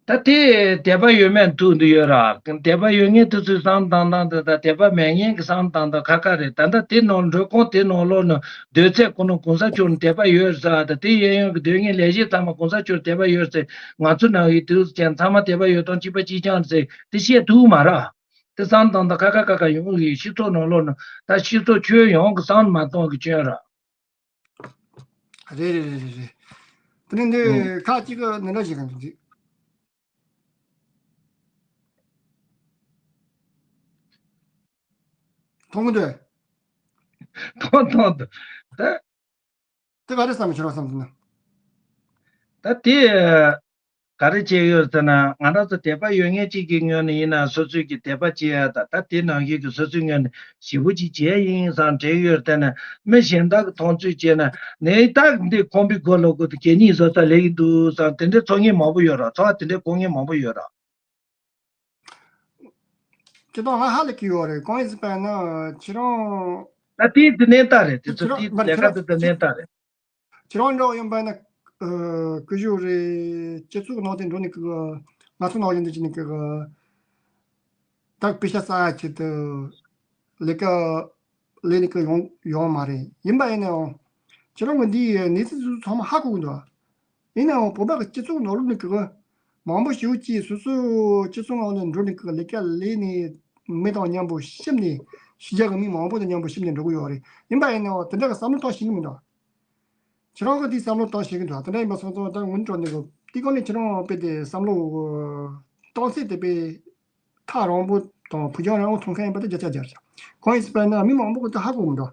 ད་དེ་དད་པ་ཡོད་མེད་ཐུག་འདི་ཡོད་ར། དད་པ་ཡོད་མཁན་དེ་ཚོའི་བསམ་བཏང་སྟངས་དེ་དང་དད་པ་མེད་མཁན་གྱི་བསམ་བཏང་སྟངས་ཁ་ཁ་རེད། ད་ལྟ་དེ་ནང་མགྲོན་ཁང་དེ་ནང་ལོགས་ནང་སྡོད་ཚད་ཁོ་ན་གོང་ས་མཆོག་ནས་དད་པ་ཡོད་ཟེར་བ་དང་། དེ་གཡས་གཡོན་གྱི་སྡོད་མཁན་ལས་བྱེད་ཚང་མ་གོང་ས་མཆོག་ནས་དད་པ་ཡོད་ཟེར། ང་ཚོ་ནང་གི་དུས་ཅན་ཚང་མ་དད་པ་ཡོད་སྟངས་གཅིག་པ་གཅིག་རྐྱང་ཟེར་དེ་བཤད་ཐུབ་མ་ར། དེ་བསམ་བཏང་སྟངས་ཁ་ཁ་ཁ་ཁ་ཡོང་གི། སྤྱི་ཚོགས་ནང་ལོགས་ནང་ད་སྤྱི་ཚོགས་ཁྱོན་ཡོངས་ཀྱི་བསམ་མ་གཏོང་གི་སྐྱོན་ར། རེད་རེད་རེད་རེད། དེ་ནས་འདི་ཁག་ཅིག་གི་འདི་འདྲ་ཞིག་གི་འདུག་མཐོང་གི་འདུག་མཐོང་མཐོང་འདུག་ད། དེ་ག་རེ་བསམ་ཁྱོད་རང་བསམ་འདུག་ན། ད་དེ། ག་རེ་བྱས་ཡོད་ཟེར་ན། ང་རང་ཚོ་དད་པ་ཡོད་མཁན་གཅིག་གི་ངོས་ནས་ཡིན་ན་སོ་སོས་ཀྱི་དད་པ་བྱེད་ཡ་ད་ད་དེ་ནང་བཞིན་གྱི་སོ་སོའི་ངོས་ནས་ཞེ་པོ་ཅིག་བྱས་ཡིན་བསམ་དྲན་ཡོད་ཟེར་ན། མི་གཞན་དག་གི་མཐོང་ཚུལ་བྱས་ན་ནས་ད་འདི་ཁོང་པའི་མགོ་ལོག་གོ་དུ་གད་སྙིགས་བཟོ་ས་ལས་ཀྱི་འདུག་བསམ་དེ་འདྲའི་ཚོར་མཁན་མང་པོ་ཡོད་ར། ཚོར་བ་དེ་འདྲའི་གོ་མཁན་མང་པོ་ཡོད་ར། ཁྱེད་རང་ཧ་ཧ་ལས་ཀྱི་ཡོད་རེད། གང་ཡིན་ཟེར་བ་ན་ཁྱེད་རང་། ད་དེ་དེ་ནས་ད་རེད། དེ་ཚོ་ཁྱེད་རང་དེ་མ་རེད། ལས་ཀ་ཁྱེད་རང་དེ་དེ་ནས་ད་རེད། ཁྱེད་རང་འདྲ་བོ་ཡིན་པ་ན། ཨ། སྐུ་ཞབས་རེད། སྤྱི་ཚོགས་ནང་དེ་འགྲོ་ནས་ཀྱི། ང་ཚོ་ནང་བཞིན་དུ་བྱས་ནས་ཀྱི། ད་པེ་ཤ་ཟ་ཡ་ཆེད་དུ་ལས་ཀ་ལས་ནས་ཀྱི་ཡོང་ཡོང་མ་རེད། ཡིན་པ་ཡིན་ནའང་ཁྱེད་རང་གི་འདིའི་གནས་ཚུལ་ཚོ་ཚང་མ་ཧ་གོ་གི་འདུག་ཡིན་ནའང་བོད་པ་གི་སྤྱི་ཚོགས་ནང་ལོགས་ནས་ཀྱི་མང་པོ་ཞིག་ཅིག་སོ་སོ་སྤྱི་ཚོགས་ནང་ནས་འགྲོ་ནས་ཀྱི་ལས་ཀ་ལས་ནས་མི་དང་མཉམ་པོ་ཤིབ་ནས། ཕྱི་རྒྱལ་གི་མི་མང་པོ་དང་མཉམ་པོ་ཤིབ་ནས་འགྲོ་གི་ཡོད་རེད། ཡིན་པ་ཡིན་ནའང་དེ་འདྲ་གི་བསམ་བློ་གཏོང་ཤེས་ཀྱི་མི་འདུག་ཁྱེད་རང་གིས་དེའི་བསམ་བློ་བཏང་ཤེས་ཀྱི་འདུག་དེ་འདྲ་ཡིན་པ་སོང་ཙང་ད་སྔོན་འགྲོ་ནས་གི་དེ་སྒང་ནས་ཁྱེད་རང་དཔེ་དེ་བསམ་བློ་གཏོང་ཚད་དེ་དཔེ་ཐག་རིང་པོ་དང་བུ་རྒྱང་རིང་པོ་མཐོང་མཁན་ཡིན་པ་དེ་བརྒྱ་ཆ་བརྒྱ་རེད། གང་ཡིན་ཟེར་བ་ན་མི་མང་པོ་གིས་དེ་ཧ་གོ་མི་འདུག་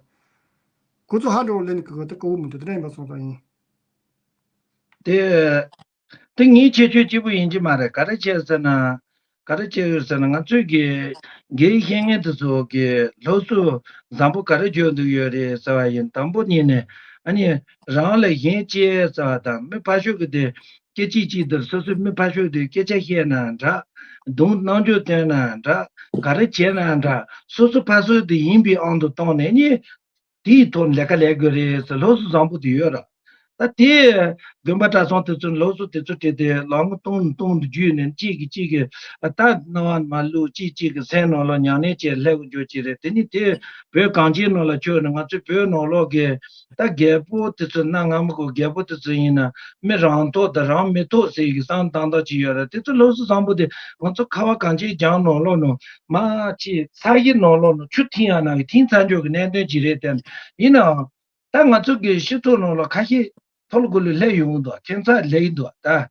ཁོ་ཚོ་ཧ་འགྲོ་ལེན་གི་དེ་གོ་མི་འདུག་དེ་འདྲ་ཡིན་པ་སོང་ཙང་ཡིན། དེ། དེ་ངའི་ཁྱད་ཆོས་གཅིག་པུ་ཡིན་གྱི་མ་རེད། ག་རེ་བྱས་ཟེར་ན། ག་རེ་བྱས་ཡོད་ཟེར་ན། ང་ཚོས་ཀྱི་དགེ་བཤེས་མཁན་དེ་ཚོ་གི་སློབ་གསོ་བཟང་པོ་ག་རེ་བརྒྱབ་འདུག་ཡོད་རེད་ཟེར་བ་ཡིན། དང་པོ་ཉིད་ནས་ཨ་ནི་རང་ལས་གཞན་གཅེས་ཟེར་བ་དང་། མི་ཕར་ཕྱོགས་ཀྱི་དེ་སྐད་ཅིག་གཅིག་དེར་སོ་སོའི་མི་ཕར་ཕྱོགས་དེ་སྐད་ཆ་བཤད་ན་འདྲ། རྡུང་རྣམ་འགྱུར་སྟོན་ན་འདྲ། ག་རེ་བྱས་ན་འདྲ། སོ་སོ་ཕར་ཚུར་དེ་ཡིན་པའི་དབང་དུ་བཏང་ནས་ནི། དེའི་ཐོག་ནས་ལས་ཀ་ལས་དགོས་རེད་ཟེར་སློབ་གསོ་བཟང་པོ་དེ་ཡོད་ར། ད་དེ་དགོན་པ་གྲྭ་ཚང་དེ་ཚོ་སློབ་གསོ་དེ་ཚོ་སྤྲད་དེ་ལམ་སྟོང་སྟོང་དུ་བརྒྱུད་ནས་གཅིག་གིས་གཅིག་གི་ད་སྣང་བ་མ་བླུག་གཅིག་གཅིག་གི་སེམས་ནང་ལ་མྱ་ངན་བྱས་སླེབས་དགོས་རྒྱུ་ཅིག་རེད། དེ་ནི་དེ་བོད་གངས་ཅན་ནང་ལ་ཆོས་ནི་ང་ཚོའི་བོད་ནང་ལོགས་ཀྱི་ད་རྒད་པོ་དེ་ཚོ་གནའ་སྔ་མོ་གི་རྒད་པོ་དེ་ཚོ་ཡིན་ན་མི་རང་ཐོག་དང་རང་མི་ཐོག་ཟེར་གི་བསམ་བཏང་སྟངས་ཅིག་ཡོད་ར། དེ་ཚོ་སློབ་གསོ་བཟང་པོ་དེ་ང་ཚོ་ཁ་བ་གངས་ཅན་ལྗོངས་ནང་ལོགས་ནང་མ་ཅིག་ས་གཞི་ནང་ལོགས་ནང་ཆུ་འཐེན་ཡ་ནང་གི་འཐེན་ཚར་འཇོག་གི་གནད་དོན་ཅིག་རེད་དེ། ཡིན་ནའང་ད་ང་ཚོ་གི་སྤྱི་ཚོགས་ནང་ལ་ཁ་ཤས་ཐོལ་རྒོལ་ལ་སླེབས་ཡོང་གི་འདུག་ཁྱད་མཚར་ལེགས་འདུག་ད།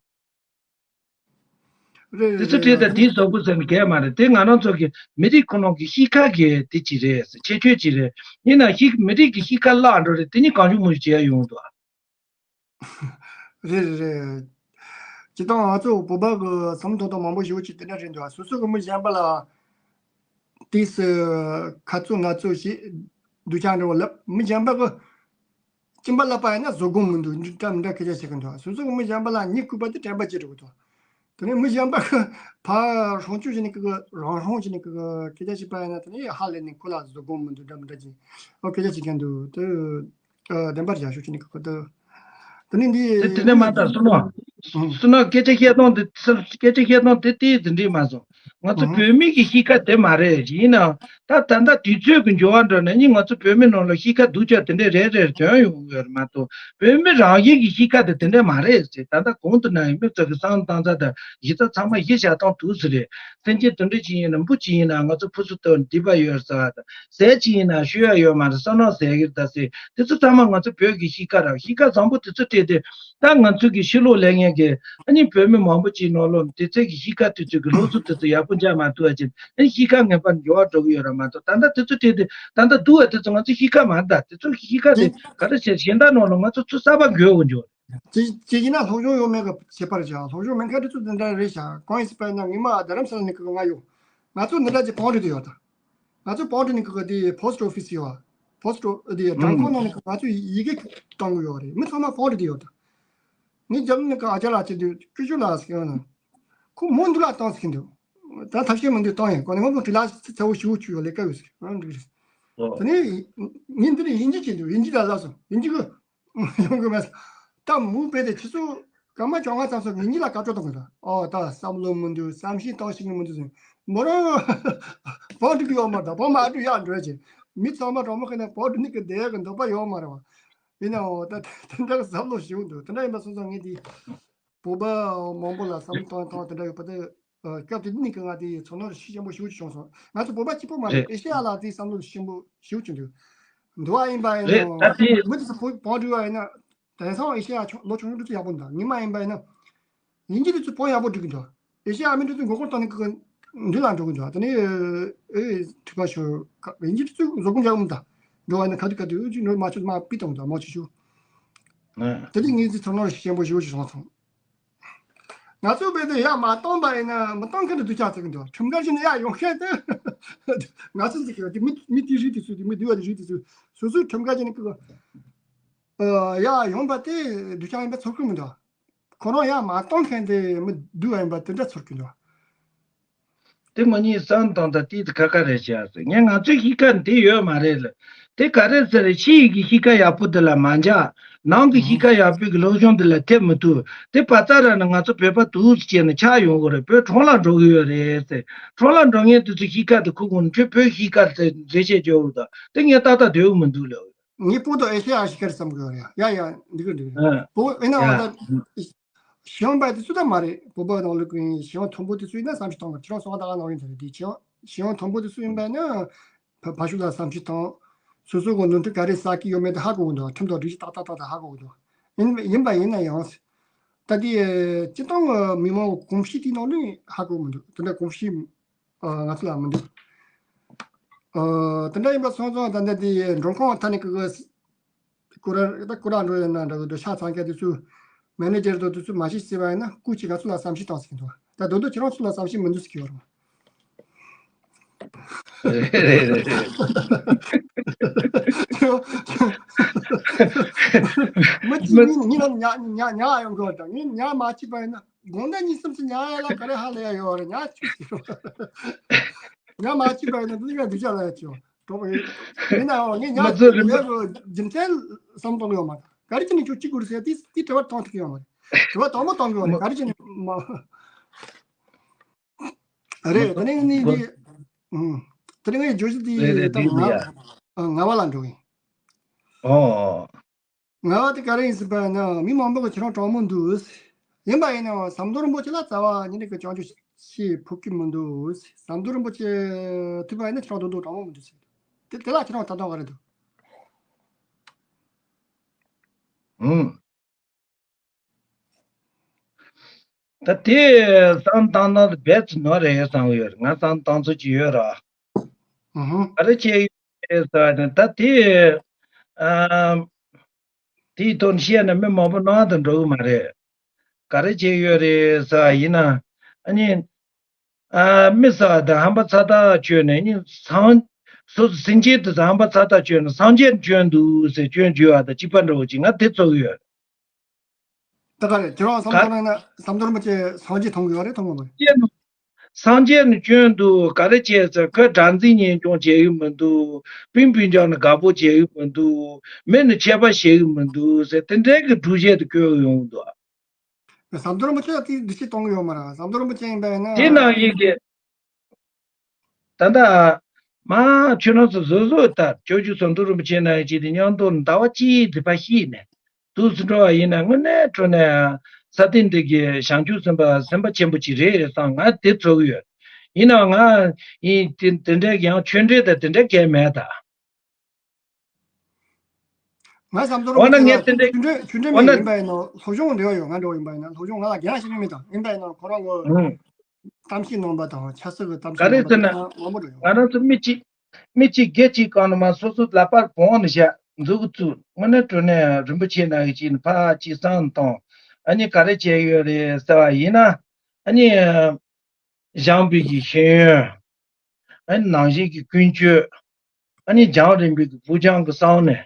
རེད་དེ་ཚོ་རེད་བྲིས་ད་རེད། དེའི་བཟོ་བཀོད་ཟེར་ནས་གས་མ་རེད། དེ་ང་རང་ཚོ་གི་མི་རིགས་ཁོ་རང་གི་གཤིས་ཀ་གི་དེ་ཅིག་རེད། ཁྱད་ཆོས་ཅིག་རེད། ཡིན་ན་གཤིས་མི་རིགས་ཀྱི་གཤིས་ཀ་བརླག་འགྲོ་རེད། དེ་ནི་གང་བྱུང་མང་བྱུང་བྱེད་ཡ་ཡོང་གི་འདུག་རེད་རེད་རེད། སྤྱིར་བཏང་ང་ཚོ་བོད་པ་གི་བསམ་བློ་གཏོང་སྟངས་མང་པོ་ཞིག་ཅིག་དེ་འདྲ་རེད་འདུག་སོ་སོ་གི་མི་གཞན་པ་ལ་དེས་ཁ་རྩོད་ངར་རྩོད་བྱེད་སྡུག་ཅག་འདྲ་བོ་ལབ། མི་གཞན་པ་གི་སྐྱིན་པ་ལབ་པ་ཡིན་ན་བཟོད་སྒོམ་མི་འདུག་འདི་འདྲ་མི་འདྲ་སྐད་ཆ་བཤད་གི་འདུག་སོ་སོ་གི་མི་གཞན་པ་ལ་མྱི་ལྐུགས་པ་དེ་དྲན་པ་སྐྱེ་འགྲོ་གི་འདུག་དེ་ནས་མི་གཞན་པ་གི་ཕར་སྲུང་སྐྱོབ་བྱས་ནས་ཀི་ཀི་རང་སྲུང་བྱས་ནས་ཀི་ཀི་སྐད་ཆ་བཤད་པ་ཡིན་ན། དེ་ནས་ཧ་ལས་ནས་ཁོ་ལ་བཟོད་སྒོམ་མི་འདུག་འདྲ་མི་འདྲ་ཅིག་ཨོ་སྐད་ཆ་བཤད་མཁན་འདུག་དེ་ཨ་བདེན་པར་བཞག་ཤོག་བྱས་ནས་ཀི་ཀི་དེ། དེ་ནས་འདི་དེ་དེ་ནས་མ་ད་སུ་ནོ། ཨང་སུ་ནོ་སྐད་ཆ་བཤད་སྟངས་དེ་སྐད་ཆ་བཤད་སྟངས་དེ་དེ་དེ་འདྲས་མ་སོང་། ང་ཚོ་ཨང་བོད་མི་གི་གཤིས་ཀ་དེ་མ་རེད། ཡིན་ནའང་ད་ད་ལྟ་དུས་ཚོད་ཀྱི་འགྱུར་བ་འགྲོ་ནས་ནི་ང་ཚོ་བོད་མི་ནང་ལ་གཤིས་ཀ་སྡུག་ཅག་དེ་འདྲས་རེ་རེ་ཐོན་ཡོང་གི་ཡོད་རེད་མ་གཏོགས། བོད་མི་རང་བཞིན་གྱི་གཤིས་ཀ་དེ་དེ་འདྲས་མ་རེད་ཟེར། ད་ལྟ་གོང་དུ་ན་ཡིན་མི་ཚོ་གི་བསམ་བློ་བཏང་ས་དང་གཞི་རྩ་ཚང་མ་གཞི་བཞག་སྟངས་དུས་སུ་རེད། སེམས་ཅན་དེ་འདྲ་ཅིག་ཡིན་ན་འབུ་ཅིག་ཡིན་ན་ང་ཚོ་ཕུ་སུ་ཏོ་འདི་པ་ཡོད་ཟེར་བ་དང་། ཟས་ཅིག་ཡིན་ན་ཤོད་ཡ་ཡོད་མ་རེད། བསམ་མནོ་ཟས་གིར་ད་ཟེར། དེ་ཚོ་ཚང་མ་ང་ཚོ་བོད་ཀྱི་གཤིས་ཀ་ར་གཤིས་ཀ་བཟང་པོ་དེ་ཚོ་སྤྲད་དེ། ད་ང་ཚོ་གི་ཕྱི་ལོགས་ལས་ངན་གྱི་ཨ་ནི་བོད་མི་མང་པོ་ཅིག་ནང་ལོགས་དེ་ཚོ་གི་གཤིས་ཀ་དེ་ཚོ་གི་སློབ་གསོ་དེ་ཚོ་ཡག་པོ་འཇགས་མ་ཐུབ་པ་ཅིག་ཨ་ནི་གཤིས་ཀ་ངན་པ་འགྱུར་བ་འགྲོ་གི་ཡོད་ར་མ་གཏོགས། ད་ལྟ་དེ་ཚོ་སྤྲད་དེ་ད་ལྟ་སྡུག་པ་དེ་ཚོ་ང་ཚོ་གཤིས་ཀ་མ་འདྲ། དེ་ཚོ་གི་གཤིས་ཀ་དེ་ག་རེ་བྱས་གཞན་དག་ནང་ལོགས་ང་ཚོ་ཚུར་གསར་པ་འགོད་དགོས་འགྱུར། ཅི་ཅི་ཡིན་ན་སློབ་སྦྱོང་ཡོད་མེད་ཀྱི་ཁྱད་པར་ཅིག་སློབ་སྦྱོང་མེད་མཁན་དེ་ཚོ་འདི་འདྲ་རེད་ཤག་གང་ཡིན་ཟེར་བ་ཡིན་ན། ངས་མ་རྡ་རམ་ས་ལ་ནས་ཀི་ང་ཡོད། ང་ཚོ་འདི་འདྲ་ཅིག་བང་སྒྲིག་དེ་ཡོད་ད། ང་ཚོ་བང་སྒྲིག་ནས་ཀི་དེ་post office ཡོད། post འདི་ཨུམ། སྦྲག་ཁང་ནང་ནས་ང་ཚོ་ཡི་གེ་བཏང་གི་ཡོད་རེད། མི་ཚང་མ་བང་སྒྲིག་དེ་ཡོད་ད། ངས་རྒྱབ་ནས་ཀི་ཨ་ཅག་ལགས་ཅིག་འདུག་ཀྲུ་ཅུ་ལགས་ཟེར་གི་ཡོད་ན། ཁོ་མོ་འདུག་ལ་བཏང་ཟེར་གི་འདུག་ད་ཐབས་ཤེས་མི་འདུག་བཏང་ཡིན། གོ་ནས་ངོ་མ་དྲི་ལ་ཚ་བོ་ཞུ་བཅུག་ཡོད་ལས་ཀ་ཡོད་ཟེར། ཨང་འགྲིག་རེད། ཨོ། དེ་ནས་ངས་འདི་ནས་དབྱིན་ཇི་བྱེད་འདུག་དབྱིན་ཇི་ལ་ལབ་སོང་། དབྱིན་ཇི་གི་ཡོང་གི་མེད། ད་མུ་བེད་དེ་ཆུ་ཚོད་སྐར་མ་བཅོ་ལྔ་ཙམ་སོང་། ངེད་གཉིས་ལ་བཀའ་བཀྱོན་གཏོང་གི་རེད། ཨོ་ད་བསམ་བློ་མི་འདུག་བསམ་ཤེས་གཏོང་ཤེས་ཀྱི་མི་འདུག་ཟེར། མོ་རང་བང་སྒྲིག་གི་ཡོད་མ་རེད། བང་མ་སྒྲིག་ཡག་འགྲོ་ཅེས། མི་ཚང་མ་གྲོགས་མོ་ཁ་ནས་བང་སྒྲིག་ནི་གི་བསྡད་ཡག་གི་འདོད་པ་ཡོད་མ་རེད་བ། ཡིན་ནའང་ད་དེ་འདྲ་བསམ་བློ་ཞིག་འདུག་དེ་འདྲ་ཡིན་པ་སོང་ཙང་ངས་དེ། བོད་པ་མང་པོ་ལ་བསམ་བློ་གཏོང་གཏོང་དེ་འདྲ་ཡོད་པ་དེ། ཨ། སྐབས་དེ་ནས་ཀྱི་ང་དེ་ཚོར་སྣང་ཤུགས་ཆེན་པོ་ཞེ་པོ་ཅིག་བྱུང་སོང་། ང་ཚོ་བོད་པ་གཅིག་པོ་མ་རེད། རེད། ཨེ་ཤེ་ཡ་ལ་དེ་བསམ་བློ་ཤུགས་ཆེན་པོ་ཞེ་པོ་ཅིག་འདུག་འདུག་བ་ཡིན་པ་ཡིན་རེད། ད་ནའང་དེ་མི་དེ་ཚོ་བོད་བང་སྒྲིག་པ་ཡིན་ན། དེང་སང་ཨེ་ཤེ་ཡ་ཆུང་ལོ་ཆུང་ཆུང་དེ་ཚོ་ཡག་པོ་འདུག་ངས་མ་ཡིན་པ་ཡིན་ན། དབྱིན་ཇི་དེ་ཚོ་བང་ཡག་པོ་སྒྲིག་གི་འདུག་ཨེ་ཤེ་ཡ་མི་དེ་ཚོ་མགོ་སྐོར་བཏང་ནས་ཀྱི་མདུན་ལ་འགྲོ་གི་འདུག་དེ་ནས་ཨེ་ཐུག་པ་ཤོར་ཁ་དབྱིན་ཇི་དེ་ཚོ་བཟོ་སྐུ་འཇག་མི་འདུག་འགྲོ་བ་ཡིན་ན་ག་དུས་ག་དུས་ཅིག་འགྲོ་མ་ཆོག་མ་ཕུད་གཏོང་འདུག་མ་ཆོག་ཤོག་ཨ། དེ་ནས་ངས་དེ་ཚོར་སྣང་ཤུགས་ཆེན་པོ་ཞེ་པོ་ཅིག་བྱུང་སོང་། ང་ཚོ་བོད་དུ་ཡར་མ་བཏང་པ་ཡིན་ན་མི་བཏང་མཁན་དུ་སྡུག་ཅག་ཟེར་གི་འདུག་ཁྲིམས་འགལ་བྱས་ནས་ཡར་ཡོང་མཁན་དེ། ང་ཚོ་ཟེར་གི་ཡོད་དེ། མི་མི་དེའི་རིགས་དེ་ཚོ་དེ། མི་སྡུག་པ་དེ་རིགས་དེ་ཚོ་སོ་སོའི་ཁྲིམས་འགལ་བྱས་ནས་ཀི་ཨ་ཡར་ཡོང་པ་དེ་སྡུག་ཅག་ཡིན་པ་ཚོར་གི་མི་འདུག་ཁོ་རང་ཡར་མ་བཏང་མཁན་དེ་མི་སྡུག་པ་ཡིན་པ་དེ་འདྲ་ཚོར་གི་འདུག་དེ་ངོ་གཉིས་བསམ་བཏང་ད་དེ་ཁ་ཁ་རེད་ཤག་ཟེར། ངས་ང་ཚོའི་གཤིས་ཀ་འདི་ཡོད་མ་རེད་ལ། དེ་ག་རེ་ཟེར་རེད། ཕྱི་ཡི་གི་གཤིས་ཀ་ཡག་པོ་འདི་ལ་མ་འཇགས། ནང་གི་གཤིས་ཀ་ཡག་པོའི་གི་སློབ་སྦྱོང་འདི་ལ་ཐེབས་མི་ཐུབ། དེ་བ་ཙ་ར་ནི་ང་ཚོ་བོད་པ་འདུག་སེ་བྱས་ནས་ཆགས་ཡོང་གི་རེད། བོད་གྲོང་ལ་འགྲོ་གི་ཡོད་རེད་ཟེར། གྲོང་ལ་འགྲོ་མཁན་དེ་ཚོའི་གཤིས་ཀ་དེ་ཁུར་དགོས་ནི། ཁྱོད་བོད་གཤིས་ཀ་དེ་འགྲེལ་བཤད་རྒྱག་འོ་ད། དེ་ངས་ཏག་ཏག་འགྲིག་གི་མི་འདུག་ལབ། ངས་བོད་དང་ཨེ་ཤེ་ཡ་གཤིས་ཀ་རེད་བསམ་གི་ཡོད་རེད། ཡ་ཡ་འགྲིག་གི་འགྲིག་གི་རེད། ཨ། བོད་ཨེ་ན་ཡ། འོ་ད། ཞི་ཡང་པ་དེ་ཚོ་ད་མ་རེད། བོད་པ་ནང་ལོགས་ཀྱི་ཞི་ཡང་མཐོན་པོ་དེ་ཚོ་ཡིན་ན་བསམ་ཤེས་བཏང་བ། ཁྱེད་རང་སོང་ད་ག་ནང་ཡིན་ཟེར་རེད་དེ། ཞི་ཡང་ཞི་ཡང་མཐོན་པོ་དེ་ཚོ་ཡིན་པ་ན་ཕ་ཕ་ཤུལ་ལ་བསམ་ཤེས་བཏང་། སོ་སོ་གི་ནོར་འཁྲུལ་ག་རེ་བསགས་ཀྱི་ཡོད་མེད་དེ་ཧ་གོ་གི་འདུག་ཁྲིམས་དང་སྒྲིག་གཞི་ཏག་ཏག་ཏག་ཏག་ཧ་གོ་གི་འདུག་ཡིན་ཡིན་པ་ཡིན་ན་ཡང་། ད་དེ་སྤྱིར་བཏང་གི་མི་མང་གི་གོམས་གཤིས་དེའི་ནང་ནས་ཧ་གོ་མི་འདུག་དེ་འདྲ་གོམས་གཤིས་ཨ་ང་ཚོ་ལ་མི་འདུག་ཨ། དེ་འདྲ་ཡིན་པ་སོང་ཙང་ད་ལྟ་དེ་མགྲོན་ཁང་མཐའ་ནས་ཀི་ཀི་སྐུ་ར་ད་སྐུ་ར་འགྲོ་ཡོད་ན་འདྲ་གི་འདུག་ཤ་ཚ་མཁན་དེ་ཚོས་མེ་ནེ་ཇར་དང་དེ་ཚོས་མ་ཤེས་ཟེར་བ་ཡིན་ན་སྐུ་གཅིག་ང་ཚོ་ལ་བསམ་ཤེས་བཏང་ཟེར་གི་འདུག་ད་དོན་དུ་ཁྱེད་རང་ཚོ་ལ་བསམ་ཤེས་མི་འདུག་ཟེར་གི་ཡོད་རེད། རེད་རེད་རེད། མི་གཅིག་མི་ཉིད་ཉིད་ལ་ཉ་ཉ་ཉ་ཡོང་གི་ཡོད་ད། ངས་ཉ་མ་བྱས་པ་ཡིན་ན། དགོང་དག་གཉིད་སེམས་སུ་ཉ་ཡ་ལ་ག་རེ་ཧ་ལས་ཡ་ཡོད་རེད། ཉ་ཆུ་ཟེར་རོ། ཉ་མ་བྱས་པ་ཡིན་ན་འདི་ག་འདི་ཅག་ལ་ཡ་ཆེ་བ་གྲོགས་པོ་ཡིན་ན་ཡང་ངས་ཉ་ང་ཚོ་རིམ་པ་ཡོད་རེད། རྒྱུ་མཚན་བསམ་གཏོང་གི་ཡོད་མ་རེད། ག་རེ་བྱས་ནས་ཁྱོད་གཅིག་དགོས་རེད་ཟེར་དེ་དེ་དྲི་བ་གཏོང་ཐུབ་ཀྱི་ཡོད་མ་རེད། དྲི་བ་དང་པོ་གཏོང་གི་ཡོད་མ་རེད། ག་རེ་བྱས་ནས་མ། རེད། དེ་ནས་ནི་འདི། ཨུམ། དེ་ནས་ངའི་བརྗོད་གཞི་འདི་རེད་རེད། ད་འདི་ང་འདི་ཡ། ང་བ་ལ་འགྲོ་གི་ཡིན། ཨོ། ང་བ་དེ་ག་རེ་ཡིན་ཟེར་བ་ཡིན་ན་མི་མང་པོ་གིས་ཁྱེད་རང་གྲོགས་མོ་འདུག་ཡིན་པ་ཡིན་ནའང་ཟམ་གདོང་རིན་པོ་ཆེ་ལ་རྩ་བ་ཉིད་ནས་ཀྱི་སྐྱོན་བརྗོད་ཤེས་ཕོད་ཀྱི་མི་འདུག་ཟམ་གདོང་རིན་པོ་ཆེ་ཐུག་པ་ཡིན་ན་ཁྱེད་རང་དོན་དུ་གྲོགས་མོ་མི་འདུག་ཟེར། དེ་དེ་ལ་ཁྱེད་རང་ལྟ་སྟངས་ག་རེ་འདུག་ཨང་། ད་དེ་བསམ་བཏང་སྟངས་དེ་རྦད་དེ་ནོར་རེད་བསམ་གི་ཡོད་རེད། ང་བསམ་བཏང་ཚུལ་ཅིག་ཡོད་ར། ཨུ་ཧུ། ག་རེ་བྱས་ཡོད་རེད་ཟེར་བ་དེ་ད་དེ། ཨ། དེའི་ཐོག་ནས་བཤད་ན་མི་མང་པོ་ནང་དུ་འགྲོ་གི་མ་རེད། ག་རེ་བྱས་ཡོད་རེད་ཟེར་བ་ཡིན་ན། ཨ་ནི། ཨ། མི་ཟེར་བ་དང་ཧམ་པ་ཚ་ཐག་ཆོད་ནས་ནི་སངས། སོ་སོ་སེམས་ཅན་དེ་ཚོ་ཧམ་པ་ཚ་ཐག་ཆོད་ནས་སངས་རྒྱས་བྱོན་འདུག་ཟེར་སྐྱོན་བརྗོད་པ་དང་གཅིག་པ་འདྲ་བོ་ཅིག་ང་དེ་ཚོར་གི་ཡོད། ད་ག་རེད། ཁྱེད་རང་བསམ་ག་བློ་གཏོང་ན་ཟམ་གདོང་རིན་པོ་ཆེ་སངས་རྒྱས་མཐོང་གི་ཡོད་རེད། མཐོང་གི་མ་རེད། སངས་རྒྱས་ནི་སྐྱོན་འདུག་ག་རེ་བྱས་ཟེར། ཁོས་དགྲར་འཛིན་གཉེན་སྐྱོང་བྱེད་ཀྱི་མི་འདུག་སྤུན་སྤུན་ཀྱག་ནི་དགའ་པོ་བྱེད་ཀྱི་མི་འདུག་མི་ནི་ཆད་པ་བྱེད་ཀྱི་མི་འདུག་ཟེར། དེ་འདྲའི་གི་སྒྲུབ་བྱེད་དུ་བཀོད་ཀྱི་ཡོང་གི་འདུག་ཟམ་གདོང་རིན་པོ་ཆེ་ལ་དེ་འདྲི་གཅོད་གཏོང་གི་ཡོད་མ་རེད། ཟམ་གདོང་རིན་པོ་ཆེ་ཡིན་པ་ཡིན་ན། དེ་ནང་བཞིན་གྱི། ད་ལྟ་མ་ཁྱོད་རང་ཚོ་བཟོ་བཟོ་ལྟར། སྐྱབས་རྗེ་ཟམ་གདོང་རིན་པོ་ཆེ་ནང་བཞིན་གྱི་མཉམ་དུ་ཟླ་བ་གཅིག་འདི་ཕར་བཤིག་ནས་འདུག་སེ་འགྲོ་བ་ཡིན་ན། དངོས་གནས་དྲང་གནས་ས་སྟེང་འདི་གི་བྱང་ཆུབ་སེམས་དཔའ་སེམས་དཔའ་ཆེན་པོ་ཅིག་རེད་བསམ་ང་དེ་ཚོར་གྱི་ཡོད། ཡིན་ནའང་ང་ཡིན་དེ་དེ་འདྲའི་ཡང་ཆོས་འབྲེལ་དང་དེ་འདྲའི་གལ་མེད་ད། ང་ཟམ་གདོང་རིན་པོ་ཆེ་ལ་ཆོས་འབྲེལ་ཆོས་འབྲེལ་མེད་ཡིན་པ་ཡིན་ན། སློབ་སྦྱོང་འབྲེལ་བ་ཡོད། ང་འདྲ་བོ་ཡིན་པ་ཡིན་ན། སློབ་སྦྱོང་ང་ལ་རྒན་ཞིག་མེད་དང་། ཡིན་པ་ཡིན་ན་ཁོ་རང་གི་གཏམ་བཤད་གནང་བ་དང་། ཆབ་སྲིད་ཀྱི་གཏམ་བཤད་གནང་བ་དང་མང་པོ་འདྲ་ཡོད། ང་རང་ཚོ་མི་གཅིག་མི་གཅིག་སྒེར་གཅིག་གང་ནས་མ་སོ་སོ་ལག་པར་བོང་ནས་བཞག་མཛུབ་གུ་བཙུགས། དངོས་གནས་དྲང་གནས་རིན་པོ་ཆེ་ནང་གི་ཅིག་ནས་ཕར་ཅིག་བསམ་བཏང་། ཨ་ནི་ག་རེ་བྱས་ཡོད་རེད་ཟེར་བ་ཡིན་ན། ཨ་ནི་བྱམས་པའི་གི་ཤེས་ཡོན། ཨ་ནི་ནང་བཞིན་གྱི་ཀུན་སྤྱོད། ཨ་ནི་རྒྱང་རིང་པོའི་གི་བུ་རྒྱང་གི་བསམ་ནས།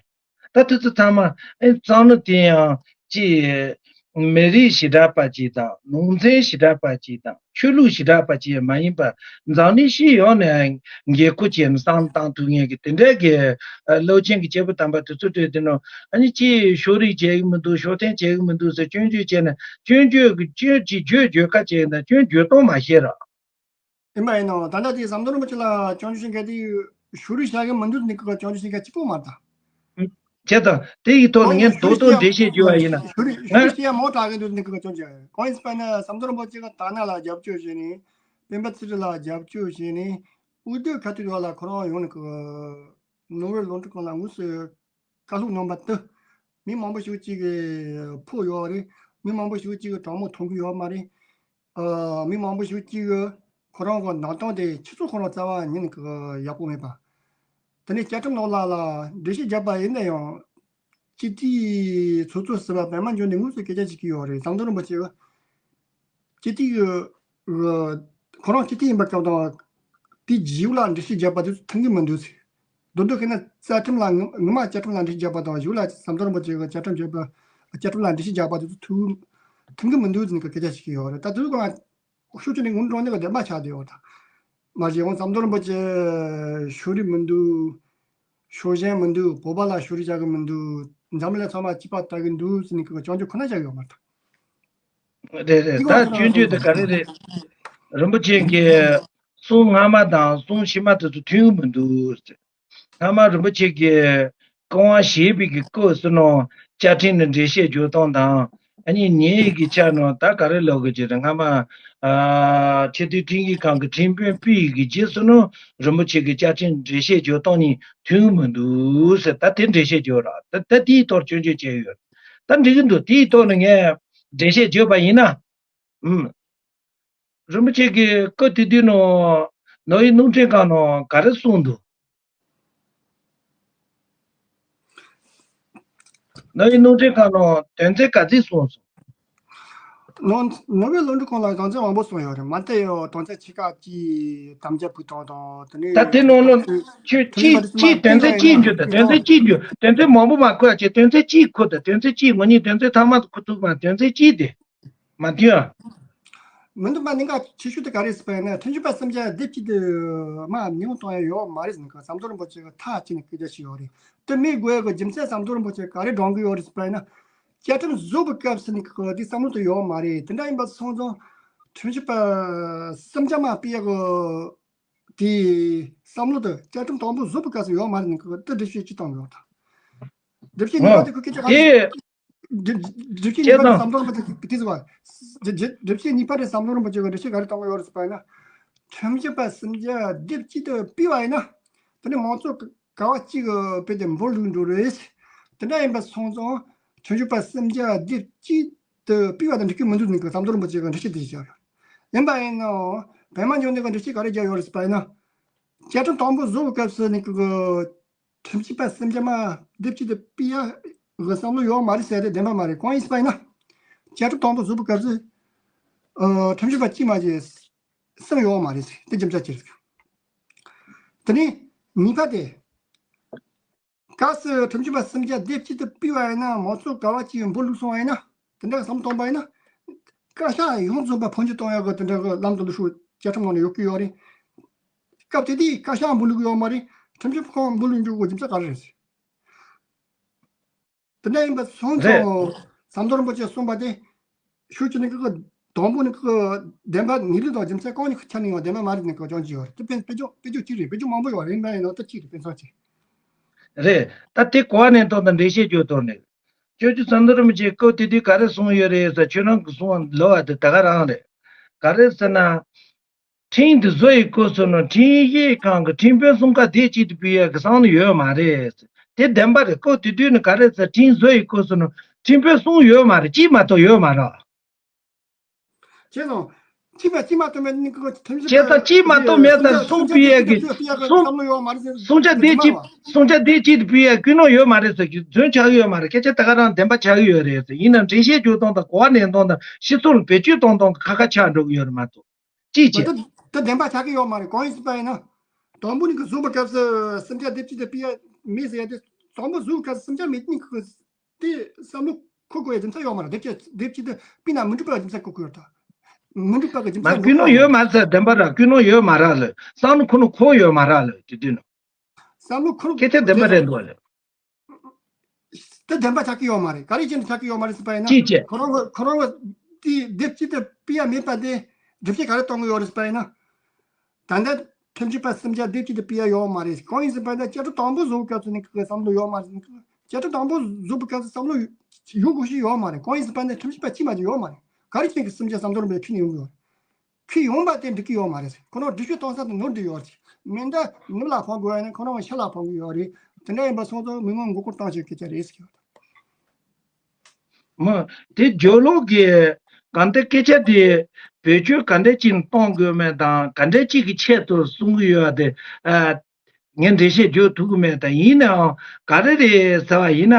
ད་དེ་ཚོ་ཚང་མ་ཨེ་བསམ་བློ་དེ་ཡང་ཅི། མི་རིགས་ཞེ་དྲག་པ་ཅིག་དང་། ལུང་ཚན་ཞེ་དྲག་པ་ཅིག་དང་། ཆོས་ལུགས་ཞེ་དྲག་པ་ཅིག་མ་ཡིན་པར། འཛམ་གླིང་སྤྱི་ཡོངས་ནས་འགན་ཁུར་བྱས་ནས་བསམ་བློ་བཏང་ཐུབ་མཁན་གྱི་དེ་འདྲའི་གི་ཨ་སློབ་ཆེན་གྱི་སྐྱེས་བུ་དམ་པ་དེ་ཚོ་གྲས་དེ་ནང་། ཨ་ནི་ཅི་ཕྱོགས་རིས་བྱེད་ཀྱི་མི་འདུག་ཕྱོགས་འཐེན་བྱེད་ཀྱི་མི་འདུག་ཟེར་སྐྱོན་བརྗོད་བྱས་ནས། སྐྱོན་བརྗོད་ཀྱི་སྐྱོན་ཅིག་བརྗོད་བརྗོད་ཁ་བྱས་ན་སྐྱོན་བརྗོད་སྟངས་མ་ཤེས་ར། ཡིན་པ་ཡིན་ནོ། ད་ལྟ་དེ་ཟམ་གདོང་རིན་པོ་ཆེ་ལ་སྐྱོན་བརྗོད་བྱེད་མཁན་དེ་ཕྱོགས་རིས་བྱ་གི་མི་འདུག་ནི་གི་སྐྱོན་བརྗོད་བྱེད་མཁན་གཅིག་པོ་མ་རེད་ད། བྱས་ཙང་དེ་ཡི་ཐོག་ནས་ངས་རྡོག་རྡོག་འགྲེལ་བཤད་བརྒྱབ་པ་ཡིན་ན། ཕྱོགས་རིས་ཕྱོགས་རིས་བྱེད་ཡ་མང་དྲགས་ཀྱི་འདུག་ནི་གི་སྐྱོན་བརྗོད། གང་ཡིན་ཟེར་བ་ཡིན་ན། ཟམ་གདོང་རིན་པོ་ཆེ་གིས་དར་ནག་ལ་རྒྱབ་སྐྱོར་བྱས་ནས། སྤེན་པ་ཚེ་རིང་ལ་རྒྱབ་སྐྱོར་བྱས་ནས། འོས་བསྡུ་ཁ་ཐུག་ཡོད་ལ་ཁོ་རང་ཡོང་ནི་གི་ནོར་ཝེ་ལུང་འདྲེན་ཁང་ལ་དངོས་སུ་བཀའ་སློབ་གནང་བ་དེ། མི་མང་པོ་ཞིག་ཅིག་གིས་ཕོག་ཡོད་རེད། མི་མང་པོ་ཞིག་ཅིག་གིས་དྲང་མོ་མཐོང་གི་ཡོད་མ་རེད། ཨ། མི་མང་པོ་ཞིག་ཅིག་གིས་ཁོ་རང་གི་གནང་སྟངས་དེ་ཕྱི་ཚུལ་ཁོ་རང་རྩ་བ་ཉིད་ནས་ཡག་པོ་མེད་པ། དེ་ནས་བཅའ་ཁྲིམས་ནང་ལ་ལ་འགྲེལ་བཤད་བརྒྱབ་པ་ཡིན་ན་ཡང་། སྤྱི་འཐུས་ཚོགས་གཙོ་ཟུར་པ་པད་མ་འབྱུང་གནས་དངོས་སུ་སྐད་ཆ་བཤད་ཀྱི་ཡོད་རེད། ཟམ་གདོང་རིན་པོ་ཆེ་གིས་སྤྱི་འཐུས་ཀྱི་ཁོ་རང་སྤྱི་འཐུས་ཡིན་པའི་སྐབས་དང་། དེའི་རྗེས་ལ་འགྲེལ་བཤད་བརྒྱབ་པ་དེ་ཚོ་མཐུན་གྱི་མི་འདུག་ཟེར། མདོར་བསྡུས་བྱས་ན་རྩ་ཁྲིམས་ལ་ངོ་ངོ་མ་བཅའ་ཁྲིམས་ལ་འགྲེལ་བཤད་བརྒྱབ་པ་དང་། གཞུག་ལ་ཟམ་གདོང་རིན་པོ་ཆེ་གིས་བཅའ་ཁྲིམས་བརྒྱབ་པ། བཅའ་ཁྲིམས་ལ་འགྲེལ་བཤད་བརྒྱབ་པ་དེ་ཚོ་མཐུན་མཐུན་གྱི་མི་འདུག་ཟེར་ནས་སྐད་ཆ་བཤད་ཀྱི་ཡོད་རེད། ད་དེ་ཚོ་གང་ཤུགས་ཆེ་ནས་ངོ་འགྲོ་ནས་བདེན་པ་ཆགས་བསྡད་ཡོད་ད། མ་གཞི་ཡང་ཟམ་གདོང་རིན་པོ་ཆེ་ཕྱོགས་རིས་མི་འདུག་ཕྱོགས་ཞེན་མི་འདུག་བོད་པ་ལ་ཕྱོགས་རིས་བྱ་གི་མི་འདུག་འཛམ་གླིང་ཚང་མ་གཅིག་པ་ལྟ་གི་འདུག་ཟེར་ནས་སྐྱོན་བརྗོད་ཁོ་ན་བྱ་གི་ཡོད་མ་རེད། རེད་རེད། ད་སྐྱོན་བརྗོད་དེ་ག་རེ་རེད། རིན་པོ་ཆེ་གི་གསུང་སྔ་མ་དང་གསུང་ཕྱི་མ་དེ་ཚོ་མཐུན་གི་མི་འདུག་སྔ་མ་རིན་པོ་ཆེ་གིས་སྐུ་དབང་བཞེས་པའི་གི་སྐབས་སུ་ནང་བཅའ་ཁྲིམས་ནས་འགྲེལ་བཤད་བརྒྱབ་སྟངས་དང་། ཨ་ནི་ཉེ་གི་ཆ་ནང་ད་ག་རེ་ལབ་དགོས་ཀྱི་རེད། སྔ་མ་ཨ་ཆེས་མཐོའི་ཁྲིམས་ཞིབ་ཁང་གི་ཁྲིམས་དཔོན་ཕུད་ཡི་གི་རྗེས་སུ་ནང་རིན་པོ་ཆེ་གི་བཅའ་ཁྲིམས་འགྲེལ་བཤད་བརྒྱབ་སྟངས་གཉིས་མཐུན་གི་མི་འདུག་ཟེར། ད་དེ་འགྲེལ་བཤད་བརྒྱབ་ར། ད་ད་དེའི་ཐོག་སྐྱོན་བརྗོད་བྱས་ཡོད། ད་འགྲིག་གི་འདུག་དེའི་ཐོག་ནས་ངས་འགྲེལ་བཤད་བརྒྱབ་པ་ཡིན་ན། ཨུམ། རིན་པོ་ཆེ་གིས་སྐབས་དེ་དུས་ནང་ནོར་ཝེ་རླུང་འཕྲིན་ཁང་ནང་ག་རེ་གསུངས་འདུག་ནོར་ཝེ་རླུང་འཕྲིན་ཁང་ནང་དོན་ཚན་ག་ཚོད་གསུངས་སོང་། ནོར་ནོར་ཝེ་རླུང་འཕྲིན་ཁང་ལ་དོན་ཚན་མང་པོ་གསུངས་ཡོད་རེད། མ་མཐའ་ཡང་དོན་ཚན་ཕྱེད་ཀ་གཅིག་དམ་བཅའ་ཕུལ་སྟངས་དང་། དེ་ནས་ད་དེ་ནང་ལ་ཁྱོད་ཁྱོད་ཁྱོད་དོན་ཚན་གཅིག་འཇོག་དང་། དོན་ཚན་གཅིག་འཇོག་དོན་ཚན་མང་པོ་མ་ཁུར་ཡ་བྱས། དོན་ཚན་གཅིག་ཁུར་དང་། དོན་ཚན་གཅིག་ངོ་གཉིས། དོན་ཚན་ཐ་མ་ཁུར་ཐུབ་མ། དོན་ཚན་གཅིག་དེ། མ་མཐུན་ཨ། མི་འདུག་པ། གནད་འགག་ཆེ་ཤོས་དེ་ག་རེ་ཟེར་བ་ཡིན་ན། ཁྲིམས་ཞིབ་པ་སུམ་བརྒྱ་སྡེབ་གཅིག་དེ་མར་ཉུང་གཏོང་ཡ་ཡོད་མ་རེད་ཟེར་ནས་ཟམ་གདོང་རིན་པོ་ཆེ་གིས་ཐག་བཅད་ནས་སྐད་ཆ་བཤད་ཡོད་རེད། དེ་མི་དགོས་ཡ་གི་རྒྱུ་མཚན་ཟམ་གདོང་རིན་པོ་ཆེ་ག་རེ་བགྲང་གི་ཡོད་རེད་ཟེར་བ་ཡིན་ན། བཅའ་ཁྲིམས་བཟོ་བའི་སྐབས་སུ་ནི་གི་དེ་བསམ་བློ་དེ་ཡོད་མ་རེད། དེ་འདྲ་ཡིན་པ་སོང་ཙང་ཁྲིམས་ཞིབ་པ་སུམ་བརྒྱ་མར་ཕུད་ཡ་གི་དེ་བསམ་བློ་དེ་བཅའ་ཁྲིམས་དང་པོ་བཟོ་བའི་སྐབས་སུ་ཡོད་མ་རེད་ཟེར་ནས་གི་དེ་འགྲེལ་བཤད་ཅིག་བཏང་ཡོད་ད། འགྲེལ་བཤད་གཉིས་པ་དེ་ཁོས་སྐད་ཆ་ག་རེ། དེ། སྒྲུབ་སྒྲུབ་བྱེད་གཉིས་པ་དེ་ཟམ་གདོང་རིན་པོ་ཆེ་གིས་དེ་ཟེར་བ། སྒྲུབ་བྱེད་གཉིས་པ་དེ་ཟམ་གདོང་རིན་པོ་ཆེ་གིས་འགྲེལ་བཤད་ག་རེ་གཏོང་གི་ཡོད་རེད་ཟེར་བ་ཡིན་ན། ཁྲིམས་ཞིབ་པ་སུམ་བརྒྱ་སྡེབ་གཅིག་དེ་ཕུད་པ་ཡིན་ན། དེ་ནི་མང་ཚོགས་ག་བ་གཅིག་གི་དཔེ་དེ་འབུར་ལུག་འགྲོ་རེད། དེ་འདྲ་ཡིན་པ་སོང་ཙང་ཁྲིམས་ཞིབ་པ་སུམ་བརྒྱ་སྡེབ་གཅིག་དེ་ཕུད་པ་དང་འགྲིག་གི་མི་འདུག་ནི་གི་ཟམ་གདོང་རིན་པོ་ཆེ་གིས་འགྲེལ་བཤད་དེ་བྱས་ཡོད། ཡིན་པ་ཡིན་ནའང་པད་མ་འབྱུང་གནས་གིས་འགྲེལ་བཤད་ག་རེ་བརྒྱབ་ཡོད་རེད་ཟེར་བ་ཡིན་ན། བཅའ་ཁྲིམས་དང་པོ་བཟོ་བའི་སྐབས་སུ་ནི་གི་ཁྲིམས་ཞིབ་པ་སུམ་བརྒྱ་མར་སྡེབ་གཅིག་དེ་ཕུད་ཡ་གི་བསམ་བློ་ཡོད་མ་རེད་ཟེར་དེ་བདེན་པ་མ་རེད། གང་ཡིན་ཟེར་བ་ཡིན་ན། བཅའ་ཁྲིམས་དང་པོ་བཟོ་བའི་སྐབས་སུ། ཨ། ཁྲིམས་ཞིབ་པ་གཅིག་མ་གཏོགས་གསུམ་ཡོད་མ་རེད་ཟེར། དེ་རྒྱུ་མཚན་ཅི་རེད་ཟེར། དེ་ནས་གཉིས་པ་དེ། སྐབས་སུ་ཁྲིམས་ཞིབ་པ་སུམ་བརྒྱ་སྡེབ་གཅིག་དེ་ཕུད་པ་ཡིན་ན། མང་ཚོགས་ག་བ་གཅིག་འབུར་ལུག་སོང་བ་ཡིན་ན། དེ་འདྲ་བསམ་བློ་གཏོང་པ་ཡིན་ན། བཀའ་ཤག་ཡོངས་རྫོགས་པ་བོད་སྤྱི་གཏོང་ཡག་གི་དེ་འདྲ་གི་ལམ་དུ་ལུགས་ཤུགས་བཅའ་ཁྲིམས་ནང་ནས་ཡོད་ཀྱི་ཡོད་རེད། སྐབས་དེ་དུས་བཀའ་ཤག་འབུལ་ལུགས་ཡོད་མ་རེད། ཁྲིམས་ཞིབ་ཁང་འབུལ་ལུགས་འཇུག་དགོས་རྒྱུ་མཚན་ག་རེ་རེད། དེ་འདྲ་ཡིན་པ་སོང་རེད། ཙང་ཟམ་གདོང་རིན་པོ་ཆེ་གསུངས་པ་དེ། ཤུགས་ཀྱི་ནི་ཀི་དང་པོ་ནི་ཀི་བདེན་པ་ངེས་ལུགས་དང་རྒྱུ་མཚན་གང་ནས་ཁྱབ་ནས་ཡོང་བདེན་པ་མ་རེད་ནི་ཀི་ཅང་ཅི་ཡོད་རེད། དེ་དཔེ་དཔེ་ཆ་དཔེ་ཆ་གཅིག་རེད། དཔེ་ཆ་མང་པོ་ཡོད་རེད། ཡིན་པ་ཡིན་ནོ་ད་གཅིག་རེད། དཔེ་མཚོན་ཆེ། རེད། ད་དེ་གོ་བ་ནས་དོན་དང་འགྲེལ་བཤད་རྒྱུ་དོན་ནི། ཅོ་ཅོ་ཟམ་གདོང་རིན་པོ་ཆེ་སྐབས་དེ་དུས་ག་རེ་གསུངས་ཡོད་རེད་ཟེར། ཁྱོད་རང་གི་གསུང་ལོ་བ་དེ་ད་ག་རང་རེད། ག་རེ་ཟེར་ན། ཁྲིམས་དེ་བཟོ་ཡི་སྐབས་སུ་ནི་ཁྲིམས་ཞིབ་ཁང་གི་ཁྲིམས་དཔོན་གསུམ་ཀ་སྡེ་གཅིག་ཏུ་ཕུད་ཡག་གི་བསམ་བློ་ཡོད་མ་རེད། དེ་བདེན་པ་རེད། སྐབས་དེ་དུས་ནི་ག་རེ་ཟེར། ཁྲིམས་བཟོ་ཡི་སྐབས་སུ་ནི་ཁྲིམས་དཔོན་གསུམ་ཡོད་མ་རེད། གཅིག་མ་གཏོགས་ཡོད་མ་རེད། བྱས་ཙང་། གཅིག་པ་གཅིག་མ་གཏོགས་མེད་ནི་ཀི་ཁྲིམས་ཞིབ་བྱས་ཙང་གཅིག་མ་གཏོགས་མེད་ཙང་གསུམ་ཕུད་ཡག་གི་གསུམ། བསམ་བློ་ཡོད་མ་རེད་ཟེར། གསུམ་ཆ་སྡེ་གཅིག་གསུམ་ཆ་སྡེ་གཅིག་ཏུ་ཕུད་ཡག་ཀུན་སློང་ཡོད་མ་རེད་ཟེར་གྱི་རྫུན་ཆགས་ཀྱི་ཡོད་མ་རེད། སྐད་ཆ་ད་ག་རང་བདེན་པ་ཆགས་ཀྱི་ཡོད་རེད་ཟེར། ཡིན་ནའང་འགྲེལ་བཤད་རྒྱུ་སྟངས་དང་གོ་བ་ལེན་སྟངས་དང་སྤྱི་ཚོགས་ལ་བེད་སྤྱོད་གཏོང་སྟངས་ཀྱི་ཁ་ཁ་ཆགས་འགྲོ་གི་ཡོད་རེད་མ་གཏོགས། ཅིའི་ཕྱིར། ད་ད་བདེན་པ་ཆགས་ཀྱི་ཡོད་མ་རེད། གང་ཡིན་ཟེར་བ་ཡིན་ན། དང་པོ་ནི་གི་བཟོ་པ་སྐབས་སུ་སུམ་ཆ་སྡེབ་གཅིག་དེ་ཕུད་ཡ་མེད་ཟེར་ཡ་དེ། དང་པོ་བཟོ་སྐབས་སུ་སུམ་ཆ་མེད་ནི་གི་དེ་བསམ་བློ་འཁོར་དགོས་ཡ་རྒྱུ་མཚན་ཡོད་མ་རེད། སྡེབ་གཅིག་སྡེབ་གཅིག་དེ་ཕུད་ན་མི་འགྲིག་པ་རྒྱུ་མཚན་འཁོར་དགོས་ཡོད་ད། མི་འགྲིག་པ་གི་རྒྱུ་མཚན་ཀུན་སློང་ཡོད་མ་རེད་ཟེར། བདེན་པ་ར་ཀུན་སློང་ཡོད་མ་རེད་ལ། བསམ་བློ་ཁོ་ནི་འཁོར་ཡོད་མ་རེད་ལ། དེ་དུས་ན། བསམ་བློ་འཁོར་སྐད་ཆ་བདེན་པ་རེད་འདུག་ལ། དེ་བདེན་པ་ཆགས་ཀྱི་ཡོད་མ་རེད། ག་རེ་བྱས་ནས་ཆགས་ཀྱི་ཡོད་མ་རེད་ཟེར་བ་ཡིན་ན། ཅིའི་ཕྱིར། ཁོ་རང་གི་ཁོ་རང་གི་དེའི་སྡེབ་གཅིག་དེ་ཕུད་ཡ་མེད་པ་དེ་སྒྲུབ་བྱེད་ག་རེ་གཏོང་གི་ཡོད་རེད་ཟེར་བ་ཡིན་ན། ད་ལྟ་ཁྲིམས་ཞིབ་པ་སུམ་ཆ་སྡེབ་གཅིག་དེ་ཕུད་ཡ་ཡོད་མ་རེད། གང་ཡིན་ཟེར་བ་ཡིན་ན་བཅའ་ཁྲིམས་དང་པོ་བཟོ་བའི་སྐབས་སུ་ནི་ཁོའི་བསམ་བློ་ཡོད་མ་རེད། བཅའ་ཁྲིམས་དང་པོ་བཟོ་བའི་སྐབས་སུ་བསམ་བློ་ཡོད་དགོས་ཤེས་ཡོད་མ་རེད། གང་ཡིན་ཟེར་བ་ཡིན་ན་ཁྲིམས་ཞིབ་པ་གཅིག་མ་གཅིག་ཡོད་མ་རེད། ག་རེ་བྱས་ནས་སུམ་ཆ་ཟམ་གདོང་རིན་པོ་ཆེ་ཁྲིད་ནས་ཡོང་གི་ཡོད་རེད། ཁོས་ཡོང་བ་དེ་འགྲིག་གི་ཡོད་མ་རེད་ཟེར། ཁོ་རང་འགྲེལ་བཤད་གཏོང་ས་དེ་ནོར་བསྡད་ཡོད་རེད། མེ་མདའ་ནུབ་ལ་འཕང་དགོས་ཡ་ནི་ཁོ་རང་ཤར་ལ་འཕང་གི་ཡོད་རེད། དེ་འདྲ་ཡིན་པ་སོང་ཙང་མི་མང་མགོ་སྐོར་བཏང་བྱེད་སྐད་ཆ་རེད་ཟེར་གྱི་ཡོད། མོ། དེ་ཇོ་ལོ་གི་གང་ལྟར་སྐད་ཆ་དེ་བེད་སྤྱོད་ག་འདྲ་ཅིག་གཏོང་དགོས་མེད་དང་ག་འདྲ་ཅིག་གི་ཆེད་དུ་གསུང་གི་ཡོད་དེ། ཨ། ངས་འགྲེལ་བཤད་རྒྱག་ཐུབ་ཀྱི་མེད་དང་། ཡིན་ནའང་ག་རེ་རེད་ཟེར་བ་ཡིན་ན།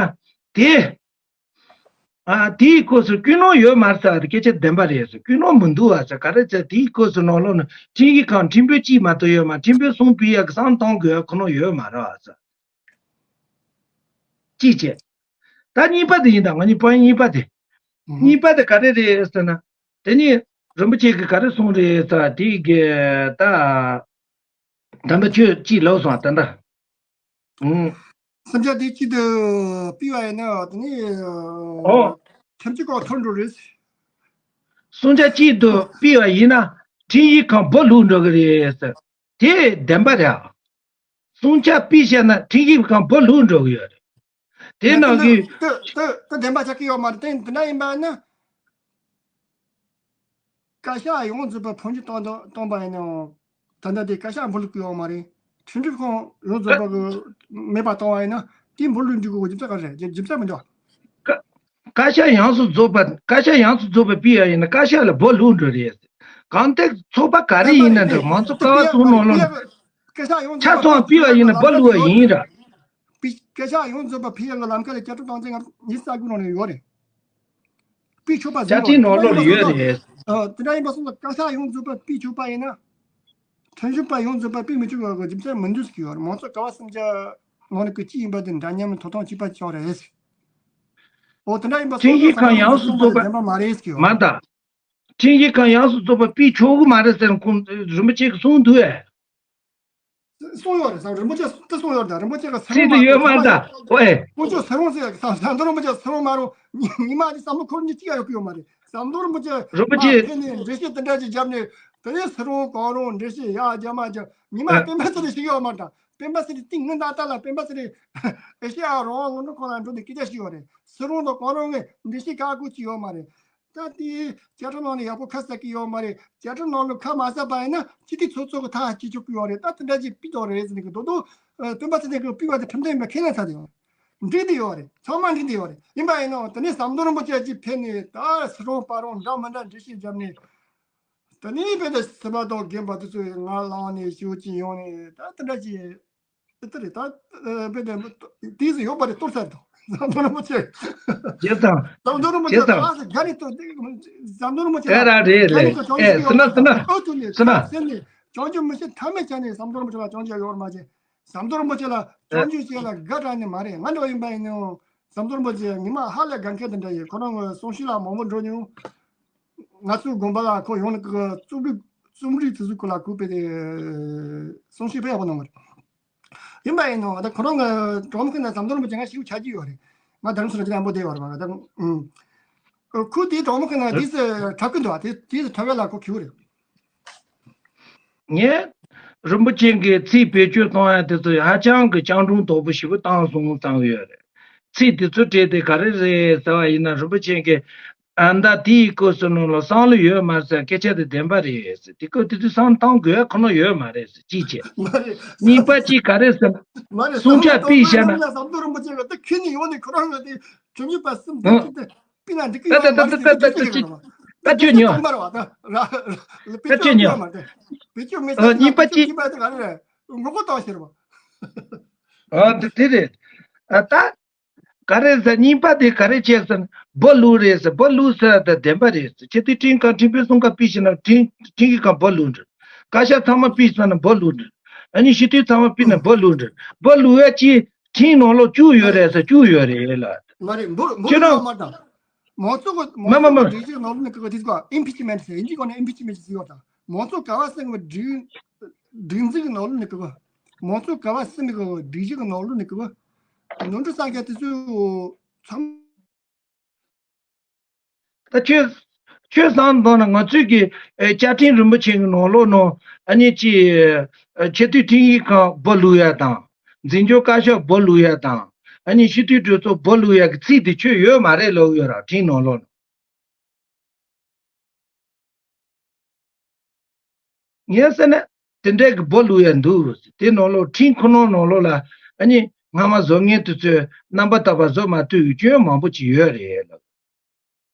དེ། ཨ། དེའི་སྐབས་སུ་ཀུན་སློང་ཡོད་མ་རེད་ཟེར་བ་དེ་སྐད་ཆ་བདེན་པ་རེད་ཟེར། ཀུན་སློང་མི་འདུག་བ་ཟེར། ག་རེ་ཟེར། དེའི་སྐབས་སུ་ནང་ལོགས་ནས་ཁྲིམས་ཞིབ་ཁང་ཁྲིམས་དཔོན་གཅིག་མ་གཏོགས་ཡོད་མ། ཁྲིམས་དཔོན་གསུམ་ཕུད་ཡག་གི་བསམ་བཏང་དགོས་ཡག་ཁོ་ན་ཡོད་མ་རེད་བ་ཟེར། གཅིག་བྱས། ད་གཉིས་པ་དེ་ཡིན་ད། ང་གཉིས་པ་གཉིས་པ་དེ། ཨུ་ཧུ། གཉིས་པ་དེ་ག་རེ་རེད་ཟེར་ན། དེ་ནི་རིན་པོ་ཆེ་གིས་ག་རེ་གསུངས་རེད་ཟེར་བ་དེ་གི་ད། ད་ལྟ་ཁྱོད་ཅིག་ལབ་སོང་ད་ལྟ། ཨུ། སུམ་ཆ་དེ་གཅིག་ཏུ་ཕུད་པ་ཡིན་ན་དེ་ནི། ཨོ། ཁྲིམས་ཞིབ་ཁང་འཐོར་འགྲོ་རེད། སུམ་ཆ་གཅིག་ཏུ་ཕུད་པ་ཡིན་ན་ཁྲིམས་ཞིབ་ཁང་སྦུག་ལུག་འགྲོ་གི་རེད་ཟེར། དེ་བདེན་པ་རེད། སུམ་ཆ་ཕུད་བྱས་ན་ཁྲིམས་ཞིབ་ཁང་སྦུག་ལུག་འགྲོ་གི་ཡོད་རེད། དེ་ནང་གི། ད་ད་ད་བདེན་པ་ཆགས་ཀྱི་ཡོད་མ་རེད། དེ་འདི་འདྲ་ཡིན་པ་ན། བཀའ་ཤག་ཡོངས་རྫོགས་པ་བོད་སྤྱི་གཏོང་གཏོང་པ་ཡིན་ནའང་། ད་ལྟ་དེ་བཀའ་ཤག་འབུལ་གྱི་ཡོད་མ་རེད། ཁྲིམས་ཞིབ་ཁང་ཡོངས་རྫོགས་པ་གི་མེད་པ་གཏོང་བ་ཡིན་ན་དེ་འབུལ་ལུགས་འགྲིག་གི་རྒྱུ་མཚན་ག་རེ་རེད། རྒྱུ་མཚན་མི་འདུག་བཀའ་བཀའ་ཤག་ཡོངས་སུ་རྫོགས་པ། བཀའ་ཤག་ཡོངས་སུ་རྫོགས་པ་ཕུད་ཡ་ཡིན་ན་བཀའ་ཤག་ལ་སྦུག་ལུག་འགྲོ་རེད། གང་ལྟར་ཚོགས་པ་ག་རེ་ཡིན་ན་འདྲ་མང་གཙོ་ཀ་བ་ཚོ་ནང་ལོགས་ནས་ཆ་ཚང་ཕུད་པ་ཡིན་ན་སྦུག་ལུག་པ་ཡིན་ར། བཀའ་ཤག་ཡོངས་རྫོགས་པ་ཕུད་ཡ་གི་ལམ་ཁ་ལ་བཅའ་ཁྲིམས་དོན་ཚན་ཉི་ཤུ་རྩ་དགུ་ནང་ནས་ཡོད་རེད། ཕུད་ཆོག་པ་བཅའ་ཁྲིམས་ནང་ལོགས་ལ་ཡོད་རེད། ཨ། དེ་འདྲ་ཡིན་པ་སོང་ཙང་བཀའ་ཤག་ཡོངས་རྫོགས་པ་ཕུད་ཆོག་པ་ཡིན་ན། ཁྲིམས་ཞིབ་པ་ཡོངས་རྫོགས་པ་ཕུད་མི་ཆོག་པའི་རྒྱུ་མཚན་མི་འདུག་ཟེར་གྱི་ཡོད་རེད། མང་གཙོ་ཀ་བ་སུམ་ཆ་ནང་ནས་གཅིག་ཡིན་པ་དེ་འདྲ་མཉམ་ཐོབ་ཐང་གཅིག་པ་ཅིག་ཡོད་རེད། འོ་དེ་འདྲ་ཡིན་པ་སོང་ཙང་ཁྲིམས་ཞིབ་ཁང་ཡོངས་སུ་རྫོགས་པ་བདེན་པ་མ་རེད་ཟེར་གྱི་ཡོད་མ་རེད། ད། ཁྲིམས་ཞིབ་ཁང་ཡོངས་སུ་རྫོགས་པ་ཕུད་ཆོག་གི་མ་རེད་ཟེར་ཁོང་རིན་པོ་ཆེ་གིས་གསུངས་འདུག་ཨེ། གསུངས་ཡོད་རེད་ཟེར། རིན་པོ་ཆེ་དེ་གསུངས་ཡོད་རེད། རིན་པོ་ཆེ་གིས་ཚིག་དེ་ཡོད་མ་རེད་ད། ཨོ་ཨེ། དཀོན་མཆོག་གསེར་སྲུང་ཟེར་ཟམ་གདོང་རིན་པོ་ཆེ་གསེར་སྲུང་མ་རུང་ཉི་མ་དེ་བསམ་བློ་འཁོར་མཁན་གཅིག་ཡང་ཡོད་ཀྱི་ཡོད་མ་རེད། ཟམ་གདོང་རིན་པོ་ཆེ་རིན་པོ་མར་ཆེ་ཕེབས་ནས་འགྲེལ་བཤད་དེ་འདྲ་ཅིག་བརྒྱབ་ནས་དེ་ནས་གསེར་སྲུང་གང་རུང་འགྲེལ་བཤད་ཡར་རྒྱབ་མར་རྒྱབ། ཉི་མ་ཨ་སྤེན་པ་ཚེ་རིང་ཞིག་ཡོད་མ་རེད། སྤེན་པ་ཚེ་རིང་དེ་སྔོན་ད་ལྟ་ལ་སྤེན་པ་ཚེ་རིང་ཨེ་ཤེ་ཡ་རང་དབང་རླུང་འཕྲིན་ཁང་ལ་འགྲོ་ནས་སྐད་ཆ་བཤད་ཡོད་རེད། གསེར་སྲུང་དང་གང་རུང་གིས་འགྲེལ་བཤད་ག་དགོས་ཀྱི་ཡོད་མ་རེད། ད་དེ་བཅའ་ཁྲིམས་ནང་ནས་ཡག་པོ་ཁ་གསབ་ཀྱི་ཡོད་མ་རེད། བཅའ་ཁྲིམས་ནང་ལ་ཁ་མ་གསབ་པ་ཡིན་ན་སྤྱི་འཐུས་ཚོགས་གཙོ་གི་ཐག་བཅད་ཆོག་གི་ཡོད་རེད། ད་དེ་འདྲ་ཅིག་ཕུད་ཐུབ་རེད་ཟེར་ནས་གི་རྡོག་རྡོག་ཨ། སྤེན་པ་ཚེ་རིང་གིས་ཕུད་པ་དེ་ཁྲིམས་མཐུན་ཡིན་པ་ཁས་ལེན་ཚར་དེ་ཡོད་རེད། འགྲིག་བསྡད་ཡོད་རེད། ཚང་མ་འགྲིག་བསྡད་ཡོད་རེད། ཡིན་པ་ཡིན་ནའང་དེ་ནས་ཟམ་གདོང་རིན་པོ་ཆེ་ཅིག་ཕེབས་ནས་ད་གསེར་སྲུང་བར་སྲུང་འདྲ་མི་འདྲ་འགྲེལ་བཤད་བརྒྱབ་ནས། དེ་ནས་དཔེ་དེ་སྲིད་པ་དང་རྒན་པ་དེ་ཚོས་ང་ལངས་ནས་ཞུ་ཅིག་ཡོང་ནས་ད་དེ་འདྲ་ཅིག་དེ་རེད། ད་དཔེ་དེ་དེ་ཚོ་ཡོད་པ་རེད། གཏོར་ཚར་དང་། ཟམ་གདོང་རིན་པོ་ཆེ། རྗེས་དང་། ཟམ་གདོང་རིན་པོ་ཆེ་རྗེས་དང་། ད་ག་རེ་གཏོར། ཟམ་གདོང་རིན་པོ་ཆེ་ག་ར་རེད་ལས། ཨེ་སུ་ན་སུ་ན། ཨོ་ཐུ་ནས་སུ་ན། སེམས་ནས་བྱང་ཆུབ་མི་ཤེས་ཐ་མལ་ཆ་ནས་ཟམ་གདོང་རིན་པོ་ཆེ་ལ་བྱང་ཆུབ་ཡོད་མ་བྱེད། ཟམ་གདོང་རིན་པོ་ཆེ་ལ་བྱང་ཆུབ་ཅན་ལ་དགའ་དྲགས་ནི་མ་རེད། ང་འདྲ་ཡིན་པ་ཡིན་ནའང་ ཟམ་གདོང་རིན་པོ་ཆེ་ཉི་མ་ཧ་ལས་དགའ་མཁན་དེ་འདྲ་ཡིན། ཁོ་རང་གི་གསུང་བཤད་ལ་མང་པོ་འགྲོ་མྱོང་། ང་ཚོའི་དགོན་པ་ལ་ཁོ་ཡོང་ནས་ཀྱི་རྩོམ་རིག་རྩོམ་རིག་དེ་ཚོའི་སྐོར་ལ་གུས་པས་དེ་གསུང་བཤད་དཔེ་ཡག་པོ་གནང་བ་རེད། ཡིན་པ་ཡིན་ནོ། ད་ཁོ་རང་གི་གྲོགས་མོ་ཁོ་ན་ཟམ་གདོང་རིན་པོ་ཆེ་ང་ཞིག་ཆ་རྒྱུས་ཡོད་རེད། ང་རྡ་རམ་ས་ལ་ཅིག་ཡང་པོ་བསྡད་ཡོད་རེད་བ། ད་ཁོ་དེའི་གྲོགས་མོ་ཁོ་ན་དེས་འཁྲབ་ཀྱི་འདུག་བ། དེ་དེས་འཁྲབ་ཡ་ལ་ཁོ་གྱུར་རེད། ངས་རིན་པོ་ཆེ་གིས་ཚིག་བེད་སྤྱོད་གཏོང་ཡ་དེ་ཚོ་ཧ་ཅང་གི་སྤྱང་གྲུང་དོག་པོ་ཞེ་པོ་བཏང་སོང་བསམ་གི་ཡོད་རེད། ཚིག་དེ་ཚོ་བྲིས་ཏེ་ག་རེ་རེད་ཟེར་བ་ཡིན་ན། རིན་པོ་ཆེ་གིས་ཨ་མདའ་དེའི་སྐོར་སོ་ནོ་ལ་བསམ་བློ་ཡོད་མ་རེད་ཟེར། སྐད་ཆ་དེ་བདེན་པ་རེད་ཟེར། དེ་སྐོར་དེ་དུས་བསམ་བཏང་དགོས་ཁོ་ན་ཡོད་མ་རེད་ཟེར། ཅིའི་ཕྱིར། མ་རེད། གཉིས་པ་གཅིག་ག་རེ་ཟེར་ན། མ་རེད། བསྲུང་བྱ་པི་བྱས་ན། ཟམ་གདོང་རིན་པོ་ཆེ་ལ་ད་ཁྱོད་ནི་ཡོང་ནས་ཁོ་རང་ལ་དེ་ཁྲིམས་ཡིག་པ་སུམ་ཨ། བདུན་གཅིག་དེ་པི་ན་འགྲིག་གི་ད་ཡོད་ད་མ་ད་རེད། ད་ད་ད་ད་ད་ཅི་ད་ཅི་ད་ད་ཁྱོད་ཉོ། ད་ཁྱོད་ཉོ། ད་ཁྱོད་ཉོ། ཨ། གཉིས་པ་གཅིག་གཉིས་པ་དེ་ག་རེ་རེད། ངོ་གོ་ཏོ་ཤེར་བ། ཨ། དེ་དེ་རེད། ཨ། ད་ག་རེ་ཟེར། གཉིས་པ་དེ་ག་རེ་བྱས་ཟེར་ན། འབུ་བླུགས་རེད་ཟེར། འབུ་བླུགས་ཟེར་ད་བདེན་པ་རེད་ཟེར། ཁྱེད་དེ་ཁྲིམས་ཁང་ཁྲིམས་དཔོན་སོང་ཁ་པི་ཤི་ན་ཁྲིམས་ཁྲིམས་ཀྱི་ཁང་འབུ་བླུགས་འདྲ། བཀའ་ཤག་ཚང་མ་པི་ཤི་ན་འབུ་བླུགས་འདྲ། ཨ་ནི་སྤྱི་འཐུས་ཚང་མ་པི་ན་འབུ་བླུགས་འདྲ། འབུ་བླུགས་ཡ་ཅི་ཁྲིམས་ནང་ལོགས་བཅུག་ཡོད་རེད་ཟེར། བཅུག་ཡོད་རེད་ལ། མ་རེད། འབུ་འབུ་ཁྱོད་རང་བླུགས་མ་དང་། མང་གཙོ་གི་མ་མ་མ་མང་གཙོ་གི་སྒྲིག་གཞི་ནང་ལོགས་ནས་ཀྱི་དེ་ཚོ་ཨིམ་པི་ཆི་མེན་ཊི་ཟེར། ཨིན་ཇིའི་སྒང་ནས་ཨིམ་པི་ཆི་མེན་ཊི་ཟེར་ཡོད་དང་། མང་གཙོ་ག་བ་གསུམ་གྱི་སྒྲིག་སྒྲིག་འཛུགས་ཀྱི་ནང་ལོགས་ནས་ཀྱི་མང་གཙོ་ག་བ་གསུམ་གྱི་སྒྲིག་གཞི་གི་ནང་ལོགས་ནས་ཀྱི་ནོར་འཁྲུལ་བསགས་མཁན་དེ་ཚོ་ཚང་། ད་ཁྱོད་ཁྱོད་བསམ་བློ་བཏང་ན། ང་ཚོས་ཀྱི་ཨེ་བཅའ་ཁྲིམས་རིན་པོ་ཆེ་གི་ནང་ལོགས་ནང་ཨ་ནི་ཅི་ཨེ་ཆེས་མཐོའི་ཁྲིམས་ཡིག་ཁང་འབུ་བླུགས་ཡ་དང་། འཛིན་སྐྱོང་བཀའ་ཤག་འབུ་བླུགས་ཡ་དང་། ཨ་ནི་སྤྱི་འཐུས་གྲོས་ཚོགས་འབུ་བླུགས་ཡ་གི་ཚིག་དེ་ཁྱོད་ཡོད་མ་རེད་ལབ་ཡོད་ར། ཁྲིམས་ནང་ལོགས་ནང་། ངས་ཟེར་ན་དེ་འདྲའི་གི་འབུ་བླུགས་ཡ་འདུག། དེ་ནང་ལོགས་ཁྲིམས་ཁོ་ན་ནང་ལོགས་ལ་ཨ་ནི་སྔ་མ་བཟོ་མཁན་དེ་ཚོས་རྣམ་པ་དག་པ་བཟོ་མ་ཐུབ་ཡོད་སྐྱོན་མང་པོ་ཅིག་ཡོད་རེད་ལབ།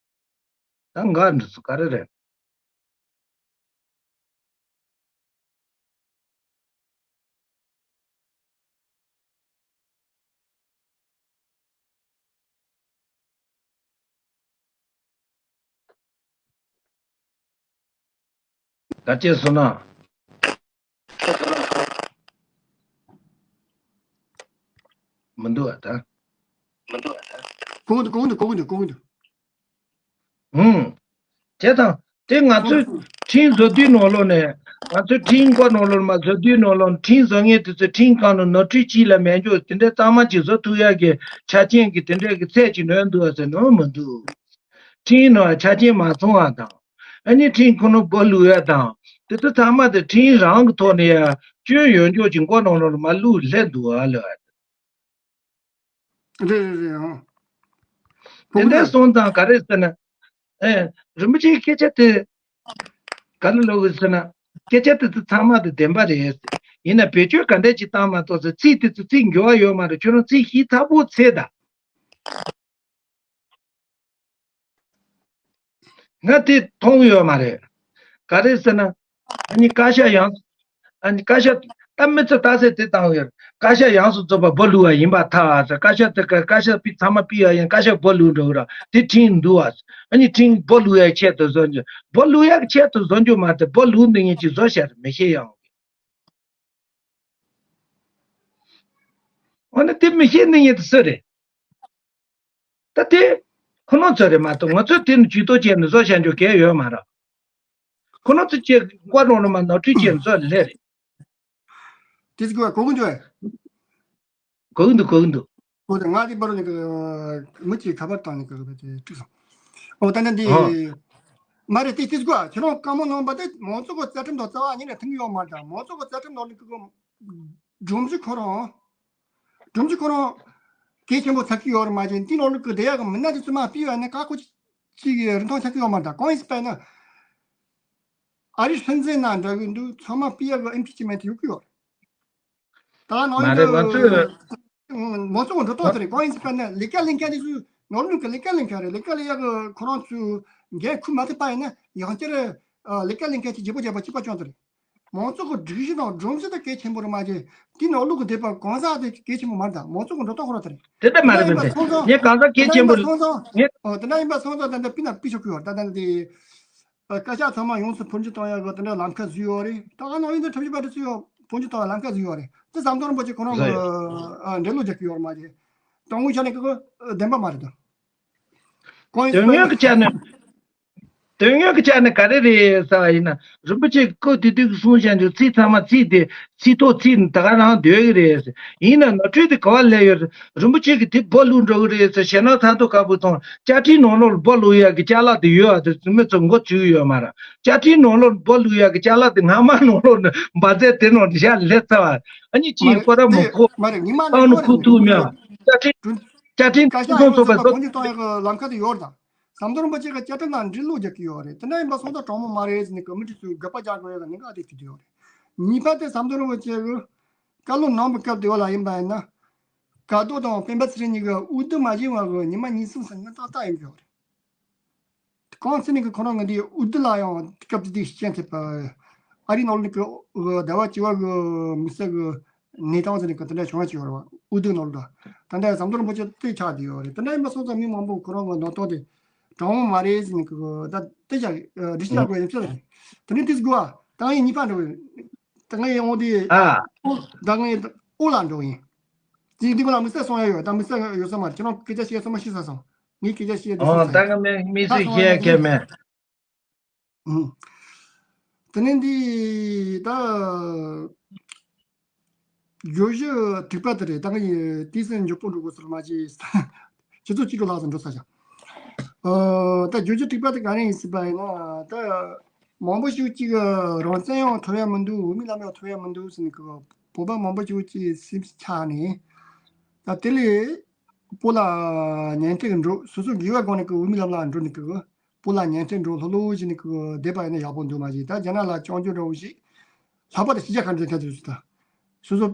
ད་འགའ་འདི་ཚོ་ག་རེ་རེད། ད་ཅེས་སོང་ན། མི་འདུག་ཨ་ད། གོང་དུ་གོང་དུ་གོང་དུ་གོང་དུ། ཧུམ། དེ་དང་དེ་ང་ཚོའི་ཁྲིམས་བཟོ་དུས་ནང་ལོགས་ནས། ང་ཚོའི་ཁྲིམས་འགོ་ནང་ལོགས་མ་བཟོ་དུས་ནང་ལོགས་ནས་ཁྲིམས་བཟོ་མཁན་དེ་ཚོས་ཁྲིམས་ཁང་ནང་ནོར་འཁྲུལ་གཅིག་ལས་མེད་འཇོག་དེ་འདྲའི་གཙང་མ་ཅིག་བཟོ་ཐུབ་ཡག་གི་ཆ་རྐྱེན་གྱི་དེ་འདྲའི་གི་ཚད་ཅིག་ནོན་འདུག་ཨ་ཟེར་ནོན་མི་འདུག། ཁྲིམས་ནང་ཆ་རྐྱེན་མ་ཚང་བ་དང་། ཨ་ནི་ཁྲིམས་ཁོ་ན་འབུ་བླུགས་ཡ་དང་། དེ་ཚོ་ཚང་མ་དེ་ཁྲིམས་རང་གི་ཐོག་ནས་ཡ་སྐྱོན་ཡོད་འཇོག་ཅིག་འགོ་ནང་ལོགས་ལ་མ་བླུགས་སླེབས་འདུག་ཨ་ལ། རེད་རེད་རེད་ཨང་། དེ་འདྲ་སོང་ཙང་ག་རེ་ཟེར་ན། ཨེ། རིན་པོ་ཆེའི་སྐད་ཆ་དེ་ག་ལ་ལོག་གི་ཟེར་ན། སྐད་ཆ་དེ་ཚོ་ཚང་མ་དེ་བདེན་པ་རེད། ཡིན་ན་བེད་སྤྱོད་ག་འདྲ་ཅིག་བཏང་མ་གཏོགས་ཚེ་ཚིག་དེ་ཚོ་ཚིག་འགྱུར་བ་ཡོད་མ་རེད། ཁྱོད་རང་ཚིག་ཤེས་ཚ་པོ་ཚེ་ད། ང་དེ་མཐོང་ཡོད་མ་རེད། ག་རེ་ཟེར་ན། ཨ་ནི་བཀའ་ཤག་ཡང་། ཨ་ནི་བཀའ་ཤག་ད་མི་ཚོ་ལྟ་ཚེ་དེ་བཏང་ཡོད། བཀའ་ཤག་ཡོངས་སུ་རྫོགས་པ་འབུ་བླུགས་པ་ཡིན་པར་ཐལ་ཟེར། བཀའ་ཤག་དེ་ག་བཀའ་ཤག་པི་ཚང་མ་པི་ཡ་ཡིན། བཀའ་ཤག་འབུ་བླུགས་འགྲོ་གི་ར། དེ་ཁྲིམས་འདུག་བ། ཨ་ནི་ཁྲིམས་འབུ་བླུགས་ཡ་ཆེད་དུ་བཟོ་རྒྱུ། འབུ་བླུགས་ཡ་གི་ཆེད་དུ་བཟོ་རྒྱུ་མ་རེད། འབུ་བླུགས་འདི་ངས་ཅིག་བཟོ་བྱ་རེད་མི་ཤེས་ཡང་། འོ་ན་དེ་མི་ཤེས་ནི་ངས་དེ་སུ་རེད། ད་དེ་ཁོ་ནོ་ཚོ་རེད་མ་གཏོགས་ང་ཚོས་དེ་ནི་ཇུས་གཏོགས་བྱས་ནས་བཟོ་བྱ་འཇོག་གལ་ཡོད་མ་རེད། ཁོ་ནོ་ཚོ་ཅེས་མགོ་ནོར་ནོ་མ་ནོར་འཁྲུལ་བྱས་ནས་བཟོ་ལེ་རེད། དེ་ཚོ་གོ་གི་འདུག་གོ་གི་འདུག་གོ་གི་འདུག། འོ་དེ་ང་དེ་པར་ནི་མི་གཅིག་ཁ་པར་བཏང་ནི་གི་དེ་དཀྲུགས་སོང་། འོ་ད་ནི་འདི་ཨོ། མ་རེད། དེ་དེ་ཚོ་ཁྱེད་རང་བཀའ་མོལ་གནང་བ་དེ་མང་ཚོགས་ཀྱི་རྩ་ཁྲིམས་དང་རྩ་བ་ཉིད་ནས་མཐུན་གི་ཡོད་མ་རེད། མང་ཚོགས་ཀྱི་རྩ་ཁྲིམས་ནང་ནི་གི་སྒྲོམ་གཞི་ཁོ་རང་། སྒྲོམ་གཞི་ཁོ་རང་གལ་ཆེན་པོ་ཆགས་ཀྱི་ཡོད་རེད་མ་གཞི། དེའི་ནང་ལོགས་ཀྱི་བསྡད་ཡག་གི་མི་སྣ་དེ་ཚོ་མ་སྤུས་ཡོད་ན་ཀ་ཁོ་ཅིག་གི་རིན་ཐང་ཆགས་ཀྱི་ཡོད་མ་རེད། གང་ཡིན་ཟེར་བ་ཡིན་ན། ཨ་རིའི་སྲིད་འཛིན་ན་འདྲ་གི་འདུག། ཚང་མ་སྤུས་ཡག་གི་ཨིམ་པི་ཆི་མེན་ཊི་ཡོད་ཀྱི་ཡོད་རེད། ད་ནང་མ་རེད། ང་ཚོས་མང་ཚོགས་འགྲོ་སྟངས་དེ་རེད། གང་ཡིན་ཟེར་བ་ཡིན་ན་ལས་ཀ་ལས་མཁན་དེ་ཚོས་ནོར་ལུག་གི་ལས་ཀ་ལས་མཁན་རེད། ལས་ཀ་ལས་ཡག་གི་ཁོ་རང་ཚོས་འགན་འཁུར་མ་ཐུབ་པ་ཡིན་ན་ཡང་བསྐྱར་ལས་ཀ་ལས་མཁན་གྱི་བརྗེ་པོ་བརྒྱབ་པ་གཅིག་པ་བྱུང་དེ་རེད། མང་ཚོགས་ཀྱི་སྒྲིག་གཞི་དང་སྒྲོམ་གཞི་དེ་གལ་ཆེན་པོ་རེད་མ་གཞི། དེའི་ནང་ལོགས་ཀྱི་བསྡད་པ་གང་ཟག་དེ་གལ་ཆེན་པོ་མ་རེད། ད་མང་ཚོགས་ཀྱི་འགྲོ་སྟངས་ཁོ་རང་དེ་རེད། དེ་འདྲ་མ་རེད། དེ་འདྲ་ཡིན་པ་སོང་ཙང་། ངས་གང་ཟག་གལ་ཆེན་པོ། ངས་ཨོ་དེ་འདྲ་ཡིན་པ་སོང་ཙང་ད་ལྟ་སྤུས་ན་སྤུས་ཆོག་གི་ཡོད། ད་ལྟ་འདི་བཀའ་ཤག་ཚང་མ་ཡོངས་སུ་འཕོ་འགྱུར་བཏང་ཡག་གི་དེ་འདྲ་ལམ་ཁ་བཟོས་ཡོད་རེད། ད་ང་ནང་ཡིན་ད་ཁྲིམས་ཞིབ་པ་དེ་ཚོས་ཡང་འཕོ་འགྱུར་བཏང་བའི་ལམ་ཁ་བཟོས་ཡོད་རེད། དེ་ཟམ་གདོང་རིན་པོ་ཆེ་ཁོ་རང་གི་ཨ་འགྲེལ་བརྗོད་རྒྱག་གི་ཡོད་རེད་མ་གཞི། དང་པོའི་ཆ་ནས་ཀྱི་བདེན་པ་མ་རེད་དོ། གང་ཡིན་དོན་དངོས་ཀྱི་ཆ་ནས། དོན་དངོས་ཀྱི་ཆ་ནས་ག་རེ་རེད་ཟེར་བ་ཡིན་ན། རིན་པོ་ཆེ་གིས་སྐབས་དེ་དུས་ཀྱི་གསུང་བཤད་འདི་ཚིག་ཚང་མ་ཚིག་དེ་ཚིག་ཐོག་ཚིག་ད་ག་རང་སྡོད་ཀྱི་རེད། ཡིན་ན་ནོར་འཁྲུལ་དེ་ག་བ་སླེབས་ཡོད་རེད། རིན་པོ་ཆེ་གིས་དེ་སྦོ་ལུག་འགྲོ་གི་རེད་ཟེར། ཞེ་ན་ཚ་ཐོ་དཀར་པོ་ཚང་བཅའ་ཁྲིམས་ནང་ལོགས་སྦོ་ལུག་ཡག་གི་ཅ་ལག་དེ་ཡོད་ཨ། དེ་ཚོ་མི་ཚོ་མགོ་ཚོས་ཡོད་མ་རེད། བཅའ་ཁྲིམས་ནང་ལོགས་སྦོ་ལུག་ཡག་གི་ཅ་ལག་དེ་སྔ་མ་ནང་ལོགས་ནས་འབར་རྫས་དེ་ནང་བཞག་སླེབས་ཚར་བ། ཨ་ནི་ཅི་ཡིན་ཁོ་ར་མི་གོ། མ་རེད། ཉི་མ་ནས་བཏང་ནས་ཁུག་ཐུག་མེད་པ། བཅའ་ཁྲིམས་བཅའ་ཁྲིམས་བཀའ་ཤག་ཐུགས་ཡོད་ཚོད་པ་ཟེར་བ་བཟོ། དགོངས་ཚུལ་གཏོང་ཡག་གི་ལམ་ཁ་དེ་ཡོད་རེད་ད། ཟམ་གདོང་རིན་པོ་ཆེ་གི་བཅའ་ཁྲིམས་ལ་འགྲེལ་བཤད་རྒྱག་གི་ཡོད་རེད། དེ་འདྲ་ཡིན་པ་སོང་ཙང་དྲང་མོ་མ་རེད་ཟེར་ནས་ཀོ་མི་ཊི་ཚོས་དགག་པ་རྒྱག་དགོས་ཡག་གི་གནད་འགག་དེ་ཐུག་གི་ཡོད་རེད། གཉིས་པ་དེ་ཟམ་གདོང་རིན་པོ་ཆེ་གི་བཀའ་སློབ་གནང་བའི་སྐབས་དེ་བ་ལ་ཡིན་པ་ཡིན་ན། དགའ་ལྡོག་དང་སྤེན་པ་ཚེ་རིང་གཉིས་ཀྱི་འོས་བསྡུ་མ་བྱས་བར་གྱི་ཉི་མ་ཉི་ཤུ་ཙམ་ཡང་ཏག་ཏག་ཡིན་གྱི་ཡོད་རེད། གང་ཟེར་ན་ཁོ་རང་ངི་འདི་འོས་བསྡུ་ལ་ཡང་སྐབས་དེ་དུས་རྐྱེན་ཐེབས་པ། ཨ་རིའི་ནང་ལོགས་ཀྱི་ཟླ་བ་བཅུ་པ་གི་དམིགས་བསལ་གྱི་གནས་སྟངས་ཟེར་ནས་ཀྱི་དེ་འདྲ་བྱུང་ཡ་ཅིག་ཡོད་རེད་བ། འོས་བསྡུ་ནང་ལོགས་ལ། ད་ལྟ་ཟམ་གདོང་རིན་པོ་ཆེ་དེ་ཆགས་བསྡད་ཡོད་རེད། དེ་འདྲ་ཡིན་པ་སོང་ཙང་མི་མང་པོ་ཁོ་རང་གི་ནང་དོན་དེ་དྲང་མོ་མ་རེད་ཟེར་ནས་ཀྱི་ད་དེ་ཆགས་འགྲེལ་བཤད་དགོས་ཡིན་ཚོད་རེད། དེ་ནས་དེ་དགོས་བ་ད་ངས་གཉིས་པ་འགྲོ་གི་ད་ངས་འོང་དེ་ཨ་ད་ངས་ཨོ་ལ་འགྲོ་གི་ཡིན། དེ་འདི་ག་ལ་དམིགས་བསལ་གསུང་ཡ་ཡོད། ད་དམིགས་བསལ་ཡོད་ས་མ་རེད། ཁྱེད་རང་སྐད་ཆ་བཤད་ས་མ་ཤེས་ས་སོང་། ངས་སྐད་ཆ་བཤད་དེ་ཨོ་སོང་ད་ས་ཡིན། ང་མི་མི་ད་ཚོས་སོང་བཤད་ཡ་མཁན་མེད། ཨུ། དེ་ནས་འདི་ད་བརྗོད་གཞི་དྲུག་པ་དེ་རེད། ད་ངས་དེའི་སེམས་མགྱོགས་པོ་འགྲོ་དགོས་ཟེར་མ་བྱས། ཁྱེད་ཚོ་སྤྱི་འགྲོ་ལྷག་ཙམ་འགྲོ་ས་བྱ། ཨོ་ད་བརྗོད་གཞི་དྲུག་པ་དེ་ག་རེ་ཡིན་ཟེར་བ་ཡིན་ན། ད་མང་པོ་ཞིག་ཅིག་རང་བཙན་ཡང་ཐོབ་ཡ་མི་འདུག་འོས་མི་ལམ་ཡང་ཐོབ་ཡ་མི་འདུག་ཟེར་ནས་ཀྱི་བོད་པ་མང་པོ་ཞིག་ཅིག་སེམས་ཆགས་ནས། ད་དེ་ལས་བོད་ལ་ཉན་ཐོས་འགྲོ་སོ་སོ་དགེ་བའི་སྒོ་ནས་ཀྱི་འོས་མི་ལམ་ལ་འགྲོ་ནས་ཀྱི་བོད་ལ་ཉན་ཐོས་འགྲོ་ལྷོད་ལྷོད་བྱས་ནས་ཀྱི་བསྡད་པ་ཡིན་ན་ཡག་པོ་འདུག་མ་གཞི། ད་རྒྱ་ནག་ལ་སྐྱོན་བརྗོད་འདྲ་བོ་ཞིག་ལྷག་པར་དུ་ཕྱི་རྒྱལ་ཁག་འགྲོ་མཁན་དེ་ཚོ་ད་སོ་སོ་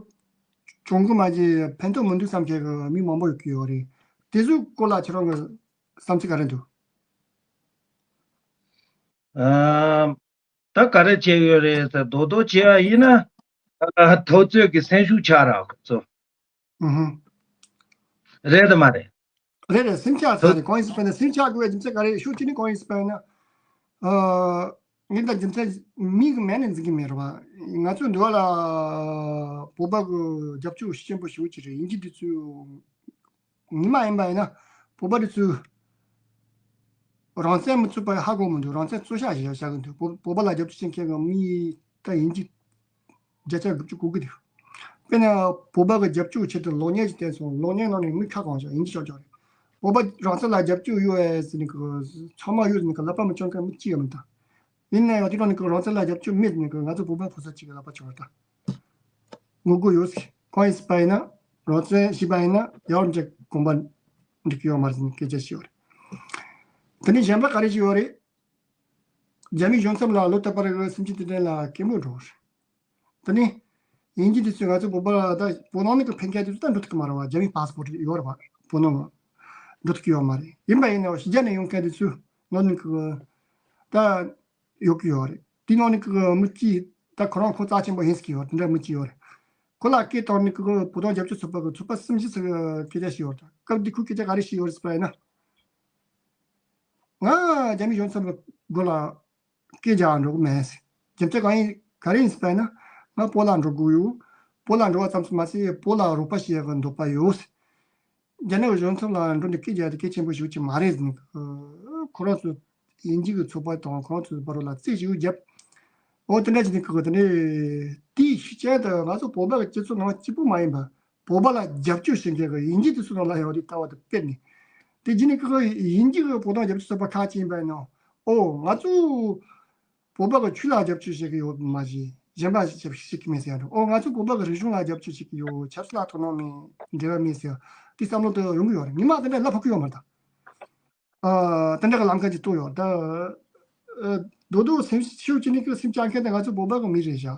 གྱོང་གུན་མ་གཞི་ཕན་ཐོགས་མི་འདུག་བསམ་མཁན་གྱི་མི་མང་པོ་ཡོད་ཀྱི་ཡོད་རེད། དེ་ཚོའི་སྐོར་ལ་ཁྱེད་རང་གི་བསམ་ཚུལ་ག་རེ་འདུག་ཨམ། ད་ག་རེ་བྱས་ཡོད་རེད་ཟེར་རྡོག་རྡོག་བྱས་པ་ཡིན་ན། ཨ། འཐབ་རྩོད་ཀྱི་སེམས་ཤུགས་ཆག་རག་ཚོ། ཨུ་ཧུ། རེད་དམ་མ་རེད། རེད་རེད། སེམས་ཆག་ཚར་རེད། གང་ཡིན་ཟེར་བས་ན་སེམས་ཆག་དགོས་པའི་རྒྱུ་མཚན་ག་རེ་ཤུགས་ཆེ་ནི་གང་ཡིན་ཟེར་བས་ན། ཨ། ངས་ད་རྒྱུ་མཚན་མིང་གི་མེད་ནས་འཛིན་གྱི་མེད་རེད་བ། ང་ཚོའི་འདི་བ་ལ་བོད་པ་གི་རྒྱབ་སྐྱོར་ཤུགས་ཆེན་པོ་ཞེ་པོ་ཅིག་རེད། དབྱིན་ཇི་འདི་ཚོས་ཉི་མ་ཡིན་པ་ཡིན་ན་བོད་པ་འདི་ཚོས་རང་བཙན་མི་རྩོད་པ་ཧ་གོ་མི་འདུག་རང་བཙན་རྩོད་བཤད་ཞིག་བྱ་གི་འདུག་བོད་བོད་པ་ལ་རྒྱབ་སྐྱོར་བྱེད་མཁན་གི་མི་ད་དབྱིན་ཇི་བརྒྱ་ཆ་དགུ་བཅུ་གོ་དགུ་འདུག་དཔེར་ན་བོད་པ་གི་རྒྱབ་སྐྱོར་ཆེད་དུ་གློག་བརྙན་ཞིག་བསྟན་སོང་། གློག་བརྙན་ནང་ནས་མི་ཁ་གང་བྱུང་དབྱིན་ཇི་ཆོག་ཆོག་རེད། བོད་པ་རང་བཙན་ལ་རྒྱབ་སྐྱོར་ཡོད་ཨེ་ཟེར་ནས་གི་ཚང་མ་ཡོད་ཟེར་ནས་གི་ལབ་པ་མི་བྱུང་མཁན་མི་གཅིག་ཡང་མི་འདུག་ཡིན་ན་ཡང་དེ་དང་ནི་གི་རང་བཙན་ལ་རྒྱབ་སྐྱོར་མེད་ནི་གི་ང་ཚོ་བོད་པ་ཕོ་གསར་གཅིག་གི་ལབ་པ་བྱུང་བ་དང་། ངོ་རྒོལ་ཡོད་ཟེར། གང་ཡིན་ཟེར་བ་ཡིན་ན། རང་བཙན་ཞུས་པ་ཡིན་ན་ཡང་འདྲ་དགོངས་པ་འགྲིག་གི་ཡོད་མ་རེད་ཟེར་ནས་སྐད་ཆ་བཤད་ཡོད་རེད། དེ་ནས་གཞན་པ་ག་རེ་ཞིག་ཡོད་རེད། རྒྱ་མི་གཞུང་ཚབ་ལ་ལོ་ལྟར་པར་གི་སེམས་ཅན་དེ་འདྲ་ལ་སྐད་མོ་འགྲོ་རེད། དེ་ནས་དབྱིན་ཇི་དེ་ཚོས་ང་ཚོ་བོད་པ་ལ་ད་བོད་ནང་ནས་གི་ཕེབས་མཁན་དེ་ཚོ་ད་འགྲོ་ཐུབ་ཀྱི་མ་རེད་བ། རྒྱ་མི་པ་སི་པོར་ཡོད་རེད་བ། བོད་ནང་ལ་འགྲོ་ཐུབ་ཀྱི་ཡོད་མ་རེད། ཡིན་པ་ཡིན་ན་ཕྱི་རྒྱལ་ནས་ཡོང་མཁན་དེ་ཚོ་ནང་ནས་གི་ད་ཡོད་ཀྱི་ཡོད་རེད། དེ་ནང་ནས་གི་མི་གཅིག་ད་ཁོ་རང་ཁོ་རྩ་ཆེན་པོ་ཡིན་ཟེར་གྱི་ཡོད་རེད། དེ་འདྲ་མི་གཅིག་ཡོད་རེད། ཁོ་ལ་སྐད་བཏང་ནས་གི་བོད་དོན་རྒྱབ་སྐྱོར་ཚོགས་པ་གི་ཚོགས་པ་གསུམ་བཞི་ཟེར་གི་སྐད་ཆ་ཞིག་ཡོད་རེད། སྐབས་འདི་ཁོས་སྐད་ཆ་ག་རེ་ཞིག་ཡོད་རེད་ཟེར་བ་ཡིན་ན། ང་རྒྱ་མི་གཞུང་ཚབ་ཀྱི་སྒོ་ལ་སྐད་རྒྱག་འགྲོ་གི་མེད་ཟེར། རྒྱུ་མཚན་གང་ཡིན་ག་རེ་ཡིན་ཟེར་བ་ཡིན་ན། ང་བོད་ལ་འགྲོ་དགོས་ཡོད། བོད་ལ་འགྲོ་བ་ཙམ་ཞིག་མ་ཟད་བོད་ལ་རོགས་པ་བྱེད་ཡག་གི་འདོད་པ་ཡོད་ཟེར། རྒྱ་ནག་གཞུང་ཚབ་ལ་འགྲོ་ནས་སྐད་རྒྱག་དེ་གལ་ཆེན་པོ་ཞིག་ཅིག་མ་རེད་ཟེར་ནས། ཁོ་རང་ཚོ་དབྱིན་ཇི་གི་ཚོགས་པ་དང་ཁོ་རང་ཚོའི་བར་ལ་རྩོད་ཞིག་བརྒྱབ། འོ་དེ་འདྲ་བྱས་ནས་ཁོ་དེ་ནས་དེའི་ཤུགས་རྐྱེན་དུ་ང་ཚོ་བོད་པ་གི་སྤྱི་ཚོགས་ནང་གཅིག་པུ་མ་ཡིན་པར་བོད་པ་ལ་རྒྱབ་སྐྱོར་བྱེད་མཁན་གི་དབྱིན་ཇི་དེ་ཚོ་ནང་ལ་ཡོད་རེད་ལྟ་བ་དེ་སྤེལ་ནས། དེ་རྗེས་ནས་ཁོ་དབྱིན་ཇི་གི་བོད་དོན་རྒྱབ་སྐྱོར་ཚོགས་པ་ཁག་ཅིག་ཡིན་པ་ཡིན་ནའང་། འོ་ང་ཚོ་བོད་པ་གི་ཆོས་ལ་རྒྱབ་སྐྱོར་བྱེད་ཀྱི་ཡོད་མ་གཞི་གཞན་པ་ཞིག་བྱེད་ཀྱི་མེད་ཟེར་ཡ་འདྲ། འོ་ང་ཚོ་བོད་པ་གི་རིག་གཞུང་ལ་རྒྱབ་སྐྱོར་བྱེད་ཀྱི་ཡོད། ཆབ་སྲིད་ལ་དོ་སྣང་མེད། འབྲེལ་བ་མེད་ཟེར་ཡ་དེ་བསམ་བློ་དེ་ཡོང་གི་ཡོད་རེད། ཉི་མ་དེ་འདྲ་ལབ་ཕོད་ཀྱི་ཡོད་མ་རེད་ད། ཨ། དེ་འདྲ་གི་ལམ་ཁ་ཅིག་གཏོད་ཡོད་ད། ཨ། རྡོག་རྡོག་སེམས་ཤུགས་ཅི་ནས་ཀྱི་སེམས་བཅངས་མཁན་དེ་ང་ཚོ་བོད་པ་གི་མི་རེད་ཤག་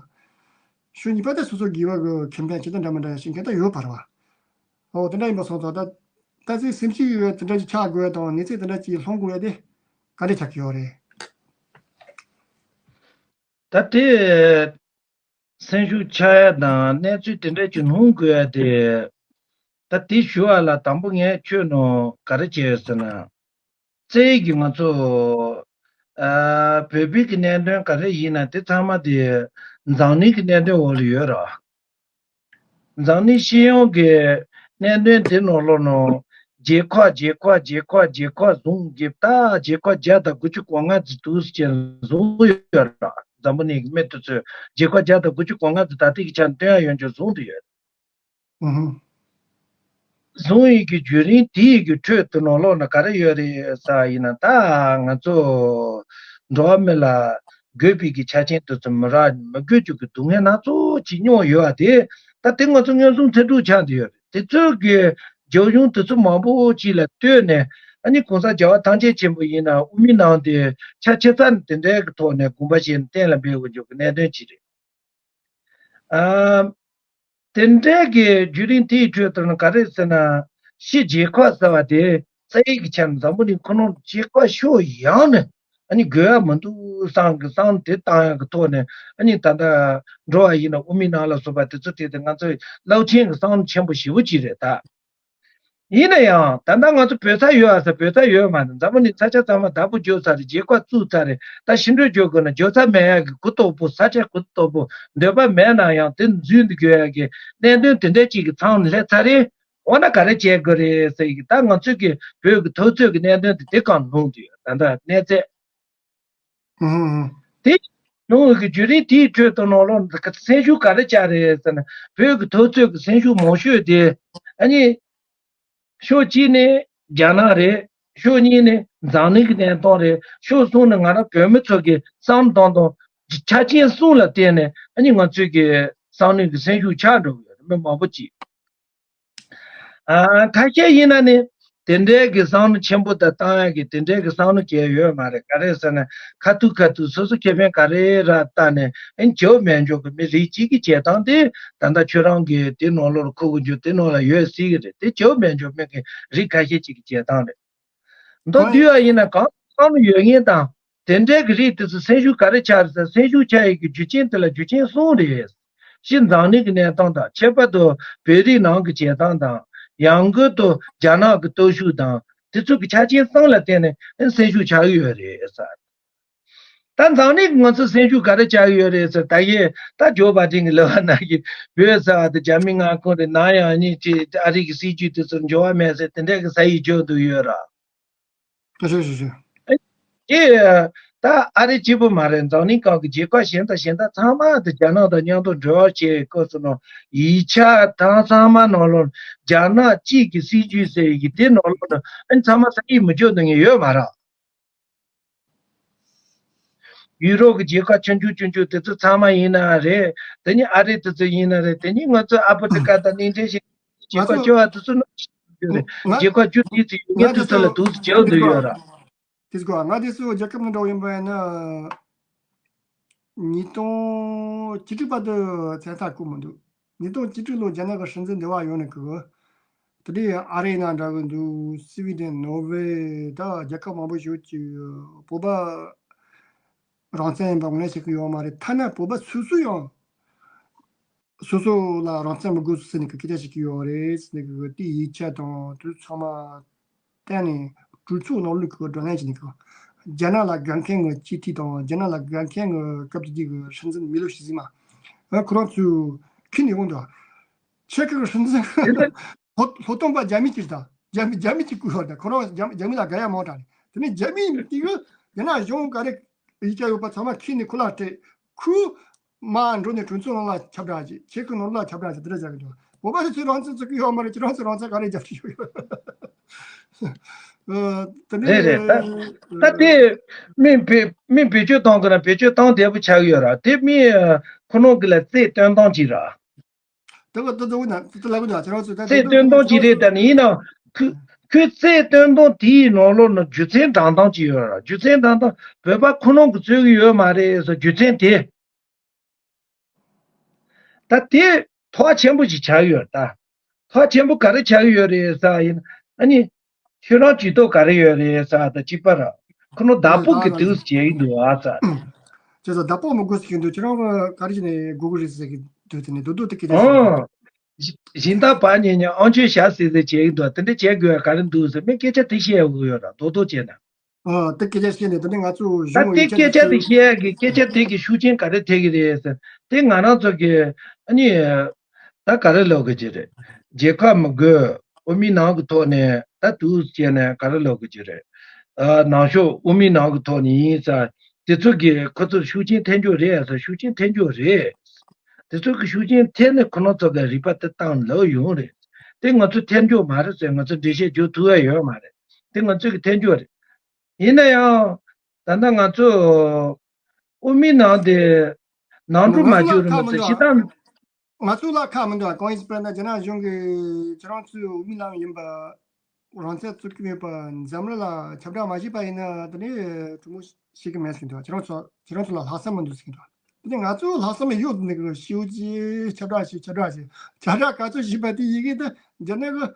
ཤུགས་གཉིས་པ་དེ་སོ་སོ་དགེ་བ་གི་ཁེ་ཕན་ཇི་ལྟར་འདྲ་མི་འདྲ་ཡང་ཤེས་མཁན་དེ་ཡོད་པ་རེད་བ། ཨོ་དེ་འདྲ་ཡིན་པ་སོང་ཙང་ད། ད་ཚེ་སེམས་ཤུགས་དེ་འདྲ་ཅིག་ཆགས་དགོས་དང་གནས་ཚུལ་དེ་འདྲ་ཅིག་སློང་དགོས་ཡ་དེ་ག་འདྲ་ཆགས་ཀྱི་ཡོད་རེད། ད་དེ། སེམས་ཤུགས་ཆག་ཡ་དང་གནས་ཚུལ་དེ་འདྲ་ཅིག་སློང་དགོས་ཡ་དེ། ད་དེ་ཞུ་བ་ལ་དང་པོ་ངས་ཁྱོད་ནང་ག་རེ་བྱས་ཡོད་ཟེར་ན། རྩ་བའི་གི་ང་ཚོ། ཨ། བོད་པའི་གི་གནད་དོན་ག་རེ་ཡིན་ན་དེ་ཚང་མ་དེ་འཛམ་གླིང་གི་གནད་དོན་འོག་ལ་ཡོད་རེད། འཛམ་གླིང་སྤྱི་ཡོངས་ཀྱི་ གནད་དོན་དེ་ནང་ལོགས་ནང་རྒྱལ་ཁབ་རྒྱལ་ཁབ་རྒྱལ་ཁབ་རྒྱལ་ཁབ་བཟུང་གི་ད་རྒྱལ་ཁབ་བརྒྱ་དང་དགུ་བཅུ་གོ་ལྔ་ཙམ་འདུག་ཟེར་བཟུང་ཡོད་ར། འཛམ་བུ་གླིང་གི་མི་དེ་ཚོས་རྒྱལ་ཁབ་བརྒྱ་དང་དགུ་བཅུ་གོ་ལྔ་ཙམ་ད་ལྟའི་གི་ཆ་ནས་བཏོན་ཡ་ཡོད་འཇོག་བཟུང་དུ་ཡོད། ཨུ་ཧུ། བཟུང་ཡིན་གྱི་བརྒྱུད་རིམ་དེ་ཡི་གི་ཁྲོད་དུ་ནང་ལོགས་ན་ག་རེ་ཡོད་རེད་ཟེར་བ་ཡིན་ན། ད་ང་ཚོ་འགྲོ་བ་མི་ལ་དགོས་པའི་གི་ཆ་རྐྱེན་དེ་ཚོ་མི་རག་མི་དགོས་རྒྱུ་གི་སྡུག་བསྔལ་སྣ་ཚོགས་ཅིག་མྱོང་ཡོད་པ་དེ། ད་དེ་ང་ཚོ་མངོན་སུམ་ཚོད་དྲུག་ཆགས་བསྡད་ཡོད་རེད། དེ་ཚོའི་གི་རྒྱབ་ལྗོངས་དེ་ཚོ་མང་པོ་ཅིག་ལ་ལྟོས་ནས། ཨ་ནི་གོང་ས་རྒྱལ་བ་ཐམས་ཅད་མཁྱེན་པ་ཡིན་ན་དབུ་མའི་ལམ་དེ་ཕྱག་ཕྱི་ཚར་ནས་དེ་འདྲའི་གི་ཐོག་ནས་དགོངས་པ་བཞེས་ནས་གཏན་ལ་འབེབས་དགོས་རྒྱུ་གི་གནད་དོན་ཅིག་རེད། ཨ། དེ་འདྲའི་གི་བརྒྱུད་རིམ་དེའི་ཁྲོད་དུ་ནི་ག་རེ་ཟེར་ན། ཕྱི་རྒྱལ་ཁབ་ཟེར་བ་དེ་རྩ་བའི་གི་ཆ་ནས་འཛམ་བུ་གླིང་ཁོ་ནང་རྒྱལ་ཁབ་ཕྱོགས་ཡོངས་ནས་ཨ་ནི་དགོས་ཡ་མི་འདུག་བསམ་གི་བསམ་དེ་བཏང་ཡ་གི་ཐོག་ནས། ཨ་ནི་ད་ལྟ་འགྲོ་བ་ཡིན་ན་དབུ་མའི་ལམ་ལ་སོགས་པ་དེ་ཚོ་དེ་དེ་ང་ཚོའི་རླབས་ཆེན་གི་བསམ་བློ་ཆེན་པོ་ཞེ་པོ་ཅིག་རེད་ད། ཡིན་ན་ཡང་ད་ལྟ་ང་ཚོ་བོད་ས་ཡོད་ཨ་ས་བོད་ས་ཡོད་མ་རེད། འཛམ་བུ་གླིང་ས་ཆ་ཚང་མ་བདག་པོ་རྒྱག་ཚར་རེད། རྒྱལ་ཁབ་བཙུགས་ཚར་རེད། ད་ཕྱི་འགྲོ་རྒྱག་དགོས་ན་རྒྱག་ས་མེད་ཡ་གི་གུ་དོག་པོ། ས་ཆ་གུ་དོག་པོ། འདོད་པ་མེད་ན་ཡང་དེ་འཛུལ་འདི་དགོས་ཡ་གི་གནད་དོན་དེ་འདྲ་ཅིག་གི་མཚམས་སླེབས་ཚར་རེད། འོ་ན་ག་རེ་བྱེད་དགོས་རེད་ཟེར་གི། ད་ང་ཚོས་གི་བོད་ཀྱི་འཐབ་རྩོད་ཀྱི་གནད་དོན་དེ་དེ་གང་ལྷུང་དུ་ཡོད། ད་ལྟ་གནས་ཚད། ཨུ་ཧུ། དེ་ནང་གི་བརྒྱུད་རིམ་དེའི་ཁྲོད་དུ་ནང་ལོགས་སེམས་ཤུགས་ག་རེ་བཅག་རེད་ཟེར་ན། བོད་ཀྱི་འཐབ་རྩོད་ཀྱི་སེམས་ཤུགས་མང་ཤོས་དེ་ཨ་ནི་ཕྱོགས་གཅིག་ནས་རྒྱ་ནག་རེད། ཕྱོགས་གཉིས་ནས་འཛམ་གླིང་གི་གནས་སྟངས་རེད། ཕྱོགས་གསུམ་ནས་ང་རང་བོད་མི་ཚོ་གི་བསམ་བཏང་སྟངས། ཆ་རྐྱེན་གསུམ་ལ་བརྟེན་ནས་ཨ་ནི་ང་ཚོའི་གི་བསམ་བློའི་གི་སེམས་ཤུགས་ཆག་འགྲོ་གི་ཡོད་རེད། མི་མང་པོ་ཅིག་ཨ། ཁ་ཤས་ཡིན་ན་ནི་དེ་འདྲའི་གི་བསམ་བློ་ཆེན་པོ་དང་བཏང་ཡ་གི་དེ་འདྲའི་གི་བསམ་བློ་བྱས་ཡོད་མ་རེད། ག་རེ་ཟེར་ན་ཁ་ཐུག་ཁ་ཐུག་སོ་སོ་ཁེ་ཕན་ག་རེ་རག་ལྟ་ནས། ཨ་ནི་བྱེད་མེད་འཇོག་གི་མི་རིགས་གཅིག་གི་བྱེད་སྟངས་དེ་ད་ལྟ་ཁྱོད་རང་གི་དེ་ནང་ལོགས་ལ་ཁུག་གི་འཇུག་དེ་ནང་ལ་ཡོད་སྲིད་གི་རེད། དེ་བྱེད་མེད་འཇོག་མི་གི་རིགས་ཁ་ཤས་ཅིག་གི་བྱེད་སྟངས་རེད། མདོར་བསྡུས་པ་ཡིན་ན་གང་བསམ་བློ་ཡོད་མཁན་དང་དེ་འདྲའི་གི་རིགས་དེ་ཚོ་སེམས་ཤུགས་ག་རེ་ཆག་རེད་ཟེར། སེམས་ཤུགས་ཆག་ཡས་ཀྱི་རྒྱུ་རྐྱེན་དེ་ལ་རྒྱུ་རྐྱེན་གསུམ་རེད། སྤྱིར་འཛམ་གླིང་གི་གནས་སྟངས་དང་། ཁྱད་པར་དུ་བོད་རིགས་ནང་གི་བྱེད་སྟངས་དང་། ཡང་སྒོས་དུ་རྒྱ་ནག་གི་སྟོབས་ཤུགས་དང་། དེ་ཚོ་གི་ཆ་རྐྱེན་གསུམ་ལ་བརྟེན་ནས་སེམས་ཤུགས་ཆག་གི་ཡོད་རེད་ཟེར། ད་འཛམ་གླིང་གི་ང་ཚོ་སེམས་ཤུགས་ག་རེ་ཆག་གི་ཡོད་རེད་ཟེར། ད་གིན་ད་ཇོ་བྷ་ཌེན་གྱི་ལབ་པ་ནང་བཞིན་བོད་ཟེར་བ་དེ་རྒྱ་མི་མངའ་ཁོངས་རེད། ནམ་ཡང་ཨ་ནི་ཅི་ཨ་རི་གི་སྲིད་ཇུས་དེ་ཚོར་འགྱུར་བ་མེད་ཟེར། དེ་འདྲ་གི་ས་ཡིག་བརྗོད་འདུག་ཡོད་ར། ཞུ་ཞུ་ཞུ། ཨེ། ད་ཨ་རི་གཅིག་པུ་མ་རེད། འཛམ་གླིང་ཁག་གི་རྒྱལ་ཁབ་གཞན་དང་གཞན་དག་ཚང་མ་དེ་རྒྱ་ནག་དང་མཉམ་དུ་འབྲེལ་བ་བྱེད་སྐབས་སུ་ནང་ཡིག་ཆ་དང་ཚང་མ་ནང་ལོགས་རྒྱ་ནག་གཅིག་གི་སྲིད་ཇུས་ཟེར་ཡི་གི་དེ་ནང་ལོགས་ནང་ཨ་ནི་ཚང་མ་ས་ཡིག་མི་འཇོག་འདུག་མཁན་ཡོད་མ་རེད། ཡུ་རོབ་ཀྱི་རྒྱལ་ཁབ་ཆུང་ཆུང་ཆུང་ཆུང་དེ་ཚོ་ཚང་མ་ཡིན་ན་རེད། དེ་ནི་ཨ་རི་དེ་ཚོ་ཡིན་ན་རེད། དེ་ནི་ང་ཚོ་ཨ་ཕི་རི་ཀ་དང་གླིང་ཕྲན་ཞིག་རྒྱལ་ཁབ་བཅུ་བ་དེ་ཚོ་ནང་བཞིན་ཡོད་རེད། ང་རྒྱལ་ཁབ་བཅུ་དེ་ཚོ་ཡོད་ངས་ངས་དེ་དེ་ཚོ་ལ་ཚོ་འདུག་སེ་བྱེད་འདུག་ཡོད་ར། དེ་ཚོ་ང་དེ་ཚོ་རྒྱལ་ཁབ་ནང་འགྲོ་ཡིན་པ་ཡིན་ན། ཉིས་སྟོང་བཅུ་དྲུག་བར་དུ་མཚན་རྟགས་བཀོད་མི་འདུག་ཉིས་སྟོང་བཅུ་དྲུག་ལོ་རྒྱ་ནག་གི་སྲིད་འཛིན་འདི་བ་ཡོང་ནས་གི། དེ་དུས་ཨ་རི་ནང་འདྲ་གི་འདུག་སི་ཝི་ཌེན། ནོར་ཝེ། ད་རྒྱལ་ཁབ་མང་པོ་ཞིག་གིས་བོད་པ་རང་བཙན་ཡིན་པ་ངོས་ལེན་བྱེད་ཀྱི་ཡོད་མ་རེད། ཐ་ན་བོད་པ་སོ་སོ་ཡང་སོ་སོ་ལ་རང་བཙན་མི་དགོས་ཟེར་ནས་གི་སྐད་ཆ་བཤད་ཀྱི་ཡོད་རེད་ཟེར་ནས་གི། དེ་ཡིག་ཆ་དང་དེ་ཚང་མ་བལྟས་ནས་གྲོས་ཚོགས་ནང་ལུགས་ཀྱི་བགྲོ་གླེང་བྱས་ནས་གི། རྒྱ་ནག་ལ་དགའ་མཁན་གྱི་སྤྱི་འཐུས་དང་རྒྱ་ནག་ལ་དགའ་མཁན་གྱི་སྐབས་དེ་དུས་ཀྱི་སྲིད་འཛིན་མི་ལོ་ཞི་ཟི་མ། ཨ། ཁོ་རང་ཚོས་ཁྱེར་ནས་འོང་དུས། ཕྱེད་ཀ་གི་སྲིད་འཛིན་དེ་ལྟར་ལྷོ་ལྷོ་སྟོང་པ་རྒྱ་མི་གཅིག་དང་། རྒྱ་མི་རྒྱ་མི་གཅིག་བསྐོས་པ་དང་། ཁོ་རང་རྒྱ་རྒྱ་མི་ལ་དགའ་ཡ་མང་དྲགས་ནས། དེ་ནས་རྒྱ་མི་གཅིག་གིས་རྒྱ་ནག་གཞུང་ག་རེ་ཡིག་ཆ་ཡོད་པ་ཚང་མ་ཁྱེར་ནས་ཁོ་ལ་སྤྲད། ཁོས་མར་འགྲོ་ནས་གྲོས་ཚོགས་ནང་ལ་ཁྱབ་བསྒྲགས་བྱས། ཁྱེད་ཀྱི་ནང་ལ་ཁྱབ་བསྒྲགས་བྱས། དེ་འདྲ་བྱ་གི་འདུག་བོད་པ་ཚོས་རང་བཙན་རྩོད་ཀྱི་ཡོད་མ་རེད། ཁྱེད་རང་ཚོས་རང་བཙན་ག་རེ་རྒྱབ་ཀྱི་ཡོད། ཨ། དེ་ནས། རེད་རེད། ད་ད་དེ་མི་བེད་མི་བེད་སྤྱོད་གཏོང་དགོས་ན་བེད་སྤྱོད་གཏོང་བདེ་པོ་ཆགས་ཀྱི་ཡོད་ར། དེ་མི་ཁོ་ནང་གི་ལ་རྩིས་སྟོན་སྟངས་ཅིག་ར། དེ་ག་དེ་དེ་འོ་ན་དེ་ལ་གོ་ན་ཁྱེད་རང་ཚོས་ད་རྩིས་སྟོན་སྟངས་ཅིག་རེད། ད་ནི་ཡིན་ནའང་ཁོས་ཁོས་རྩིས་སྟོན་སྟངས་དེའི་ནང་ལོགས་ན་རྒྱུ་མཚན་དྲང་སྟངས་ཅིག་ཡོད་ར། རྒྱུ་མཚན་དྲང་སྟངས་བོད་པ་ཁོ་ནང་གི་རྩོད་ཀྱི་ཡོད་མ་རེད་ཟེར་རྒྱུ་མཚན་དེ། ད་དེ་ཐོག་ཆེན་པོ་ཞིག་ཆགས་ཡོད་ད། ཐོག་ཆེན་པོ་ག་རེ་ཆགས་ཡོད་རེད་ཟེར་ཡིན། ཨ་ནི་ཁྱོད་རང་ཇུས་གཏོགས་ག་རེ་ཡོད་རེད་ཟེར་ད། གཅིག་པ་ར་ཁོ་ནོ་བདག་པོ་གི་དུས་བྱས་ཡིན་འདུག་ཨ་ཟེར། ཅེས་སོ་བདག་པོ་མི་དགོས་ཟེར་གྱི་འདུག་ཁྱེད་རང་ག་རེ་བྱས་ནས་དགོས་ཀྱི་རེད་ཟེར་གྱི་འདུག་དེ་ནས་རྡོག་རྡོག་དེ་སྐད་ཆ་ཟེར། ཨང་། སྦྱིན་བདག་པ་ཉེ་ཉེ་ཨང་ཆོས་བྱ་ཟེར་ཟེར་བྱས་ཡིན་འདུག་དེ་འདྲ་བྱས་དགོས་ཡ་ག་རེ་འདུག་ཟེར། མི་སྐད་ཆ་དེ་བཤད་ཡོད་ཡོད་ར། རྡོག་རྡོག་བྱས་ན། ཨ། དེ་སྐད་ཆ་བཤད་ནས་དེ་ནས་ང་ཚོ་ད་གཞུང་དེ་ཡིག་ཆ་སྐད་ཆ་དེ་བཤད་ཡ་གི་སྐད་ཆ་དེ་གི་ཤུགས་རྐྱེན་ག་རེ་ཐེབས་ཀྱི་རེད་ཟེར། དེ་ང་རང་ཚོ་གི་ཨ་ནི་ད་ག་རེ་ལབ་དགོས་ཀྱི་རེད། རྒྱལ་ཁབ་མི་དགོས། དབུ་མའི་ལམ་གྱི་ཐོག་ནས་ད་འདུག་བྱས་ནས་ག་རེ་ལབ་དགོས་ཀྱི་རེད། ཨ་ནང་ཤོག་དབུ་མའི་ལམ་གྱི་ཐོག་ནས་ཡིན་ས། དེ་ཚོ་གིས་ཁོ་ཚོར་ཤུགས་རྐྱེན་ཐེབས་རྒྱུ་རེད་ཟེར། ཤུགས་རྐྱེན་ཐེབས་རྒྱུ་རེད། དེ་ཚོ་གི་ཤུགས་རྐྱེན་ཐེབས་ནས་ཁོ་རང་ཚོ་གི་རིག་པ་དེ་བཏང་ལོག་ཡོང་རེད། དེ་ང་ཚོ་ཐེབས་རྒྱུ་མ་རེད་ཟེར། ང་ཚོ་འགྲེལ་བཤད་རྒྱག་ཐུབ་ཡ་ཡོད་མ་རེད། དེ་ང་ཚོ་གི་ཐེབས་རྒྱུ་རེད། ཡིན་ན་ཡང་ད་ལྟ་ང་ཚོ་དབུ་མའི་ལམ་དེ་ནང་འགྲོ་མ་བཅུག་རུང་ང་ཚོ་ཤི་སྟངས། ང་ཚོ་ལ་ཁག་མི་འདུག་གང་ཡིན་ཟེར་ན་རྒྱ་ནག་གཞུང་གིས་ཁྱེད་རང་ཚོའི་དབུ་མའི་ལམ་ཡིན་པ་རང་བཙན་རྩོད་ཀྱི་མེད་པ་འཛམ་གླིང་ལ་ཁྱབ་བསྒྲགས་མ་བྱས་པ་ཡིན་ན་དེ་ནས་གྲོས་མོལ་བྱེད་ཀྱི་མེད་ཟེར་གྱི་འདུག་ཁྱེད་རང་ཚོ་ཁྱེད་རང་ཚོ་ལ་ལྷག་བསམ་མི་འདུག་ཟེར་གྱི་འདུག་དེ་ནས་ང་ཚོ་ལྷག་བསམ་ཡོད་ནི་གི་ཤིའུ་ཅི་ཁྱབ་བསྒྲགས་བྱས། ཁྱབ་བསྒྲགས་བྱས། ཁྱབ་བསྒྲགས་ག་ཚོད་བྱས་པ་དེ་ཡི་གེ་དེ་རྒྱ་ནག་གི་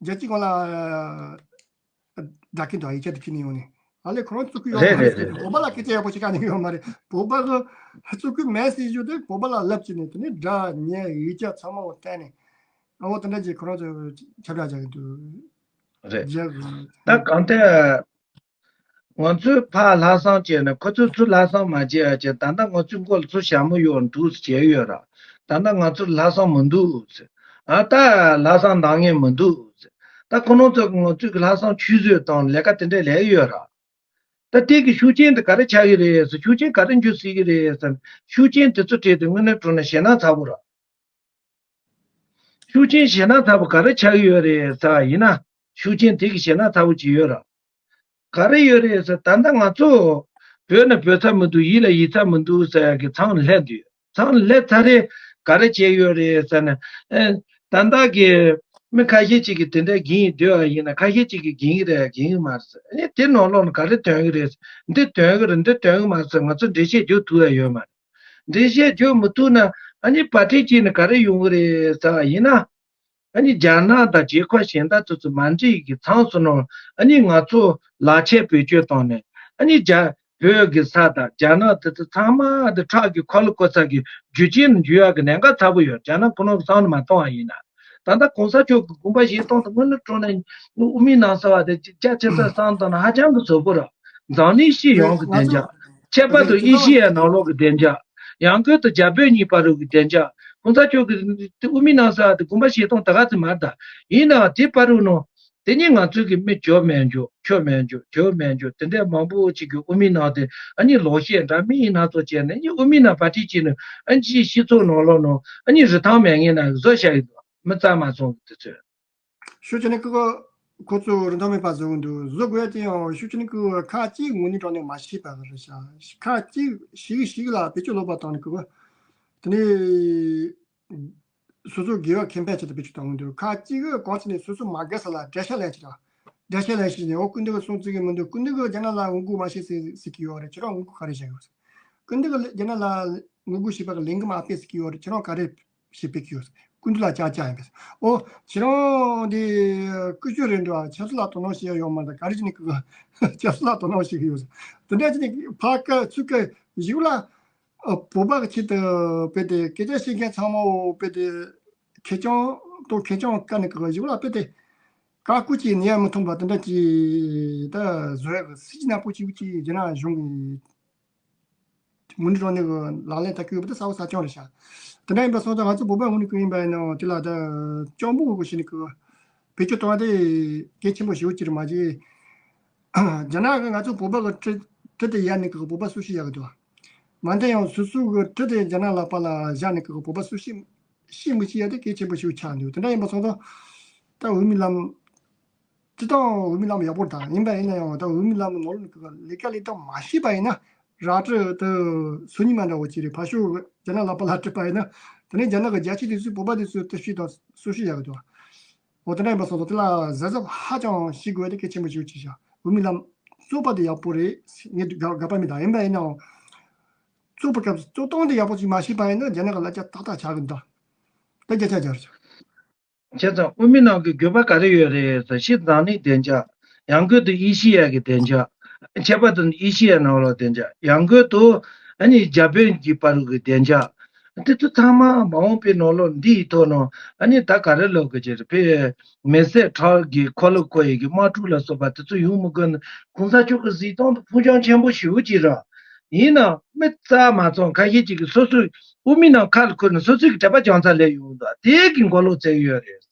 རྒྱལ་སྤྱིའི་སྒང་ལ་སྒྲ་སྐད་དང་ཡིག་ཆ་དེ་ཁྱེར་ནས་ཡོང་ནས། ཨ་ལས་ཁོ་རང་བཙུགས་ཀྱི་ཡོད་མ་རེད་ཟེར། བོད་པ་ལ་སྐད་ཆ་ཡག་པོ་བཤད་ག་ནས་ཡོད་མ་རེད། བོད་པ་གི་བཙུགས་ཀྱི་མེད་ཟེར་རྒྱུ་དེ་བོད་པ་ལ་ལབ་བྱས་ནས་དེ་ནས་སྒྲ་ཉན་ཡིག་ཆ་ཚང་མ་བསྟན་ནས། ཨ་འོ་དེ་འདྲ་ཅིག་ཁོ་རང་ཚོ་ཁྱབ་བསྒྲགས་རྒྱག་གི་འདུག་རེད། རྒྱག་གི་ད་གང་ལྟར་ང་ཚོས་ཕར་ལྷག་བསམ་བྱས་ནས་ཁོ་ཚོས་ཚུར་ལྷག་བསམ་མ་བྱས་ཡ་བྱས། ད་ལྟ་ང་ཚོའི་མགོ་ལ་ཚུར་ཞྭ་མོ་གཡོགས་འདུག་བྱས་ཡོད་ར། ད་ལྟ་ང་ཚོར་ལྷག་བསམ་མི་འདུག་ཟེར། ཨ་ད་ལྷག་བསམ་འདང་ངེས་མི་འདུག་ཟེར། ད་ཁོ་རང་ཚོ་ང་ཚོའི་གི་ལྷག་བསམ་ཆུད་ཟོས་བཏང་ལས་ཀ་དེ་འདྲ་ལས་ཡོད་ར། ད་དེ་གི་ཤུགས་རྐྱེན་དེ་ག་རེ་ཆགས་ཀྱི་རེད་ཟེར། ཤུགས་རྐྱེན་ག་རེ་འགྱུར་སྲིད་ཀྱི་རེད་ཟེར། ཤུགས་རྐྱེན་དེ་ཚོ་འཕྲད་དུས་དངོས་གནས་དྲང་གནས་ཞེད་སྣང་ཚ་པོ་ར། ཤུགས་རྐྱེན་ཞེད་སྣང་ཚ་པོ་ག་རེ་ཆགས་ཀྱི་ཡོད་རེད་ཟེར་བ་ཡིན་ན། ཤུགས་རྐྱེན་དེ་གི་ཞེད་སྣང་ཚ་པོ་ཅིག་ཡོད་ར། ག་རེ་ཡོད་རེད་ཟེར། ད་ལྟ་ང་ཚོ་བོད་ན་བོད་ཚབ་མི་འདུག་ཡིད་ལ་ཡིད་ཚབ་མི་འདུག་ཟེར་ཡ་གི་མཚམས་ལ་སླེབས་འདུག་མཚམས་ལ་སླེབས་ཚར་རེད། ག་རེ་བྱས་ཡོད་རེད་ཟེར་ན། ཨེ། ད་ལྟ་གི་མི་ཁ་ཤས་ཅིག་གིས་དེ་འདྲ་འགན་སྡོད་པ་ཡིན་ན། ཁ་ཤས་ཅིག་གིས་འགན་རེད་འགན་མ་རེད་ཟེར། ཨ་ནི་དེ་ནང་ལོགས་ནས་ག་རེ་དོན་གྱི་རེད། འདི་དོན་གྱི་རེད། འདི་དོན་གྱི་མ་རེད་ཟེར། ང་ཚོ་འགྲེལ་བཤད་རྒྱག་ཐུབ་ཡ་ཡོད་མ་རེད། འགྲེལ་བཤད་རྒྱག་མི་ཐུབ་ན་ཨ་ནི་བར་ཁྲིད་ཅིག་ནས་ག་རེ་ཡོང་གི་རེད་ཟེར་བ་ཡིན་ན། ཨ་ནི་རྒྱ་ནག་དང་རྒྱལ་ཁབ་གཞན་དག་དེ་ཚོ་མ་འགྲིག་གི་མཚམས་སུ་ནང་ཨ་ནི་ང་ཚོ་ལག་ཆས་བེད་སྤྱོད་བཏང་ནས། ཨ་ནི་རྒྱ་བོད་ཀྱི་ས་དང་རྒྱ་ནག་དེ་ཚོ་ཚང་མ་དེ་ཁྲག་གི་འཁོར་ལོ་བསྐོར་ས་གི་རྒྱུ་རྐྱེན་འགྱུར་ཡག་གི་གནད་འགག་ཚ་པོ་ཡོད། རྒྱ་ནག་ཁོ་རང་གི་བསམ་བློ་མ་གཏོང་བ་ཡིན་ན། ད་ལྟ་གོང་ས་མཆོག་གི་དགོངས་པ་བཞེས་སྟངས་དེ་དངོས་གནས་དྲང་གནས་དབུ་མའི་ལམ་ཟེར་བ་དེ་རྒྱ་ཆེ་ས་བསམ་བཏང་ན་ཧ་ཅང་གི་བཟོ་པོ་ར། འཛམ་གླིང་སྤྱི་ཡོངས་ཀྱི་བདེ་འཇགས། ཁྱད་པར་དུ་ཨེ་ཤི་ཡའི་ནང་ལོགས་ཀྱི་བདེ་འཇགས། ཡང་སྒོས་དུ་རྒྱ་བོད་གཉིས་བར་དུ་གྱི་བདེ་འཇགས། གོང་ས་མཆོག་གིས་དབུ་མའི་ལམ་ཟེར་བ་དེ་དགོངས་པ་བཞེས་སྟངས་ད་ག་ཚོད་མ་རེད་ད། ཡིན་ནའང་དེ་བར་དུ་ནང་དེ་ནས་ང་ཚོའི་གི་མི་འཇོ་མེད་འཇོ་ཆོ་མེད་འཇོ་འཇོ་མེད་འཇོ་དེ་འདྲའི་མང་པོ་ཅིག་གིས་དབུ་མའི་ལམ་དེ་ཨ་ནི་ལོག་བཤད་འདྲ་མི་ཡིན་སྣ་ཚོགས་བྱས་ནས། ཨ་ནི་དབུ་མའི་ལམ་བར་ཁྲིད་བྱས་ནས་ཨ་ནི་སྤྱི་སྤྱི་ཚོགས་ནང་ལོགས་ནང་ཨ་ནི་རིན་ཐང་མེད་མཁན་ན་བཟོ་བཞག་གི་འདུག་མི་རྩ་མ་སོང་གི་དེ་ཚོས། ཤོད་ཅི་ནི་ཀི་ཀོ། ཁོ་ཚོ་རིན་ཐང་མེད་པ་བཟོ་གི་འདུག་བཟོ་དགོས་ཡ་དེ་ཡང་ཤོད་ཅི་ནི་ཀི་ཀོ་ཁ་ཅིག་དངོས་གནས་དྲང་གནས་མ་ཤེས་པ་རེད་ཤག་ཁ་ཅིག་ཤིག་ཤིག་ལ་བེད་སྤྱོད་ལོག་པ་བཏང་ནི་ཀི་ཀོ། དེ་ནས་སོ་སོ་དགེ་བ་ཁེ་ཕན་ཆེད་དུ་བེད་སྤྱོད་གཏོང་གི་འདུག་ཁ་ཅིག་གིས་གང་ཅི་ནས་སོ་སོ་མ་དགའ་ས་ལ་འགྲེལ་བཤད་ལེན་ཅི་ལ། འགྲེལ་བཤད་ལེན་ཤེས་ནས། འོ་སྐུ་མདུན་གྱིས་གསུང་ཚུལ་གྱི་མི་འདུག་སྐུ་མདུན་གྱིས་རྒྱ་ནག་ལ་ངོ་རྒོལ་མ་བྱེད་ཟེར་ཟེར་གྱི་ཡོད་རེད། ཁྱེད་རང་ངོ་རྒོལ་ག་རེ་བྱེད་ཡོད། སྐུ་མདུན་གྱིས་རྒྱ་ནག་ལ་ངོ་རྒོལ་བྱེད་པ་གི་ལས་འགུལ་མ་སྤེལ་ཟེར་གྱི་ཡོད་རེད། ཁྱེད་རང་ག་རེ་བྱེད་ཕེབས་ཀྱི་ཡོད། སྐུ་མདུན་ལ་ཅག་ཅག་ཡིན་པས། ཨོ་ཁྱེད་རང་འདི་སྐུ་ཞབས་རེད་འདུག་ཨ། ཆབ་སྲིད་ལ་དོ་སྣང་བྱེད་ཡ་ཡོད་མ་རེད། ག་རེ་བྱས་ནས་ཁོ་ཆབ་སྲིད་ལ་དོ་སྣང་བྱེད་ཀྱི་ཡོད། དེ་འདྲ་བྱས་ནས་ཕ་སྐད་ཚུར་སྐད་གཞུག་ལ་ཨ་བོད་པ་གི་ཆེད་དུ་དཔེ་དེ་སྐད་ཆ་བཤད་མཁན་ཚང་མ་འོ་དཔེ་དེ་ཁེར་རྐྱང་དང་ཁེར་རྐྱང་བཀར་ནས་གི་གཞུག་ལ་དཔེ་དེ་བཀའ་བཀོད་ཀྱིས་ནད་མི་ཐོན་པ་དེ་འདྲ་ཅིག་ད་བཟོ་ཡ་གི་སྲིད་ཇུས་ནག་པོ་ཅིག་ཅིག་རྒྱ་ནག་གཞུང་གིས་དངོས་གནས་དྲང་གནས་གི་ལག་ལེན་བསྟར་གྱི་ཡོད་པ་དེ་གསལ་པོ་གསལ་རྐྱང་རེད་ཤག་དེ་འདྲ་ཡིན་པ་སོང་ཙང་ང་ཚོ་བོད་པ་དངོས་གནས་ཀྱི་ཡིན་པ་ཡིན་ནའང་དེ་ལ་ད་སྤྱང་པོ་དགོས་དགོས་བྱས་ནས་གི་བེད་སྤྱོད་གཏོང་བ་དེ་གལ་ཆེན་པོ་ཞེ་པོ་ཅིག་རེད་མ་གཞི། རྒྱ་ནག་གིས་ང་ཚོ་བོད་པ་གི་གྲི་གྲི་དེ་གཡར་ནས་གི་བོད་པ་སྲོག་ཤིང་གཡར་གི་འདུག་མ་འདྲ་ཡང་སོ་སོ་གི་གྲི་དེ་རྒྱ་ནག་ལག་པ་ལ་བཞག་ནས་གི་བོད་པ་སྲོག་ཤིང་ཤི་མི་ཤི་ཡ་དེ་གལ་ཆེན་པོ་ཞིག་ཆགས་འདུག་དེ་འདྲ་ཡིན་པ་སོང་ཙང་ད་དབུ་མའི་ལམ་སྤྱིར་བཏང་དབུ་མའི་ལམ་ཡག་པོ་དང་ཡིན་པ་ཡིན་ན་ཡང་ད་དབུ་མའི་ལམ་ནང་ལོགས་ཀྱི་ལས་ཀ་ལས་སྟངས་མ་ཤེས་པ་ཡིན་ན་ར་སྤྲོད་དུ་སུ་གཉིས་མ་འདྲ་བོ་ཅིག་རེད། ཕར་ཕྱོགས་རྒྱ་ནག་ལག་པ་ལ་སྤྲད་པ་ཡིན་ན་དེ་ནས་རྒྱ་ནག་གི་རྒྱལ་སྤྱི་དེ་ཚོས་བོད་པ་དེ་ཚོའི་བརྟུལ་ཞུགས་དང་གསོལ་ཞུགས་ཡག་གི་འདུག་འོ་དེ་འདྲ་ཡིན་པ་སོང་ཙང་དེ་ལ་གཟབ་གཟབ་ཧ་ཅང་བྱེད་དགོས་ཡ་དེ་གལ་ཆེན་པོ་ཞིག་ཅིག་བྱ། དབུ་མའི་ལམ་རྩོད་པ་དེ་ཡག་པོ་རེད། ངས་དགག་དགག་པ་མེད། ད་ཡིན་པ་ཡིན་ནའང་རྩོད་པ་སྐབས་རྩོད་སྟངས་དེ་ཡག་པོ་ཅིག་མ་ཤེས་པ་ཡིན་ན་རྒྱ་ནག་གི་ལ་རྒྱ་ཏག་ཏག་ཆགས་གི་འདུག་ད་བརྒྱ་ཆ་བརྒྱ་རེད། བྱས་ཙང་དབུ་མའི་ལམ་གྱི་དགོས་པ་ག་རེ་ཡོད་རེད་ཟེར། སྤྱིར་འཛམ་གླིང་བདེ་འཇགས། ཡང་སྒོས་དུ་ཨེ་ཤི་ཡ་གི་བདེ་འཇགས། ཁྱད་པར་དུ་ཨེ་ཤི་ཡའི་ནང་ལོགས་བདེ་འཇགས། ཡང་སྒོས་དུ་ཨ་ནི་རྒྱ་བོད་ཀྱི་བར་གྱི་བདེ་འཇགས། དེ་ཚོ་ཚང་མ་མ་འོངས་པའི་ནང་ལོགས་འདི་ཡི་ཐོག་ནང་ཨ་ནི་ད་ག་རེ་ལབ་དགོས་ཀྱི་རེད། དཔེ་མེ་བསྲེགས་ཁྲག་གི་འཁོར་ལོ་བསྐོར་ཡས་ཀྱི་དམག་འཁྲུག་ལ་སོགས་པ་དེ་ཚོ་ཡོང་མི་དགོས་ན་གོང་ས་མཆོག་གི་གཟིགས་སྟངས་དེ་ཕུགས་རྒྱང་ཆེན་པོ་ཞེ་པོ་ཅིག་རེད། ཡིན་ནའང་མི་རྩ་མ་ཚང་ཁ་ཤས་ཅིག་གིས་སོ་སོའི་ དབུ་མའི་ནང་ཁ་ལ་ཁུར་ནས་སོ་སོའི་གི་དྲེག་པ་རྒྱག་ཚར་ལས་ཡོང་འདུག་དེ་གི་མགོ་ལོག་བཙལ་གི་ཡོད་རེད།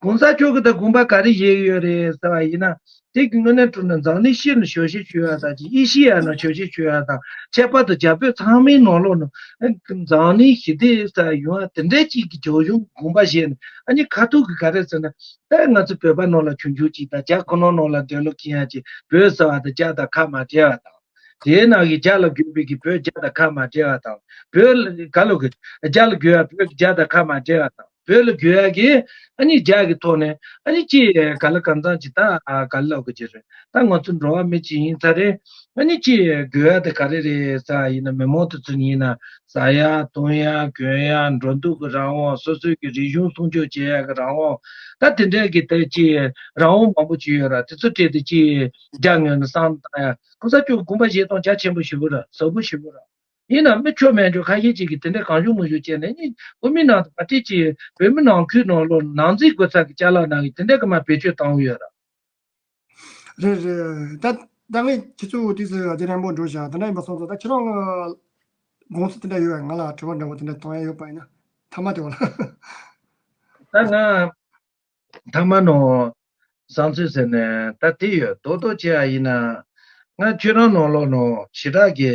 གོང་ས་མཆོག་གིས་ད་དགོངས་པ་ག་རེ་བཞེས་ཀྱི་ཡོད་རེད་ཟེར་བ་ཡིན་ན། དེ་གི་དངོས་གནས་དྲང་གནས་འཛམ་གླིང་སྤྱི་ནང་ཞབས་ཕྱི་ཞུ་ཡ་དང་ཅིག་ཨེ་ཤི་ཡ་ནང་ཞབས་ཕྱི་ཞུ་ཡ་དང་ཁྱད་པར་དུ་རྒྱ་བོད་ཚང་མའི་ནང་ལོགས་ནང་འཛམ་གླིང་ཞི་བདེ་ཟེར་ཡོང་བ་དེ་འདྲའི་ཅིག་གི་རྒྱབ་ལྗོངས་དགོངས་པ་བཞེས་ནས། ཨ་ནི་ཁ་ཐུག་གི་ག་རེ་ཟེར་ན། ད་ང་ཚོ་བོད་པ་ནང་ལ་ཆུང་ཆུང་ཅིག་དང་རྒྱ་ཁོ་ནའི་ནང་ལ་འདོད་བློ་ཁེངས་ཡ་ཅིག་བོད་ཟེར་བ་དང་རྒྱ་དང་ཁ་མ་བྲལ་བ་དང་། དེའི་ནང་གི་རྒྱ་ལ་དགོས་པའི་གི་བོད་རྒྱ་དང་ཁ་མ་བྲལ་བ་དང་། བོད་ལ་ག་ལ་དགོས། རྒྱ་ལ་དགོས་ཡ་བོད་རྒྱ་དང་ཁ་མ་བྲལ་བ་དང་། བོད་ལ་དགོས་ཡ་གི་ཨ་ནི་རྒྱ་གི་ཐོག་ནས་ཨ་ནི་ཅི་ག་ལ་གང་འཚམ་ཅིག་ད་ག་ལ་ལབ་དགོས་ཀྱི་རེད། ད་ང་ཚོ་འགྲོ་བ་མི་ཅིག་ཡིན་ཚར་རེད། ཨ་ནི་ཅི་དགོས་ཡ་དེ་ག་རེ་རེད་ཟེར་ཡིན་ན། མི་མང་དེ་ཚོ་ཡིན་ན་ཟ་ཡ་འཐུང་ཡ་གྱོན་ཡ་འགྲོ་འདུག་གི་རང་དབང་། སོ་སོའི་གི་རིག་གཞུང་སྲུང་སྐྱོབ་བྱེད་ཡ་གི་རང་དབང་། ད་དེ་འདྲའི་གི་དེ་ཅི་རང་དབང་མང་པོ་ཅིག་ཡོད་ར། དེ་ཚོ་སྤྲད་དེ་ཅི་རྒྱ་ངོས་ནས་བསམ་བཏང་ཡ། གོང་ས་མཆོག་དགོངས་པ་བཞེས་སྟངས་རྒྱ་ཆེན་པོ་ཞེ་པོ་ར། ཟབ་པོ་ཞེ་པོ་ར། ཡིན་ནའང་མི་ཆོ་མེད་འགྲོ་ཁ་ཤས་ཅིག་གིས་དེ་འདྲའི་གང་བྱུང་མང་བྱུང་བྱས་ནས་ནི་བོད་མི་ནང་དུ་མ་སྤྲད་ཅིག་བོད་མི་ནང་ཁུལ་ནང་ལོགས་ནང་འཛིང་དགོས་ཚར་གི་ཅ་ལག་ནང་གི་དེ་འདྲའི་གི་མ་བེད་སྤྱོད་བཏང་ཡོད་ར། རེད་རེད། ད་ད་ངས་ཁྱེད་ཚོ་དུས་སུ་རྒྱ་རན་པོ་འགྲོ་བཞག་དེ་འདྲ་ཡིན་པ་སོང་ཙང་། ད་ཁྱེད་རང་དགོངས་ཚུལ་དེ་འདྲ་ཡོད་པས། ང་ལ་དྲི་བ་འདྲ་བོ་དེ་འདྲ་གཏོང་ཡ་ཡོད་པ་ཡིན་ན། ཐ་མ་དེ་བ་ལ། ད་ང་ཐ་མ་ནོ་བསམ་ཚུལ་ཟེར་ནས་ད་དེ་ཡོད། རྡོག་རྡོག་བྱས་པ་ཡིན་ན། ང་ཁྱོད་རང་ནང་ལོགས་ནང་ཞེ་དྲག་གི་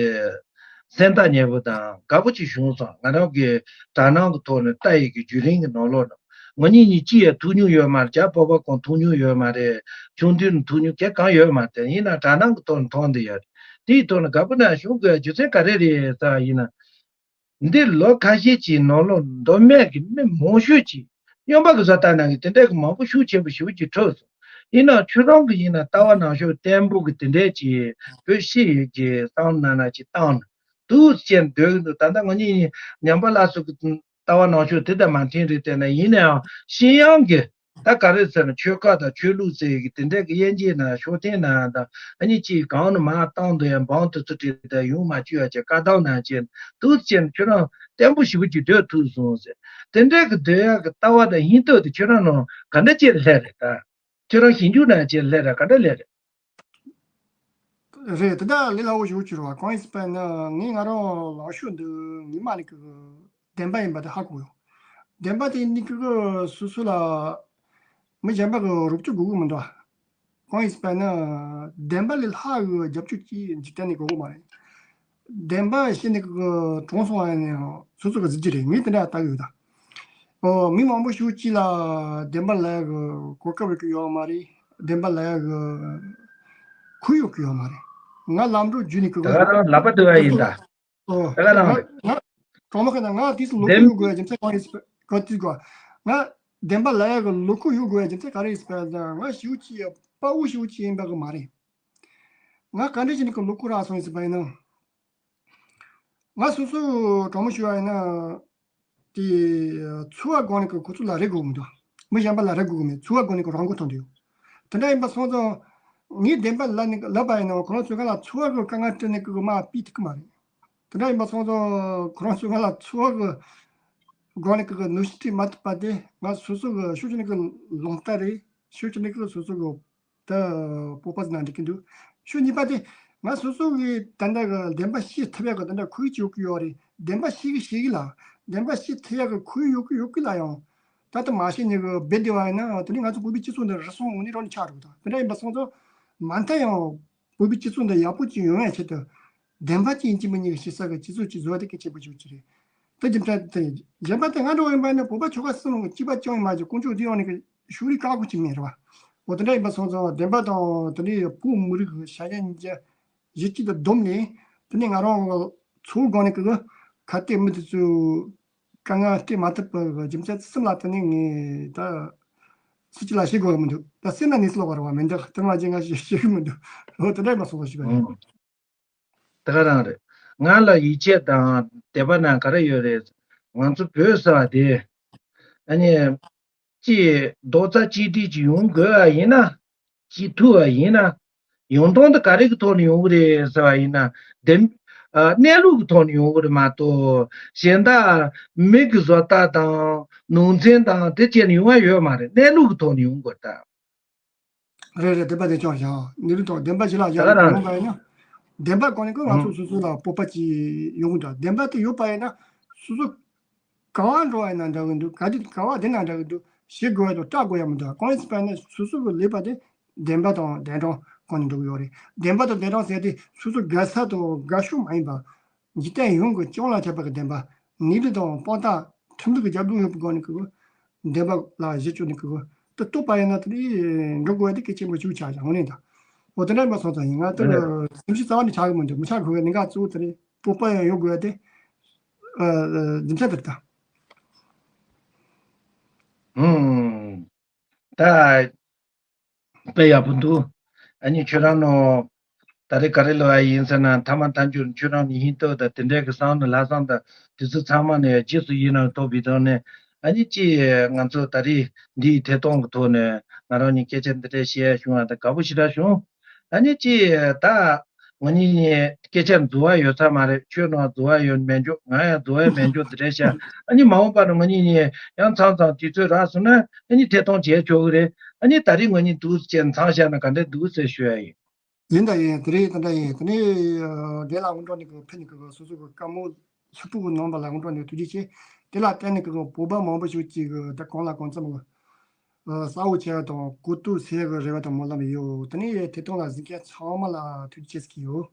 སེམས་ཐག་ཉེ་པོ་དང་དགའ་པོ་ཅིག་བྱུང་སོང་། ང་རང་གི་དྲ་སྣང་གི་ཐོག་ནས་ལྟ་ཡི་གི་བརྒྱུད་རིམ་གི་ནང་ལོགས་ནང་། ང་གཉིས་གཉིས་ཅི་ཡང་ཐུག་མྱོང་ཡོད་མ་རེད། རྒྱ་བོད་པ་གང་ཐུག་མྱོང་ཡོད་མ་རེད། ཆུང་དུས་ནས་ཐུག་མྱོང་གང་ཡང་ཡོད་མ་རེད། ཡིན་ན་དྲ་སྣང་གི་ཐོག་ནས་མཐོང་བསྡད་ཡོད་རེད། དེའི་ཐོག་ནས་དགའ་པོ་ན་བྱུང་དགོས་རྒྱུ་མཚན་ག་རེ་རེད་ཟེར་བ་ཡིན་ན། འདི་ལོ་ཁ་ཤས་ཀྱི་ནང་ལོགས་མདོ་སྨད་ཀྱི་མི་མང་ཤོས་ཀྱིས་སྨྱོན་པ་གི་བཟོ་ལྟ་གནང་གི་དེ་འདྲ་གི་མང་པོ་ཤུགས་ཆེན་པོ་ཞེ་པོ་ཅིག་འཕྲོད་སོང་། ཡིན་ནའང་ཁྱོད་རང་གི་ཡིན་ན་ལྟ་བ་ནང་ཤོག་བརྟན་པོ་གི་དེ་འདྲས་ཀྱི་བོད་ཤི་ཡོད་ཀྱི་བསམ་ན་ན་ཅིག་བཏང་ནས་འདུག་ཅེས་འདོད་གི་འདུག་ད་ལྟ་ང་གཉིས་ཉམས་པ་སླར་གསོ་གི་ལྟ་བ་ནང་ཤོག་དེ་ལྟར་མ་མཐུན་རེད། དེ་ན་ཡིན་ནའང་ཤི་ཡང་གི་ད་ག་རེ་ཟེར་ན། ཆོལ་ཁ་དང་ཆོས་ལུགས་ཟེར་གི་དེ་འདྲ་གི་དབྱེ་འབྱེད་ན་ཤོག་ཐེངས་ན་དང་ཨ་ནི་ཅིག་གང་ནས་མར་བཏང་འདུག་ཡང་འབངས་དེ་ཚོ་བྲིས་ཏེ་ཡོང་མ་བཅུག་ཡ་ཅེས་བཀའ་བཏང་གནང་བྱས་འདུག་ཅེས་ཁྱོད་རང་བརྟན་པོ་ཞེ་པོ་ཅིག་སྡོད་ཐུབ་སོང་ཟེར། དེ་འདྲ་གི་སྡོད་ཡ་གི་ལྟ་བ་དང་ཡིན་སྟོབས་དེ་ཁྱོད་རང་ནང་ག་འདྲ་ཅིག་སླེབས་རེད། ད་ཁྱོད་རང་ཞིབ་འཇུག་གནང་བྱས་སླེབས་ར་ག་འདྲ་སླེབས་རེད། རེད། དེ་འདྲ་ལས་སླ་བོ་ཞིག་གྱུར་བ་གང་ཡིན་ཟེར་བ་ན། ངས་ང་རང་ལངས་ཕྱོགས་འདི་ཉི་མ་ནས་གི་བདེན་པ་ཡིན་པ་དེ་ཧ་གོ་ཡོད། བདེན་པ་དེ་ནི་གི་སོ་སོ་ལ་མི་གཞན་པ་གི་རོབ་ཅོ་དགོས་གི་མི་འདུག་གང་ཡིན་ཟེར་བ་ན་བདེན་པ་ལས་ལྷག་གི་རྒྱབ་སྐྱོར་ཅིག་འཇིག་རྟེན་ནས་དགོས་གི་མ་རེད། བདེན་པ་བཤད་ནས་གི་གྲོངས་སོང་བ་ཡིན་ན་ཡང་སོ་སོ་གི་གཟི་བརྗིད་རེད། ངས་དེ་འདྲ་ལྟ་གི་ཡོད་ད། ཨོ། མི་མང་པོ་ཞིག་ཅིག་ལ་བདེན་པ་ལབ་ཡ་གི་གོ་སྐབས་ཡོད་གི་ཡོད་མ་རེད། བདེན་པ་ལབ་ཡ་གི་ཁུར་ཡོད་གི་ཡོད་མ་རེད། ང་ལམ་འགྲོ་བརྒྱུད་ནས་གི་ད་ག་རང་ལབ་པ་འདུག་ཨ་ཡིན་ད། ཨོ། ད་ག་རང་ང་རེད། ང་གྲོགས་མོ་ཁ་ན་ང་དེ་ཚོ་ལོ་ཁུག་བདེན་ཡོད་དགོས་ཡ་རྒྱུ་མཚན་གང་ཡིན་ཟེར་བ་ག་དུས་གོ་ང་བདེན་པ་ལབ་ཡ་གི་ལོ་ཁུག་ཡོད་དགོས་ཡ་རྒྱུ་མཚན་ག་རེ་ཡིན་ཟེར་བ་ད་ང་ཞིག་ཅིག་དཔའ་བོ་ཞིག་ཅིག་ཡིན་པ་གི་མ་རེད། ང་ག་འདྲ་བྱས་ནས་གི་ལོ་ཁུག་རག་སོང་ཡིན་ཟེར་བ་ཡིན་ན། ང་སོ་སོ་གྲོགས་མོ་ཞུ་བ་ཡིན་ན། དེ་འཚོ་བ་སྒང་ནས་ཀྱི་ཁོ་ཚོ་ལ་རེ་དགོས་མི་འདུག་མི་གཞན་པ་ལ་རེ་དགོས་ཀྱི་མེད། འཚོ་བ་སྒང་ནས་ཀྱི་རང་མགོ་ཐོན་འདུག་དེ་འདྲ་ཡིན་པ་སོང་ཙང་། ངས་བདེན་པ་ལབ་ནས་ལབ་པ་ཡིན་ན་ཁོ་རང་ཚོས་ང་ལ་འཚོ་བ་གི་དཀའ་ངལ་སྤྲད་ནས་ཀྱི་མར་ཕུད་ཐུབ་ཀྱི་མ་རེད། དེ་འདྲ་ཡིན་པ་སོང་ཙང་ཁོ་རང་ཚོས་ང་ལ་འཚོ་བ་གི་སྒང་ནས་ཀྱི་ནོར་ཤུགས་སྤྲད་མ་ཐུབ་པ་དེ་ང་སོ་སོ་གི་ཤུགས་ཆེ་ནས་ཀྱི་ལོང་རྟགས་རེད། ཤུགས་ཆེ་ནས་ཀྱི་སོ་སོ་གི་ད་སྤོབས་པ་ཟིན་ན་འགྲིག་གི་འདུག་ཤུགས་གཉིས་པ་དེ་ང་སོ་སོ་གི་ད་ལྟ་གི་བདེན་པ་བཤད་ཐུབ་ཡག་གི་ད་ལྟ་ཁོར་ཡུག་ཅིག་ཡོད་ཀྱི་ཡོད་རེད། བདེན་པ་བཤད་གི་བཤད་གི་ལ་བདེན་པ་བཤད་ཐུབ་ཡག་གི་ཁོར་ཡུག་ཡོད་ཀྱི་ཡོད་ཀྱི་ལ་ཡང་ད་ལྟ་མ་བཤད་ནས་གི་སྦས་བསྡད་པ་ཡིན་ན་དེ་ནི་ང་ཚོ་བོད་པའི་སྤྱི་ཚོགས་འདི་རུལ་སུངས་འོང་ནི་རང་ནས་ཆགས་འགྲོ་གི་འདུག་དེ་འདྲ་ཡིན་པ་སོང་ཙང་མ་མཐའ་ཡང་བོད་པའི་སྤྱི་ཚོགས་འདི་ཡག་པོ་ཅིག་ཡོང་ཡག་ཆེད་དུ། བདེན་པ་ཅན་གཅིག་མིན་གཉིས་ཀྱི་བྱེད་ས་གི་སྤྱི་ཚོགས་ཅིག་བཟོ་བ་དེ་གལ་ཆེན་པོ་ཞིག་ཅིག་རེད། དེ་རྒྱུ་མཚན་དེ་ཡིན། གཞན་པ་དེ་ང་འདྲ་བོ་ཡིན་པ་ནི་བོད་པ་ཆོལ་ཁ་གསུམ་གཅིག་པ་རྐྱང་ཡིན་མ་གཞི་དཀོན་མཆོག་འདི་ཡོང་ནས་གི་ཤུགས་རིག་བཀག་དགོས་ཀྱི་མེད་རེད་བ། འོ་དེ་འདྲ་ཡིན་པ་སོང་ཙང་བདེན་པ་དང་དེ་འདྲའི་བོད་མི་རིགས་ཀྱི་ཤ་ཡ་གཉིས་ཀ་གཞི་གཅིག་ཏུ་བསྡོམས་ནས་དེ་ནས་ང་རང་གི་ཚོའི་སྒང་ནས་གི་ག་སྟེ་མི་དེ་ཚོའི་དཀའ་ངལ་སྟེ་མ་ཐུབ་པའི་རྒྱུ་མཚན་གསུམ་ལ་དེ་ནས་ངས་ད་སུ་གཅིག་ལ་བཤད་དགོས་མི་འདུག་ད་སེམས་ན་ནས་སློག་པ་རེད་བ་མི་འདུག་དེ་མ་བྱས་ང་ཞིག་བཤད་གི་མི་འདུག་འོ་དེ་འདྲ་ཡིན་པ་སོང་ཙང་ཞུས་པ་ཡིན། ཨང་། དེ་ག་རང་རེད། ང་ལ་ཡིད་ཆེས་དང་དད་པ་ན་ག་རེ་ཡོད་རེད། ང་ཚོ་བོད་ཟེར་བ་དེ། ཨ་ནི། ཅིག་རྡོག་རྩ་གཅིག་སྒྲིལ་ཅིག་ཡོང་དགོས་པ་ཡིན་ན། ཅིག་ཐུབ་པ་ཡིན་ན། ཡོང་སྟངས་དེ་ག་རེ་གི་ཐོག་ནས་ཡོང་གི་རེད་ཟེར་བ་ཡིན་ན། དེ། ཨ། གནས་ལུགས་ཀྱི་ཐོག་ནས་ཡོང་གི་རེད་མ་གཏོགས། གཞན་དག་མི་གི་བཟོ་ལྟ་དང་ནང་ཚན་དང་དེ་བཅས་ནས་ཡོང་ཡ་ཡོད་མ་རེད། གནས་ལུགས་ཀྱི་ཐོག་ནས་ཡོང་དགོས་ད། རེད་རེད། བདེན་པ་དེ་ཅང་བཞག་ནི་རིགས་དང་བདེན་པ་ཞིག་ལ་ད་ག་རང་ཡོང་པ་ཡིན་ན། བདེན་པ་གང་ནས་གང་ང་ཚོ་སོ་སོ་ལ་སྤོབས་པ་ཅིག་ཡོང་གི་འདུག་བདེན་པ་དེ་ཡོད་པ་ཡིན་ན། སོ་སོ་ག་བ་འགྲོ་བ་ཡིན་ན་འདྲ་གི་འདུག་ག་དུས་ག་བ་བསྡད་ན་འདྲ་གི་འདུག་ཞེད་དགོས་ཡ་དང་སྐྲག་དགོས་ཡ་མི་འདུག་གང་ཡིན་ཟེར་བ་ན་སོ་སོ་གི་ལས་པ་དེ་བདེན་པ་དང་བདེན་དྲང་སྒང་ནས་འགྲོ་གི་ཡོད་རེད། བདེན་པ་དང་བདེན་དྲང་ཟེར་དེ་སོ་སོ་དགའ་ས་དང་དགའ་ཤོས་མ་ཡིན་པ། འཇིག་རྟེན་ཡོངས་ཀྱི་སྐྱོང་ལ་ཆགས་པ་གི་བདེན་པ། ནུས་ལུགས་དང་དཔང་རྟགས་ཁྲིམས་ལུགས་ཀྱི་རྒྱབ་ལྗོངས་ཡོད་པའི་སྒང་ནས་གི་བདེན་པ་ལ་གཞི་བཅོལ་ནས་གི་དེ་རྟོགས་པ་ཡིན་ན་དེ་འགྲོ་དགོས་ཡ་དེ་གལ་ཆེན་པོ་ཞིག་ཆགས་ཀྱང་དངོས་གནས་དང་། འོ་དེ་འདྲ་མ་སོང་ཙང་ཡིན་ང་དེ་ལ་སེམས་ཤུགས་རྩ་བ་ནས་ཆག་གི་མི་འདུག་མི་ཆག་དགོས་པའི་གནད་འགག་གཙོ་བོ་དེ་རེད། སྤོབས་པ་ཡང་ཡོད་དགོས་ཡ་དེ་རྒྱུ་མཚན་དེ་རེད་ད། ཧུམ། ད་དཔེ་ཡག་པོ་འདུག་ཨ་ནི་ཁྱོད་རང་ནོ། ད་རེས་ག་རེ་ལབ་ཡ་ཡིན་ཟེར་ན་མཐའ་མ་མཐའ་མཇུག་ཁྱོད་རང་ནི་ཧིན་ཏོ་དང་དེ་འདྲའི་གི་བསམ་བློ་ལྷག་བསམ་དང་དེ་ཚོ་ཚང་མ་ནས་རྗེས་སུ་ཡི་རང་ཐོབ་པའི་ཐོག་ནས་ཨ་ནི་ཅི་ང་ཚོ་ད་རེས་འདིའི་ཐད་གཏོང་གི་ཐོག་ནས་ང་རང་ནི་སྐད་ཆ་འདི་འདྲ་བཤད་ཡ་བྱུང་བ་དང་དགའ་པོ་ཞེ་དྲག་བྱུང་། ཨ་ནི་ཅི་ད་ང་གཉིས་ནི་སྐད་ཆ་འཛུལ་བ་ཡོད་ས་མ་རེད། ཁྱོད་ནང་འཛུལ་བ་ཡོད་མེད་འཇོག་ང་ཡང་འཛུལ་བ་ཡོད་མེད་འཇོག་འདི་འདྲ་བཤད། ཨ་ནི་མ་འོངས་པ་ནང་ང་གཉིས་ནི་ཡང་མཚམས་མཚམས་དུས་ཚོད་རག་སོང་ན་ཨ་ནི་ཐད་གཏོང་བྱས་ཆོག་གི་རེད། ཨ་ནི་ད་རེས་ང་གཉིས་འདུག་ཅེས་མཚམས་བཞག་ན་ག་འདྲ་འདུག་ཟེར་ཞུ་ཡ་ཡིན། ཡིན་ད་ཡིན་དེ་རེད་ད་འདྲ་ཡིན་དེ་ནས་དེ་ལ་དངོས་གྲུབ་ནི་གི་ཕན་ནི་གི་སོ་སོ་གི་བཀའ་མོལ་ལྷུག་པོ་གི་གནང་བ་ལ་དངོས་གྲུབ་ནི་ཐུགས་རྗེ་ཆེ། དེ་ལ་བརྟེན་ནས་གི་བོད་པ་མང་པོ་ཞིག་ཅིག་གི་ད་གང་ལ་གང་འཚམ་གི་གསལ་བོ་ཆེ་བ་དང་གོ་རྟོགས་ཟེར་གི་རེ་བ་དང་སྨོན་ལམ་ཡོད། དེ་ནས་དེ་དོན་ལ་གཟིགས་མཁན་ཚང་མ་ལ་ཐུགས་རྗེ་ཆེ་ཟེར་གི་ཡོད།